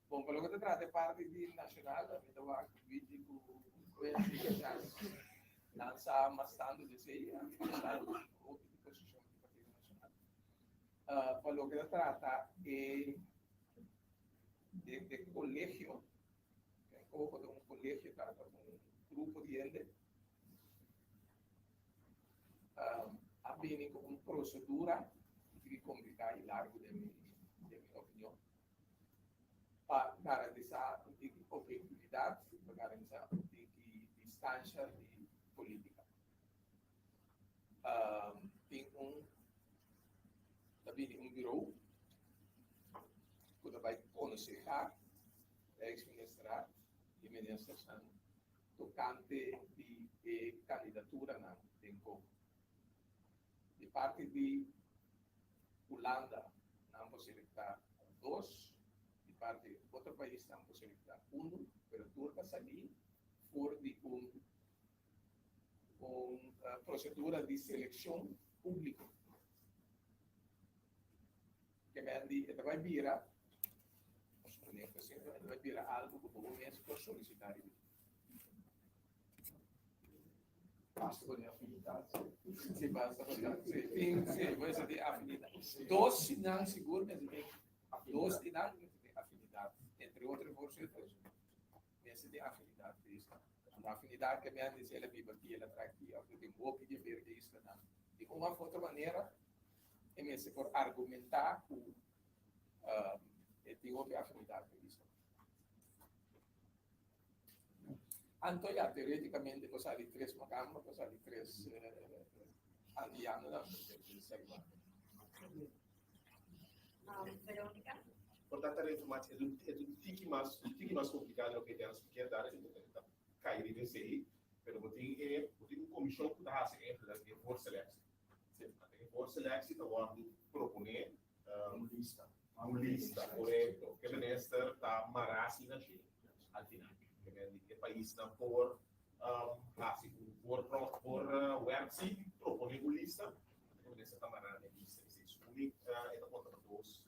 Bon, pa loke ta trata e parti di nacional, mi ta wak Luigi ku Quincy kisas nan sa mas tantu di esei, ami no sa hopi di posishon di Partido Nacional. Pa loke ta trata e e colegio, ojo ta un colegio ta un grupo di hende, a bini ku un procedura di complica y largo den mi den mi opinion. Pa garantisá un tiki objetividat, pa garantisá un tiki distansha di polítika. Tin un, ta bini un birou ku ta bai konsehá Rijksministerraad i ministersnan tokante di e kandidaturanan den Congo. Di parti di Hulanda nan por selektá dos, di parti di otro pais nan por selektá unu, pero tur ta salí for di un un prosedura di selekshon públiko. Ke men di e ta bai bira, e ta bai bira algu ku bo mes por solisitá riba dje. Basta con afinidad. Sí, basta con sí, tin, sí, voy a decir afinidad. Dos sinan sigur mester tin, dos sinan mester tin afinidad. Entre otro voorzitters, mester tin afinidad ku isla. Un afinidad ke men dice el a biba aki, el a traha aki, of tin hopi di haber ku islanan. Di un of otro manera, e mester por argumenta ku e tin hopi afinidad ku isla. Anto ya, teoreticamente por sali tres macamba, por sali tres antiano Veronica? Por tanto, la informatie es un tiki mas complicado de lo que Dennis kier dar, es ta cai riba esei, pero bo tin e, bo tin un comision cu ta haci eigenlijk e voorselectie. E voorselectie ta wordo propone Un lista. Un lista, korekto. Ke minister ta mará asina shi al final. Ke men di e paisnan por hasi un voorwerksie, proponé un lista, anto e minister ta mará na e lista. Esei suni e ta konta pa dos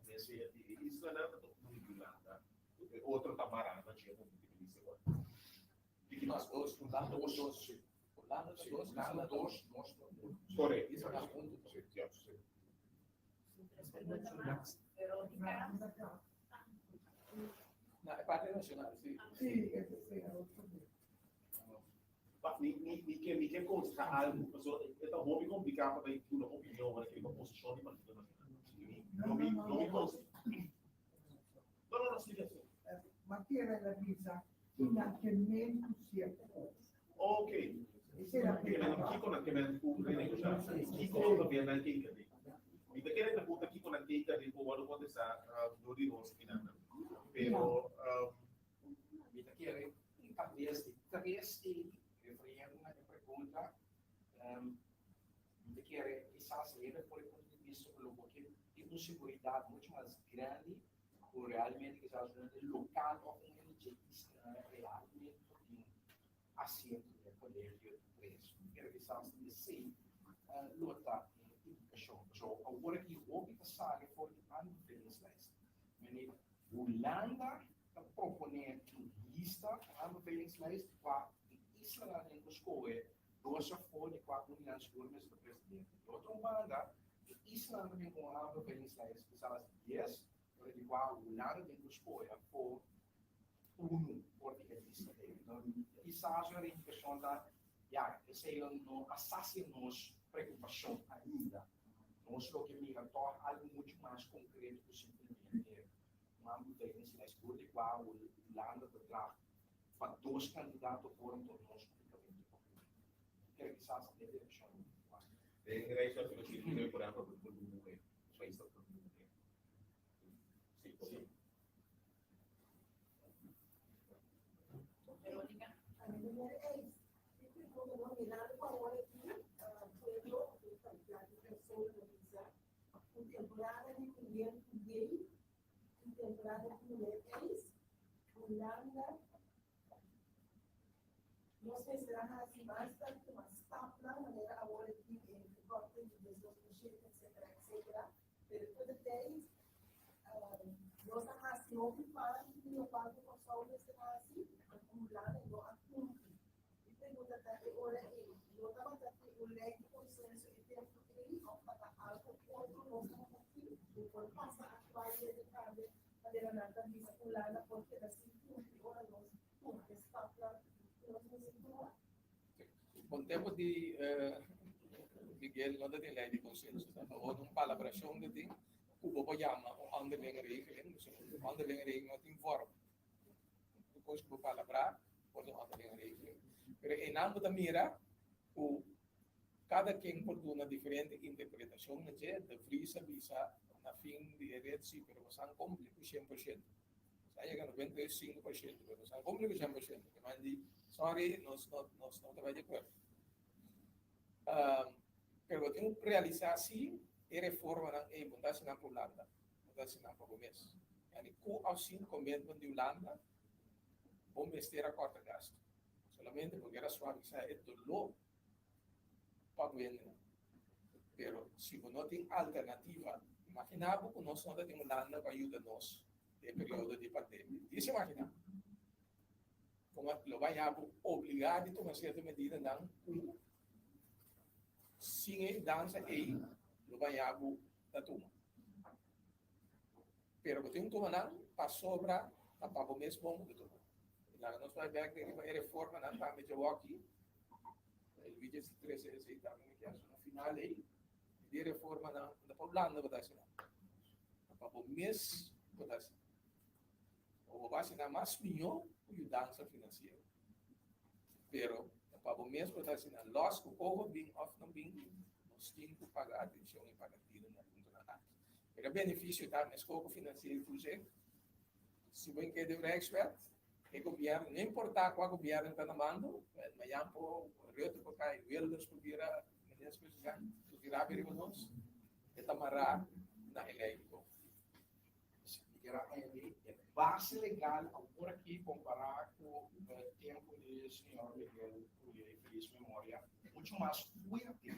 mester di e islanan, anto un di Hulanda. E otro ta mará na dje momento ku e lista wòrdu. Diki mas dos, Hulanda dos, Hulanda ta dos, Hulanda dos, nos ta un. Korekto. Isla huntu. Sí, ja, sí. Na e parte nacional, sí. Sí, ese sí, otro. Pa, mi, mi, mi ke, mi ke aconseja algo, paso e ta hopi complica pa bay duna opinion ora riba posicion di Partido Nacional. Mi, no mi, no mi conse. No, no, no, sigue, sigue. Ma kier a bisa financiamento cierto cos. Ok. Ese era Ke men, kiko nan ke men ku renegociar? Kiko gobierno nan ke interveni? Mi ta kere pregunta kiko nan tei ta riba wòrdu kontestá dor di nos finalnan. Pero Mi ta kere talbes di tres ei referiendo na e pregunta, mi ta kere kisas hende por e punto di bista ku lo bo ke tin un seguridat muchu mas grandi ku realmente kisas un hende lokal òf un hende dje isla realmente por tin asiento den e kolegio di tres. Mi ta kere kisas esei lo ta e implikashon. Pasobra awor aki hopi ta sali for di aanbevelingslijst. Meneer Hulanda ta proponé un lista, un aanbevelingslijst, di kua e islanan tin ku skohe dos afó di kua un di nan sigur mester ta presidente. Di otro banda, e islanan ta bin ku un aanbevelingslijst kisas di dies, pero di kua Hulanda tin ku skohe afó unu for di e lista ei. Kisas un reindikashon ta, ya, esei lo no a sasia nos preokupashon ainda. Nos lo ke mira tòg algu muchu mas konkreto ku simplemente un aanbevelingslijst dor di kua Hulanda ta draag pa dos kandidato vormt door nos únikamente pa un. Mi kere kisas den e direkshon lo tin wak. Den Rijkswet Financiering por ehempel bo por muhe, nos pais ta por muhe. Sí, por sí. Veronica. Meneer Eis, mi pregunta no, mirando cu awor aki pueblo of e cantidad di persona ta bisa un temporada di meneer Gay, un temporada di meneer Eis, Hulanda nos mester a haci mas tanto mas stapnan manera awor aki e verkorting di 12%, etcetera, etcetera, pero tot de tijd Nos a hasi hopi parti di lokual ku Kòrsou mester hasi, ku Hulanda no a kumpli. Mi pregunta ta e ora ei, no tabata tin un lei di konsenso e tempu ei òf tabata algu otro nos tabata tin ku por pasa aktualmente tambe manera nan ta bisa Hulanda por keda sin kumpli ora nos tuma e stapnan ku nos mester tuma? Con tempo di Miguel no ta tin ley di consenso, ta gewoon un palabracion ta tin cu bo por yama un onderlinge regeling, dus un onderlinge regeling no tin vorm. Tur cos cu bo palabra por ta un onderlinge regeling. Pero eynan bo ta mira cu cada ken por duna diferente interpretacion na dje, De Vries a bisa na fin di e ret si, pero bo san cumpli cu 100%. Nos a yega 95%, pero nos a cumpli cu 100%. Ke man di, sorry, nos no, nos no ta bai di acuerdo. Um, pero bo tin ku realisa si e reformanan ei bo ta hasi nan pa Hulanda, bo ta hasi nan pa bo mes. Yani ku of sin commitment di Hulanda, bo mester a corta gasto. Solamente bo kier a suavisa e dolor pa bo hendenan. Pero si bo no tin alternativa, imagina bo ku nos no ta tin Hulanda pa yuda nos den periodo di pandemia. Dies imagina como lo bai habu obligá di tuma cierto medidanan ku sin e yudansa ei lo bai habu ta tuma. Pero bo tin ku tuma nan pasobra ta pa bo mes bon ku bo tuma. Laga nos bai bek riba e reformanan tambe djawoki. Luigi a trese esei tambe mi kier na final ei. Di reformanan no ta pa Hulanda bo ta hasi nan. Ta pa bo mes bo ta hasi. O bo hasi nan mas mihó ku yudansa finansiero. Pero ta pa bo mes bo ta hasi nan. Lòs ku koho bin òf no bin, nos tin ku paga atenshon i paga tinu na puntonan aki. Pero e benefisio ta meskos ku finansiero toezicht. Si bo inkede un Rijkswet, e gobièrnu, no importá kua gobièrnu ta na mando, mañan por Rutte por kai, Wilders por bira minister president, su tira riba nos, e ta mará na e lei di koho. Mi kier a añadí e base legal awor aki kompará ku e tempu di señor Miguel Curiel di feliz memoria muchu mas fuerte.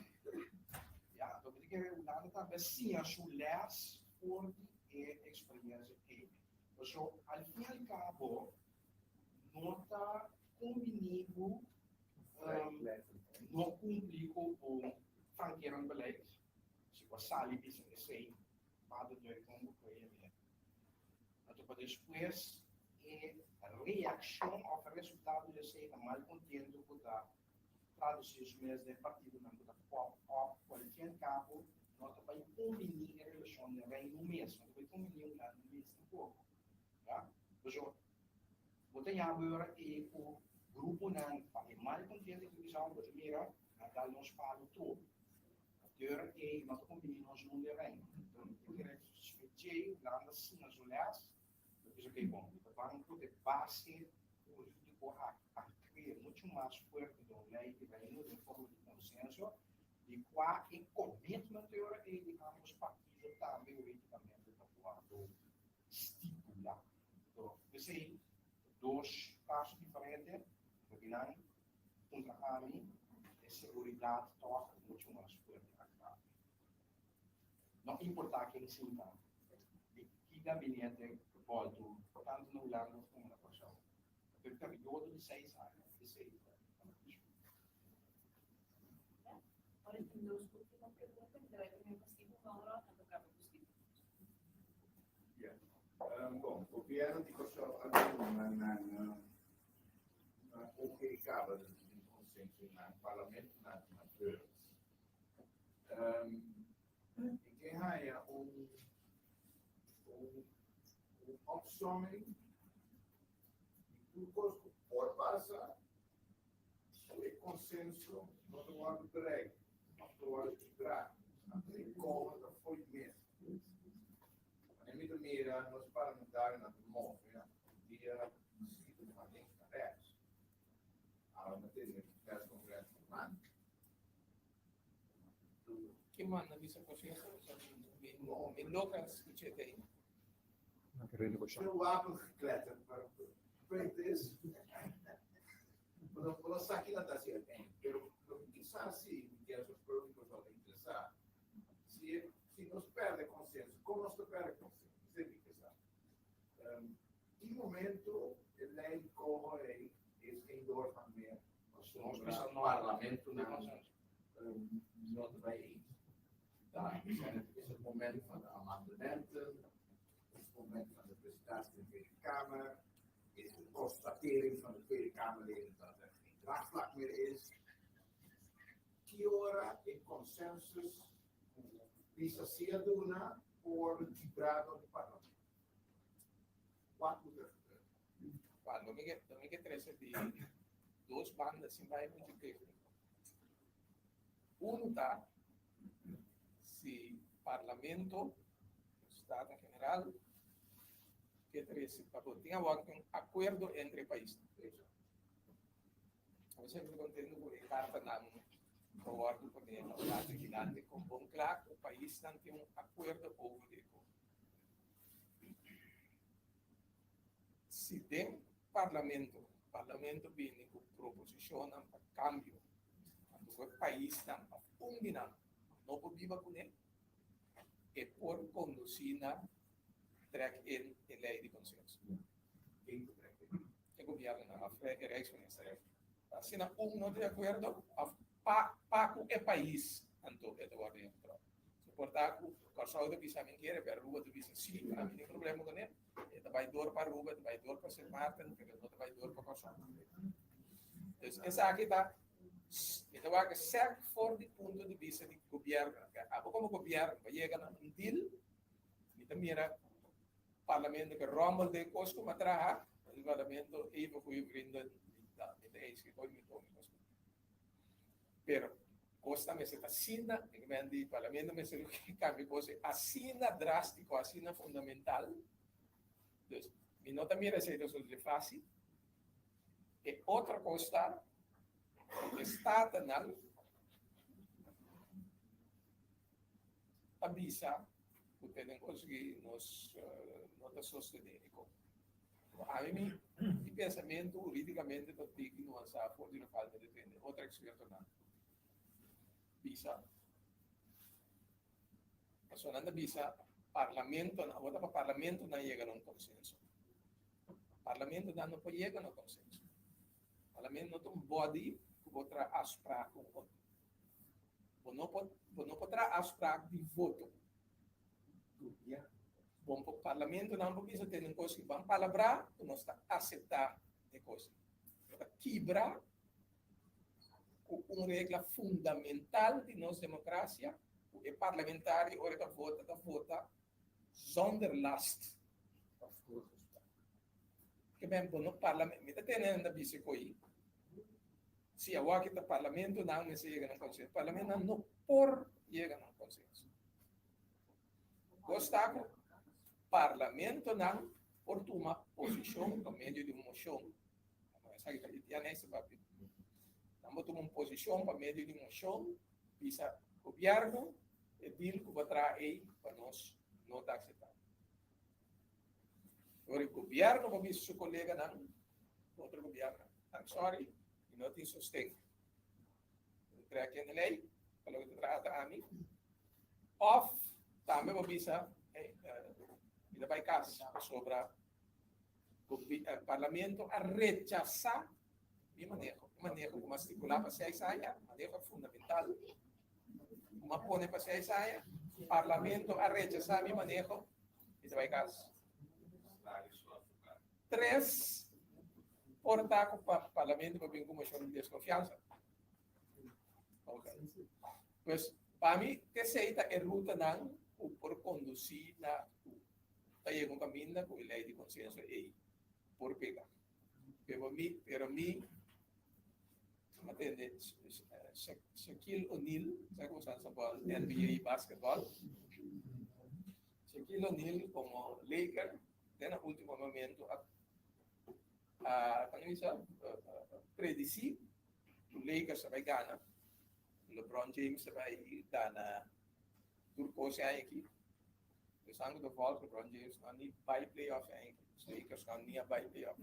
Ya, anto mi ta kere Hulanda tambe a siña su lès for di e eksperiencia ei. Paso al fin al cabo no ta kombiní ku no kumpli ku un flankerend beleid. Si bo a sali bisa esei, Vader Duikon bo koe mi. Anto pa despues e reakshon òf e resultado di esei ta malkontento ku ta tradusi su mes den partidonan ku ta pop up ku al fin al cabo no ta bai kumbiní e relashon den Reino mes, no ta bai kumbiní Hulanda mes tampoko. Ya? Pasobra bo ta yama e ora ei ku gruponan pa e malkontento ku bisa bo ta mira nan dal nos palo tur. Deur ei no ta kumbiní nos hundu e Reino. Enton mi ta kere djei Hulanda siña su lès, lo bisa okey bon, mi ta ban ku e base hurídiko aki ankrea muchu mas fuerte den un lei di Reino den forma di konsenso, di kua e commitment e ora ei di ambos partido tambe hurídikamente ta wòrdu stipulá. Enton p'esei dos paso diferente, pasobra nan Puntra ami, e seguridat tòg muchu mas fuerte aktual. No importá ken sinta di ki gabinete bòltu tantu na Hulanda komo na Kòrsou, pa e periodo di seis aña esei ta e kondishon. Ora tin dos último pregunta, mi ta bai primer pa Steven Mauro, anto kaba ku Steven. Bon, gobièrnu di Kòrsou a duna nan Na oké kaba den tin konsenso na parlamento na na beurt. Um, ik ke haña un un un opsomming di tur kos ku por pasa ku e konsenso no ta wòrdu bereikt òf ta wòrdu kibrá. Anto e koho ta fo'i mesa. Wanneer mi ta mira nos parlamentarionan ta move un dia skitu van links naar rechts. Awe mi tende e persconferentie van man. Ki manda bisa proceso? Mi loka skuché te ainda. Veel wapengekletter, maar het punt is, bo no sa kila ta hasi uiteindelijk. Pero loke kisas si mi kier soort público zou ta interesá, si e si nos perde consenso, kon nos ta perde consenso? Esei mi ke sa. Ki momento e lei di coho ei is geen doorgang meer, pasobra parlamentonan no ta bai eens. Dan zijn het, is het moment van de amendementen, is het moment van de presentatie in de Tweede Kamer, is de constatering van de Tweede Kamerleden dat er geen draagvlak meer is. Ki ora e consensus ku bisa si a duna por kibra door di parlamento? Wat moet er gebeuren? Wel, lo mi ke, lo mi ke trese di dos banda sin bai muchu técnico. Uno ta si Parlamento, Staten General, ke trese pa bo tin awor un akuerdo entre e paisnan. Abo semper contento cu e cartanan ta wordo pone na plato gigante con bon cla cu paisnan tin un acuerdo over di e cos. Si den parlamento, parlamento bini cu proposicionnan pa cambio, anto cu e paisnan of un di nan no por biba cune, e por conduci na trek in e ley di consenso. E gobiernonan of e Rijksminister. Asina un no ta di akuerdo of pa pa ku e pais anto e ta wòrdu entrò. So por ta ku Kòrsou ta bisa mi kere pero Aruba ta bisa si, ami tin problema kuné. E ta bai dor pa Aruba, e ta bai dor pa Sint Maarten, pero no ta bai dor pa Kòrsou. Dus esaki ta mi ta wak sèk for di punto di bista di gobièrnu. Abo komo gobièrnu bo yega na un deal, mi ta mira Parlamento ke rommel den kos ku mi a traha, e parlamento even goeie vrienden, mi ta eens ke kos mi tome kos ku. Pero kosnan mester ta asina, ik men di parlamento mester kambia kos asina drástiko, asina fundamental. Dus mi no ta mira esei ta solucion fácil. E otro kos ta ku e statennan ta bisa ku tenen konsegui nos no ta sostené e kos. Ami mi mi pensamentu hurídikamente ta tiki nuansá for di lokual mi ta tende otro ekspertonan bisa. Pasobra nan ta bisa parlamentonan, awor ta pa parlamentonan yega na un konsenso. Parlamentonan no por yega na un konsenso. Parlamento no ta un body ku bo traha afsprak ku un otro. Bo no por, bo no por traha afspraak di voto. Bon por parlamentonan por bisa tene un kos ki ban palabrá ku nos ta aseptá e kos. Bo ta kibra ku un regla fundamental di nos demokrasia ku e parlamentario ora e ta vota ta vota zonder last of voorgesprek. Ke men bo no parlamento, mi ta tene nan ta bisa ko'i Si awor aki ta parlamentonan mester yega na un konsenso, parlamentonan no por yega na un konsenso. Kos ta ku parlamentonan por tuma posishon pa medio di un moshon. Esaki ta Itiana ese papia. Nan por tuma un posishon pa medio di moshon bisa gobièrnu e deal ku bo traha ei pa nos no ta akseptá. Ora e gobièrnu por bisa su koleganan, otro gobièrnu, I'm sorry, mi no tin sosten. Mi trek e lei pa loke ta trata ami. Òf tambe bo bisa, hey, mi ta bai kas pasobra parlamento a rechasá mi maneho. E maneho ku mi a stipulá pa seis aña, maneho fundamental ku mi a pone pa seis aña, parlamento a rechasá mi maneho, mi ta bai kas. Tres, por ta ku parlamento por bin ku moshon di deskonfiansa. Ok. Pues, pa mi, esei ta e rutanan ku por kondusí na ku ta yega un kaminda ku e lei di konsenso ei por pega. Pero mi, pero mi, a tende Shaquille O'Neal, sa ku sa bòl NBA basketball? Shaquille O'Neal komo Laker den na ultimo momento a a kan bisa predisi ku Lakers a bai gana, LeBron James a bai gana tur kos e aña aki. Pensando ku default LeBron James no a ni bai playoff e aña aki, Lakers no a ni a bai playoff.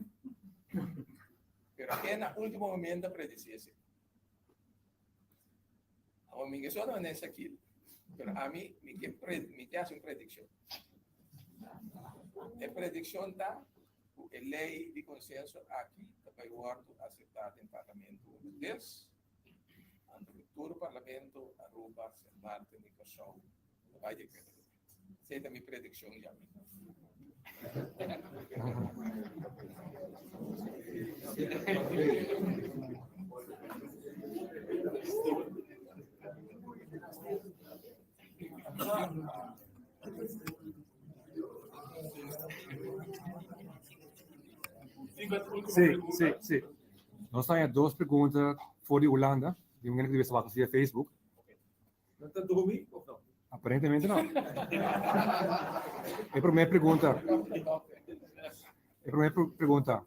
Pero te na ultimo momento a predisi esei. Awor mi ke sona manera Shaquille, pero ami mi ke pre mi ke hasi un predikshon. E predikshon ta ku e lei di konsenso aki ta bai wòrdu aseptá den Parlamento Hulandes, anto ku tur Parlamento, Aruba, Sint Maarten i Kòrsou ta bai di akuerdo ku mi. Esei ta mi predikshon ya. Sí, sí, sí. Nos haña dos pregunta for di Hulanda, di un hende ku debe wak via Facebook. Nan ta drumi of no? Aparentemente no. E promé pregunta. E promé pregunta.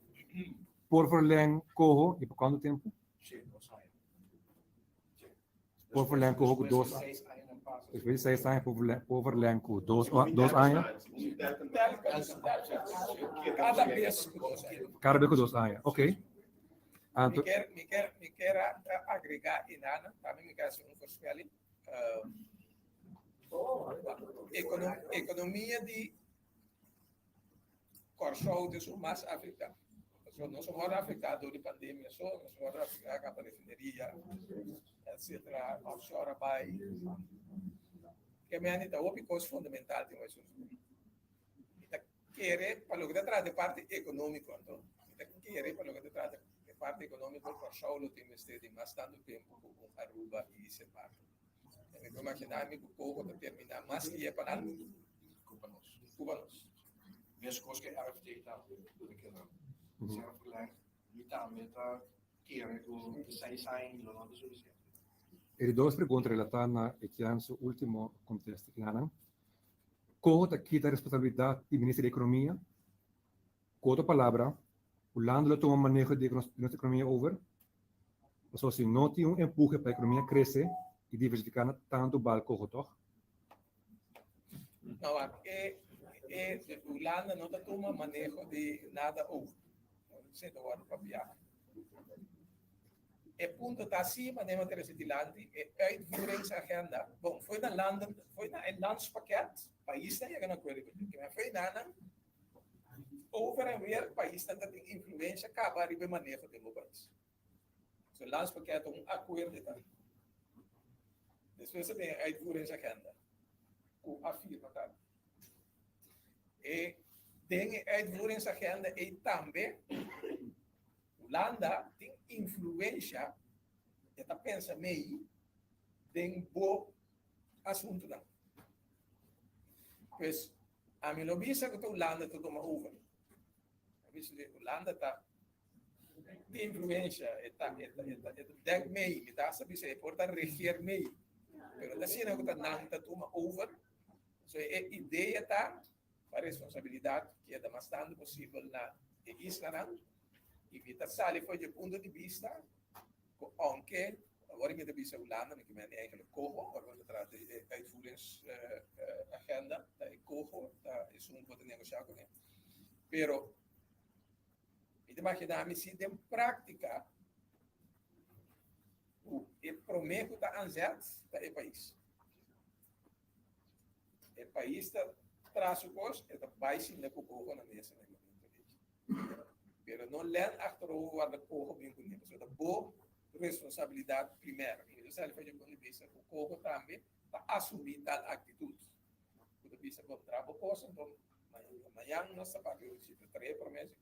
Por verleng coho y pa cuanto tempo? Sí, dos aña. Sí. Por verleng coho cu dos. Después de seis aña por verleng, por verleng cu dos, dos aña. Cada vez cu dos aña. Cada vez cu dos aña. Ok. Anto... Mi kier, mi kier, mi kier agrega inana, tambe mi kier haci un voorspelling. Uh, econom, economia di Kòrsou ta esun mas afektá. Pasobra nos a wòrdu afektá dor di pandemia so, nos a wòrdu afektá kaba refineria, etcetera, offshore a bai. Ke mende ta hopi kos fundamental tin bai sosodé. Mi ta kere pa loke ta trata e parti ekonómiko anto, mi ta kere pa loke ta trata e parti ekonómiko Kòrsou lo tin mester di mas tantu tempu ku un Aruba i Sint Maarten. Mi por imaginá mi ku poko ta terminá mas lié pa nan ku pa nos. Ku pa nos. Meskos ku e RFT tambe lo ta keda ser verlengd. Mi tambe ta kere ku seis aña lo no ta sufisiente. E di dos pregunta relatá na Etienne su último kontesta kinanan. Koho ta kita responsabilidat di Minister di Ekonomia? Ku otro palabra, Hulanda lo tuma maneho di nos ekonomia over? Pasobra si no tin un empuhe pa ekonomia krese i diversifiká na tantu bal koho tòg? No, wak, e, e, Hulanda no ta tuma maneho di nada over. Esei ta wòrdu papiá. E punto ta si, manera mi a trese dilanti, e uitvoeringsagenda, bon, foi na landen, foi na e landspakket, paisnan yega na akuerdo ku dje, foi na nan Over en weer paisnan ta tin influencia caba riba e maneho den bo pais. So landspakket ta un acuerdo ta. Despues ta bin e uitvoeringsagenda cu a firma tambe. E den e uitvoeringsagenda ei tambe Hulanda tin influencia, e ta pensa mei den bo asuntunan. Pues Ami lo bisa ku ta Hulanda ta tuma over. A bisa di Hulanda ta di influencia, e ta, e ta, e ta, e ta dek mee, mi ta hasta bisa e por ta regeer mee. Pero ta asina ku ta nan ta tuma over. So e idea ta pa responsabilidat keda mas tantu posibel na e islanan i mi ta sali for dje punto di bista ku ounke awor mi ta bisa Hulanda mi ke mende eigenlijk Coho ora bo ta trata di e uitvoeringsagenda ta e Coho ta esun ku bo ta negosha kuné pero mi ta imagina mi si den práktika ku e promé ku ta aanzet ta e pais. E pais ta traha su kos, e ta bai sinta ku Coho na mesa na e momento ei. Pero no len achterover warda Coho bin kuné, pasobra ta bo responsabilidat primero. I mi ta sali for dje punto di bista ku Coho tambe ta asumí tal aktitut. Ku ta bisa bo traha bo kos, anto mañan nos ta papia ku si ta traha e promé si.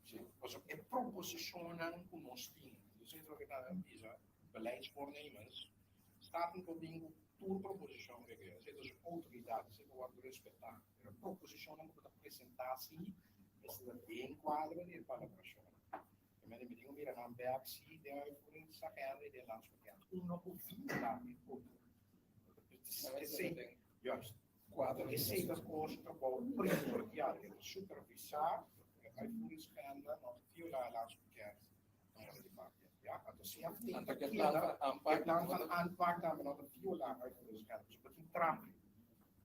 Sí, pasobra e proposishonnan ku nos tin, esei ta loke ta bisa beleidsvoornemens, Staten por bin ku tur proposishon ku e ke. Esei ta su outoridat, esei ta wòrdu respetá. Pero e proposishonnan ku bo ta presentá si, mester ta den kuadro di e palabrashonnan. E mende mi tin ku mira nan bèk si den uitvoeringsagenda i den landspakket. Un no por violá e otro. Esei, juist. Esei ta kos ku ta bou primordial. E ta supervisá e uitvoeringsagenda no ta violá e landspakket. Ja, anto CFT Anto ta ke plan keda van aanpak e plan van aanpak tambe no ta viola uitvoeringsagenda. Dus bo tin trampi.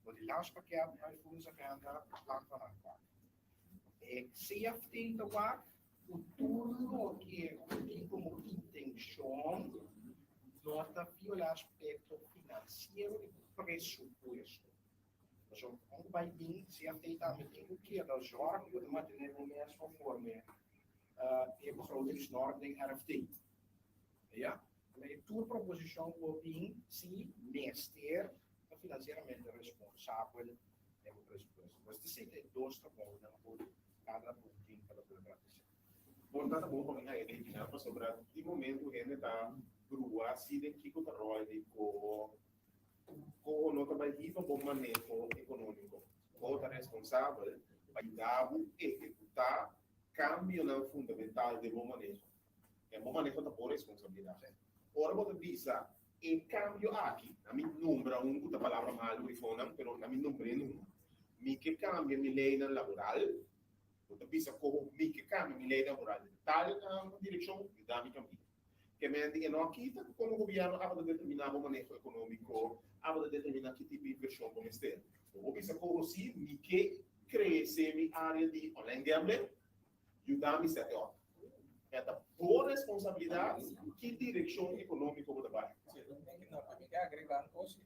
Bo di landspakket, uitvoeringsagenda, plan van aanpak. E CFT ta wak ku tur loke ku tin komo intenshon no ta viola aspekto finansiero di presupuesto. Pasobra kon ku bai bin CFT tambe tin ku keda zorg ku ta mantené bo mes konforme e begrotingsnorm den RFT. Ja, e tur proposishon ku bo bin si mester ta finansieramente responsabel den bo presupuesto. Pues esei ta e dos trabounan ku kada un tin pa loke ta trata esei. Por ta bon pa mi haña den final pasobra tin momento hende ta brua si den kiko ta ròl di koho Koho no ta bai hiba bo maneho ekonómiko. Koho ta responsabel pa yuda bo ehekutá kambionan fundamental den bo maneho. E bo maneho ta bo responsabilidat. Ora bo ta bisa e kambio aki, na mi nombra un ku ta palabra malu rifonan, pero na mi nombr'é numa. Mi ke kambia mi leinan laboral, bo ta bisa koho mi ke kambia mi lei laboral den tal direkshon, yuda mi kambia. Ke men di e no a kita ku komo gobièrnu aba ta determiná bo maneho ekonómiko, aba ta determiná ki tipo di invershon bo mester. Bo por bisa komo si mi ke krese mi área di online gambling, yuda mi sèt e òp. E ta bo responsabilidat ki direkshon ekonómiko bo ta bai. Mi ke agregá un kos.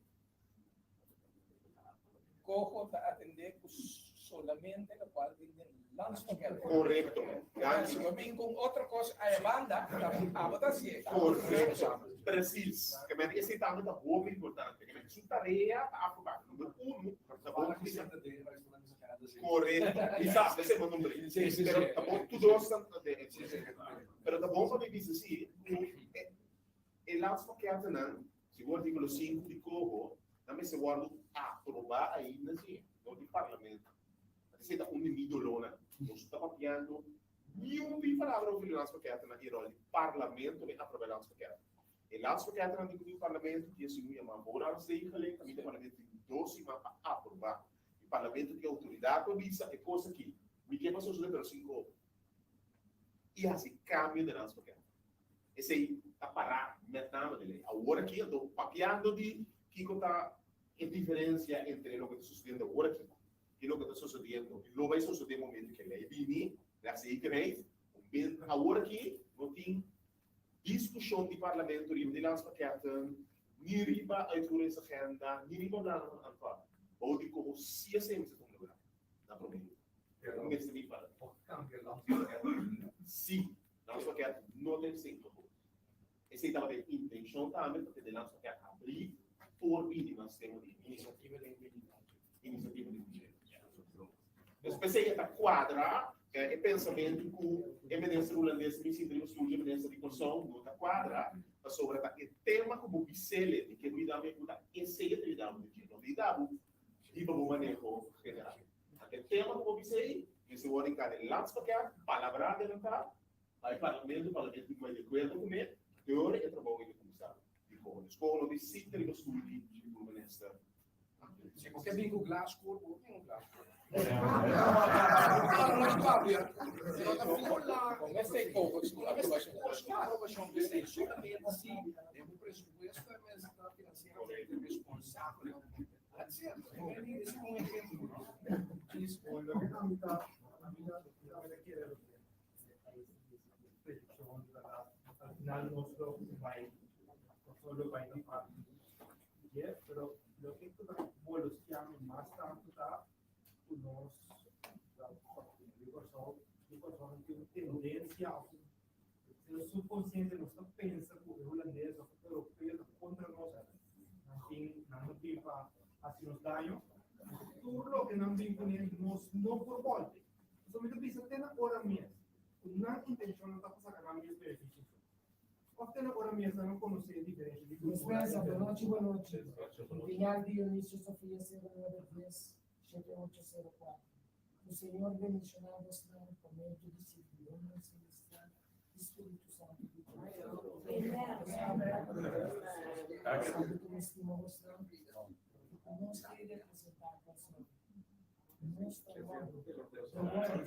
Coho ta atendé ku solamente lokual tin den landspakket. Korekto. Danki. Si bo bin ku un otro kos aya banda, ta abo ta hasié. Korekto. Presis. Ke men esei tambe ta hopi importante. Ke men su tarea ta afroba. Number uno, ta bon bisa. Korekto. Kisas, esei bo nombr'é. Pero ta bon tur dos ta den. Pero ta bon pa mi bisa si ku e landspakketennan Segun artíkulo sinku di Coho, nan mester wòrdu aprobá ainda si dor di Parlamento. Esei ta un di mi dolónan. Nos no ta papiando niun di palabra over di landspakketennan i ròl di Parlamento den aprobá e landspakketten. E landspakketennan tin ku bin Parlamento tin esun yamá voorrangsregeling, kaminda Parlamento tin dos siman pa aprobá. I Parlamento tin outoridat pa bisa e kos aki, mi ke pa sosodé pero sin Coho. I hasi kambio den landspakketten. Esei ta pará met name di lei. Awor aki anto papiando di kiko ta e diferensia entre loke ta sosodiendo awor aki i loke ta sosodiendo i lo bai sosodé momento ku e lei bini, rechtszekerheid, awor aki no tin diskushon di parlamento riba di landspakketten, ni riba uitvoeringsagenda, ni riba plannen van aanpak. Bou di komo si esei mester tuma lugar na promé lugar. Mester bin parlamento. Si. Landspakket no ta exento por. Esei tabata e intencion tambe pa tene Landspakket abrí por bini mas tema di Iniciativa den bini. Iniciativa den bini. Dus p'esei e ta cuadra e pensamentu cu e minister Hulandes mi sinti riba stoel di e minister di Kòrsou no ta cuadra pasobra ta e tema cu bo bisele di ke bida mi cu ta esei e ta yuda bo di dje no ta yuda bo riba bo maneho general. E tema ku bo bisa ei mester wòrdu hinká den landspakket, palabrá adelantá pa e parlamento, parlamento tin ku bai di akuerdo kuné, te ora e trabou ei ta kuminsá. coho. Dus coho no tin sita riba stoel di prome minister. Si bo ke bin ku glas kur, bo bin ku glas kur. Al final nos lo bai, nos lo bai di parti. Yes, pero loke ku ta molestiá mi mas tantu ta ku nos di Kòrsou, di Kòrsou nan tin un tendensia òf un subkonsiente nos ta pensa ku e hulandes òf e europeo ta kontra nos, nan tin nan ta bin pa hasi nos daño. Tur loke nan bin kuné nos no por bòlt'e. Pasobra mi ta bisa te na ora mes ku nan intenshon no ta pa saka nan mes benefisio. Of te na ora mes nan no konosé e diferensha di kultura. Dispensa, bonochi bonochi. Piñal Dionisio Sofia 093 7804. Ku Señor bendishoná bosnan pa medio di sirbidónan selestial i Spiritu Santu di Dios. Sabi ku mi stima bosnan i ku nos ta representá Kòrsou. Nos ta wòrdu.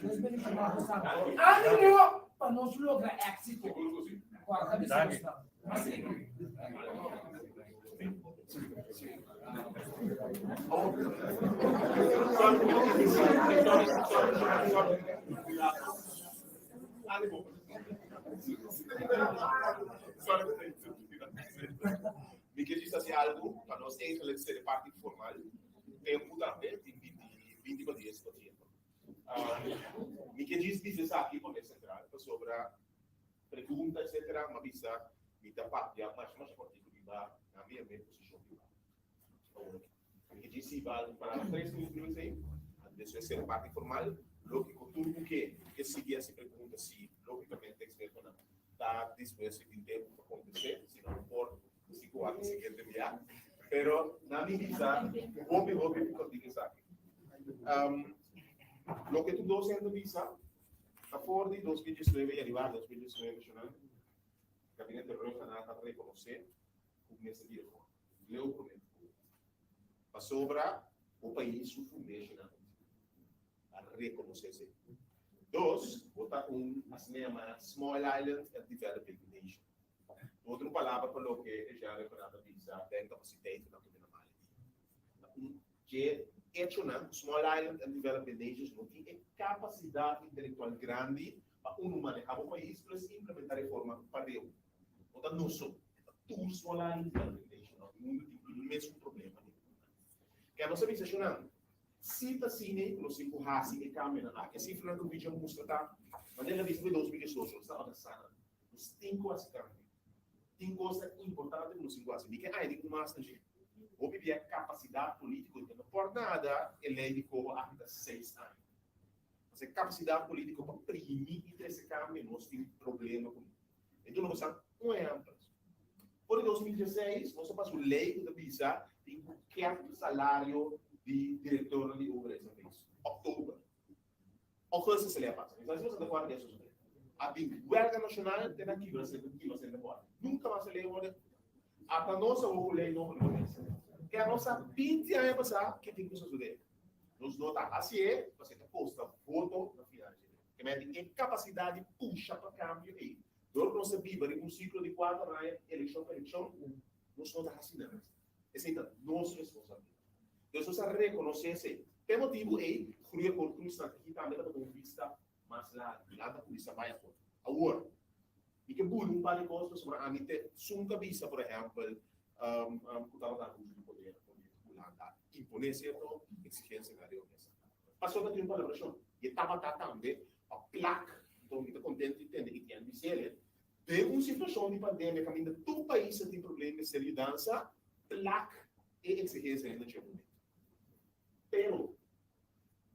Dios bendishoná bosnan. Ánimo pa nos logra éksito. Kòrda bisa bosnan. Mi ke djis hasi algu pa nos eigenlijk ser e parti formal. Tempu tambe tin binti binti pa dies pa tiempo. Mi ke djis bisa esaki pa mes sentral pasobra pregunta etcetera m'a bisa mi ta papia masha masha kòrtiku riba na mi e posishon di awor. Mi ke djis hiba algu palabra tres minuut riba esei despues ser e parti formal. Lógiko tur ku ke ke sigui hasi pregunta si lógikamente ekspertonan ta dispuesto i tin tempu pa kontest'é si no por Si ku wak e siguiente bia. Pero na mi bisa hopi hopi kòrtiku esaki. Loke tur dos hende bisa ta for di 2019 i ariba 2019 shonal gabinete Rhuggenaath a rekonosé ku mester di reforma. Leu promé ku pasobra bo pais su fundashonnan a rekonosé esei. Dos, bo ta un asina yamá small island and developing nation. Otro palabra pa loke e Jean Reconat a bisa den capaciteit nan tumina mali di. Ta un dje echonan cu Small Island and Developing Nations no tin e capacidad intelectual grandi pa unu maneha bo pais plus implementa reforma pareu. No ta nos so, e ta tur Small Island Developing Nation na mundo tin e mesun problema. Ke nos a bisa eshonan, si ta asina cu nos tin cu haci e cambionan aki. E cifranan cu Luigi a mustra ta manera bisa cu e 2018 nos tabata sana. Nos tin ku hasi kambio. Tin kosnan importante ku nos tin ku hasi. Mi ke añadi un mas na dje. Hopi bia kapasidat polítiko i no por nada e lei di koho aki ta seis aña. Nos e kapasidat polítiko pa primí i trese kambio nos tin problema kuné. Mi duna boso un ehèmpel. For di 2016 nos a pasa un lei ku ta bisa tin ku kèp salario di direktornan di overheidsafees. Òktober. Augustus el a pasa. Mi sa si boso ta acuerda di e sucede. A bin huelga nacional te na kibra kibra senta por. Nunca mas e ley a worde. Ata nos awor cu ley nobo riba mesa. Ke nos sa 20 aña pasa ke tin cu sucede. Nos no ta hacié pasobra ta costa voto na final dje. Ke men tin e capacidad di pusha pa cambio ey. Dor cu nos ta biba riba un ciclo di cuater aña eleccion pa eleccion, nos no ta haci nada. Esey ta nos responsabilidad. Entonces nos a reconoce esey. P'e motibu ey, Groei Akkoord Groei Strategie tambe tabata un bista mas largu. Nan ta cuminsa bay afo. Awor, mi ke buli un par di cos pasobra ami te sun ta bisa, por ehempel, cu tabata abuso di poder cu Hulanda impone cierto exigencianan riba mesa. Pasobra tin un palabracion. Y e tabata tambe pa plak, enton mi ta contento di tende Etienne bisele, Den un situashon di pandemia kaminda tur pais ta tin problem mester yudansa, plak e eksigensia na dje momento. Pero,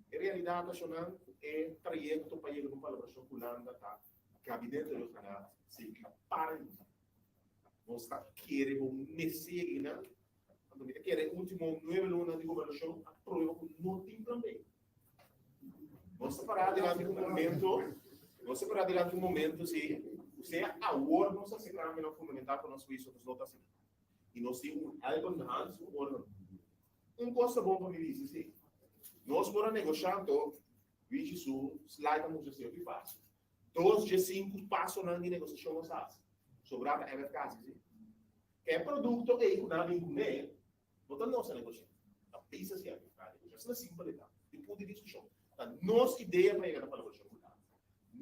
e realidat nashonal ku e trayekto pa yega na un palabrashon ku Hulanda ta Gabinete Rhuggenaath si a para yuda. Nos ta kere bo mester yega einan, anto mi ta kere e ultimo nuebe luna di gobernashon a prueba ku no tin plan B. Nos ta pará dilanti un momento, nos ta pará dilanti un momento si, sea awor nos hasi kambionan fundamental pa nos huicio, nos no ta hasi nada. I nos tin un helpende hand, un órgano. Un kos ta bon pa mi bisa si, nos por a negoshá anto Wichi su slide a mustra si hopi fásil. Dos dje sinku pasonan di negosiashon nos a hasi. Sobrá ta MFK hasi si. Ke produkto ei ku nan a bin kuné no ta nos a negoshá. Ta bisa si MFK a negoshá. Asina simpel e ta. Tin punto di diskushon. Ta nos idea pa yega na palabrashon ku nan.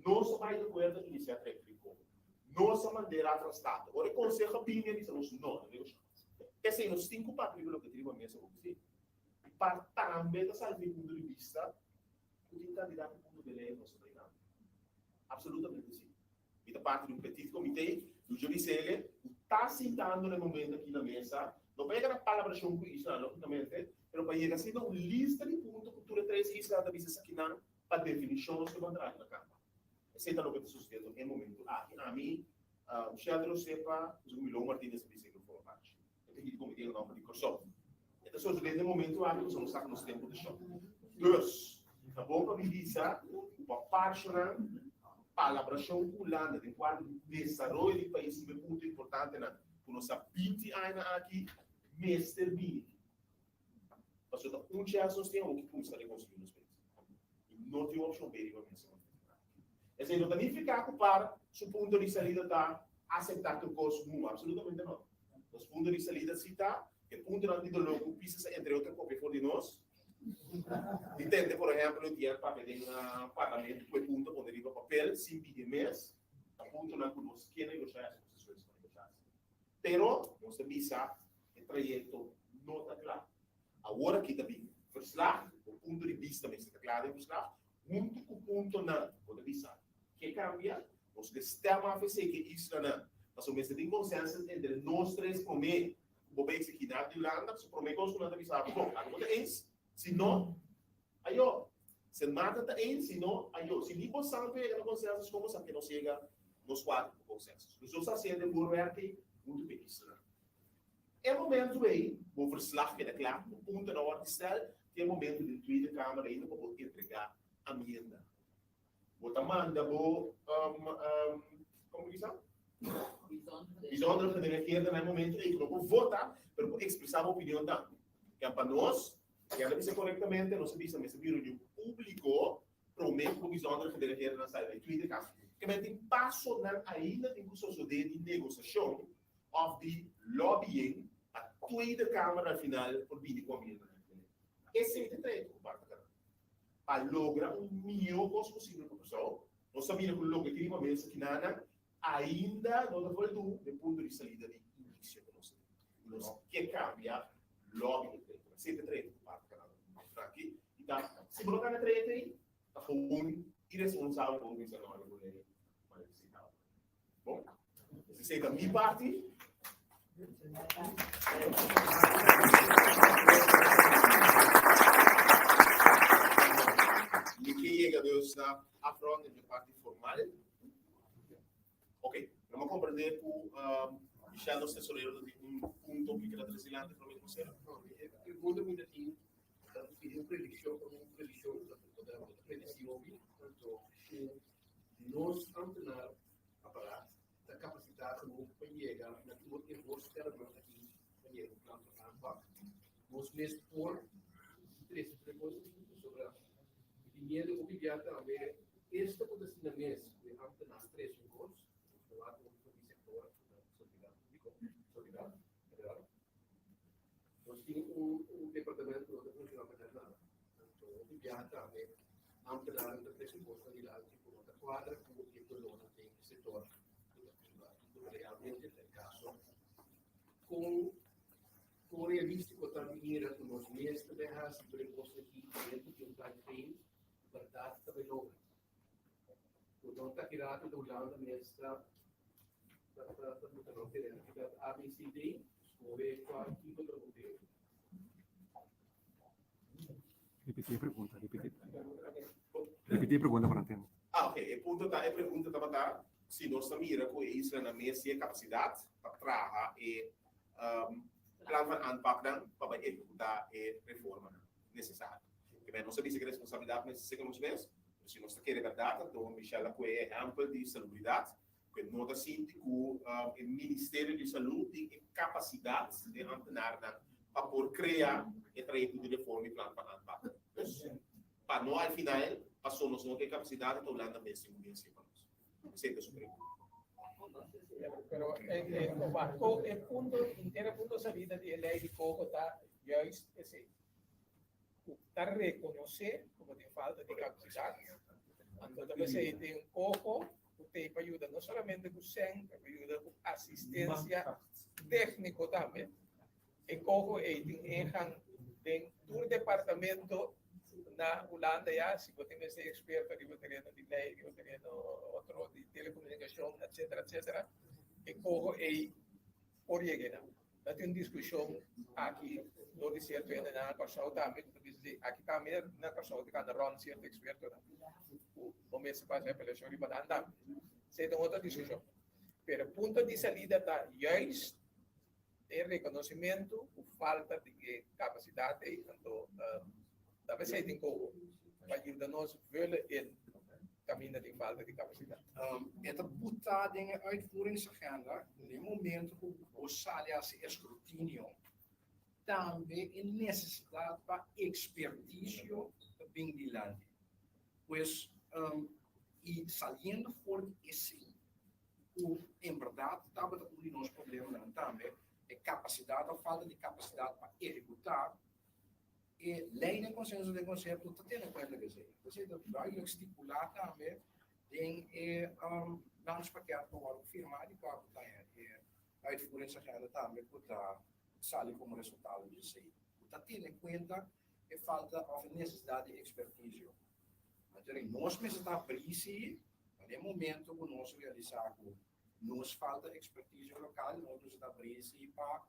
Nos a bai di akuerdo inisiá trayekto di komo. Nos a mand'é Raad van State. Ora e konseho a bini a bisa nos no, no negoshá mas. P'esei nos tin ku papia riba loke tin riba mesa hopi si. Pa tambe ta sali di punto di bista ku tin kandidat ku punto di lei nos ta bai gana. Absolutamente si. Mi ta parti di un petit comité, Lucio Vicele, ku ta sintando na e momento aki na mesa, no pa yega na palabrashon ku isla, logicamente, pero pa yega asina un lista di punto ku tur e tres isla ta bisa esakinan pa definishon nos ke ban traha na kamba. Esei ta loke ta susediendo e momento aki. Ami, Sheldon Osepa, huntu ku Milon Martinez a bisa e grupo abachi. E ta hidi comité na nomber di Kòrsou. E ta sosodé den momento aki pasobra nos sa ku nos tempu ta shòrt. Dus, ta bon pa mi bisa ku pa parshonnan palabrashon ku Hulanda den kuadro di desaroyo di pais riba e punto importantenan ku nos a 20 añanan aki mester bini. Pasobra ta un chèns nos tin awor ki kuminsá rekonstruí nos pais. I no tin opshon B riba mesa. Esei no ta nifiká ku par su punto di salida ta aseptá tur kos mumu. Absolutamente no. Nos punto di salida si ta e puntonan di doló ku pisa sa entre otro kopia for di nos. Di tende por ehèmpel di el papia den parlamento ku e punto pone riba papel sin pidi mes, ta puntonan ku nos ke negoshá i hasi nos esfuerso pa negoshá. Pero nos ta bisa e trayekto no ta kla. Awor aki ta bin verslag, bo punto di bista mester ta kla den verslag, huntu ku puntonan bo ta bisa ke kambia, nos ke stem af esei ke islanan, pasobra mester tin consensus entre nos tres prome ku bo bai exigi na di Hulanda, pasobra prome kos ku nan ta bisa bo, bon, abo bo ta eens, si no, ayo, Sint Maarten ta eens, si no, ayo, si ni bo san ku yega na consensus komo sa ke nos yega nos kuater ku consensus. Dus nos ta hasiendo e voorwerk ei huntu ku e islanan. E momento ei bo verslag keda kla, bo punto na orde stel, tin e momento den Tweede Kamer ainda pa bo entrega amienda. Bo ta manda bo, como bisa? Bijzondere gedelegeerde na e momento ei ku no por vota, pero por expresa bo opinion tambe. Ken pa nos, ken a bisa korektamente, nos a bisa mester bin reunion públiko promé ku bo bijzondere gedelegeerdenan sali na e Tweede Kamer. Ke men tin pasonan ainda tin ku sosodé di negosiashon òf di lobbying pa Tweede Kamer al final por bini ku amiendanan diferente. Esei ta trayekto ku Bart a kara. Pa logra un mihó kos posibel pa Kòrsou, nos ta mira ku loke tin riba mesa kinanan ainda no ta voldu den punto di salida di inisio ku nos tin. I nos ke kambia lobby e trayekto. Esei ta trayekto ku Bart a kara aki. I ta, si bo no kambia trayekto ei, ta gewoon iresponsabel pa bo bisa no, bo lei maldisitá. Bon, esei ta mi parti. Mi ke yega dus na afronding e parti formal. Ok, no me comprende ku Michel nos tesorero ta tin un punto ku keda trese dilanti prome konsero. E punto mi ta tin ta un predikshon, un predikshon, ta predisi hopi, tanto ku Nos ambtenar aparaat ta kapasitá genoeg pa yega na tur e voorstelnan aki pa yega un plan pa aanpak. Nos mes por trese tur e kos aki pasobra mi tin miedu hopi bia tambe esta ku ta asina mes ku e ambtenar trese un kos, nos ta wak hopi for di sektor ku ta salubridad públiko, salubridad general. Nos tin un departamento ku no ta funshoná pa nada. Anto hopi biaha tambe ambtenarnan ta trese kosnan dilanti ku no ta kuadra ku e dolónan den e sektor ku ta biba i ku realmente ta e kaso. Kon kon realístiko ta mira ku nos mes ta bai hasi tur e kosnan aki dentro di un time frame ku bèrdat ta bai logra? Ku no ta ki rato ta Hulanda mes ta ta ta buta nos tereno. Ki ta ABCD, skohe kua kiko ta bo debe. Repetí e pregunta, repetí. Repetí e pregunta pa nan tende. Ah, ok. E punto ta, e pregunta tabata si nos ta mira ku e islanan mes tin e kapasidat pa traha e plan van aanpaknan pa bai ehekutá e reformanan nesesario. Ke men nos a bisa ku e responsabilidat mester ser ku nos mes, pero si nos ta kere bèrdat, anto Michelle a kohe e ehèmpel di salubridat. Ku e no ta sinti ku e Ministerio di Salú tin e kapasidat den ambtenarnan pa por krea e trayekto di reforma i plan pa aanpak. Dus, pa no al final paso nos no tin e kapasidat e ta Hulanda mes tin ku bin hasi pa nos. Esei ta su pregunta. Pero e punto, entero e punto salida di e lei di coho ta juist esei. Ku ta rekonosé ku bo tin falta di kapasidat. Anto ta p'esei tin un coho ku t'ei pa yuda no solamente ku sèn, pero pa yuda ku asistensia tékniko tambe. E coho ei tin ingang den tur departamento na Hulanda ya, si bo tin mester eksperto riba tereno di lei, riba tereno otro di telekomunikashon, etcetera, etcetera, e coho ei por yega einan. Ta tin un diskushon aki dor di sierto hendenan na Kòrsou tambe ku ta bisa si aki tambe na Kòrsou ta kanda rònt sierto ekspertonan ku bo mester pasa evaluashon riba nan tambe. Esei ta un otro diskushon. Pero punto di salida ta juist e rekonosimentu ku falta di e kapasidat ei, anto ta p'esei tin koho pa yuda nos vullen in kaminda tin falta di kapasidat. E ta butá den e uitvoeringsagenda na e momento ku bo sali hasi eskrutinio, tambe e nesesidat pa ekspertisio ta bin dilanti. Pues, i saliendo for di esei, ku en bèrdat tabata un di nos problemanan tambe, e kapasidat òf falta di kapasidat pa ehekutá e lei den konsenso den konsepto ta tene kuenta ku esei. Esei ta duidelijk stipulá tambe den e landspakket ku wòrdu firmá di kua ku ta e uitvoeringsagenda tambe ku ta sali komo resultado di esei, ku ta tene kuenta e falta òf e nesesidat di ekspertisio. Anto nos mester ta brisi na e momento ku nos realisá ku nos falta ekspertisio lokal, nos mester ta brisi pa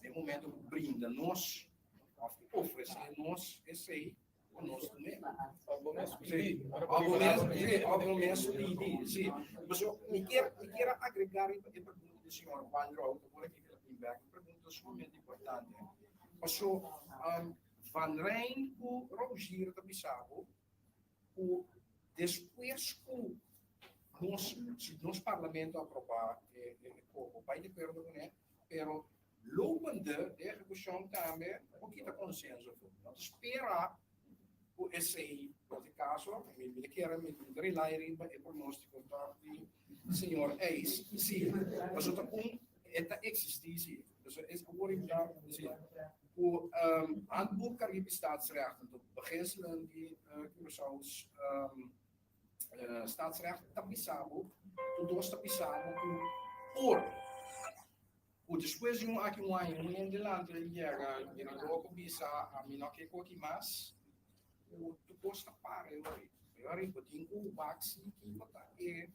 e momento ku brinda nos òf ofresé nos esei ku nos tene. Òf bo mes pidi. Òf bo mes, sí, òf bo mes pidi, sí. Pasobra mi kier, mi kier a agregá riba e pregunta di señor Juan Rout, awor aki el a bin bèk, un pregunta sumamente importante. Pasobra Van Rijn ku Rogier ta bisa bo ku despues ku nos, si nos parlamento aproba e koho, bai di akuerdo kuné, pero lopende de ehekushon tambe por kita konsenso afó. No ta spera ku esei lo ta e kaso, mi ta kere, mi ta rely riba e pronóstiko tòg di señor Eis, si, pasobra ta un e ta eksistí si. Pasobra es awor i ta, si. Ku Handboek Caribisch Staatsrecht, anto beginselen di Curaçao's staatsrecht ta bisa bo, tur dos ta bisa bo ku por ku despues di un aki un aña un hende delante yega mirador ku bisa ami no ke koki mas, ku tur kos ta para e ora ei. E ora ei bo tin ku wak si kiko ta e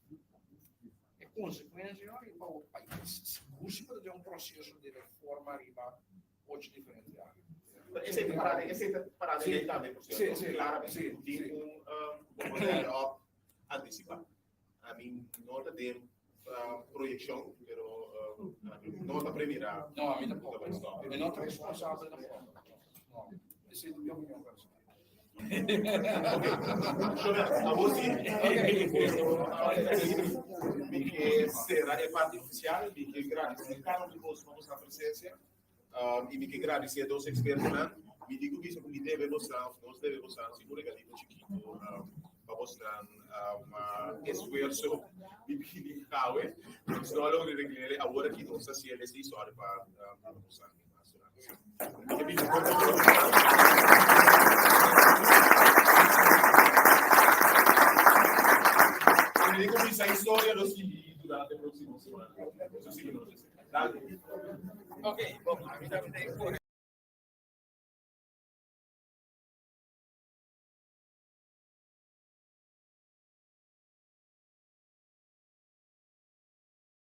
e konsekuensia riba bo pais. Sigur si bo ta den un proseso di reforma riba ocho diferente área. Esei ta pará den, esei ta pará den lei tambe, por cierto. Sí, sí, Claramente, sí, ku tin sí. un un modelo op anticipá. I mean, no ta den proyeccion, pero no ta premirá. No, ami tampoco. Mi no ta responsabel tampoco. No, esei ta mi opinion personal. Awor sí, mi ke sera e parti ofisial, mi ke gradisé kada un di boso pa boso presensia i mi ke gradisé dos ekspertonan. Mi tin ku bisa ku mi debe boso, òf nos debe boso un regalito chikitu pa boso esfuerso di bini awe. Nos no a logra regl'é awor aki, nos ta hasié esei, sòri pa boso. Digo, esa historia lo sigui durante e próximo semana. Eso sí que no lo sé. Dale. Ok, bon, ami tambe ta por.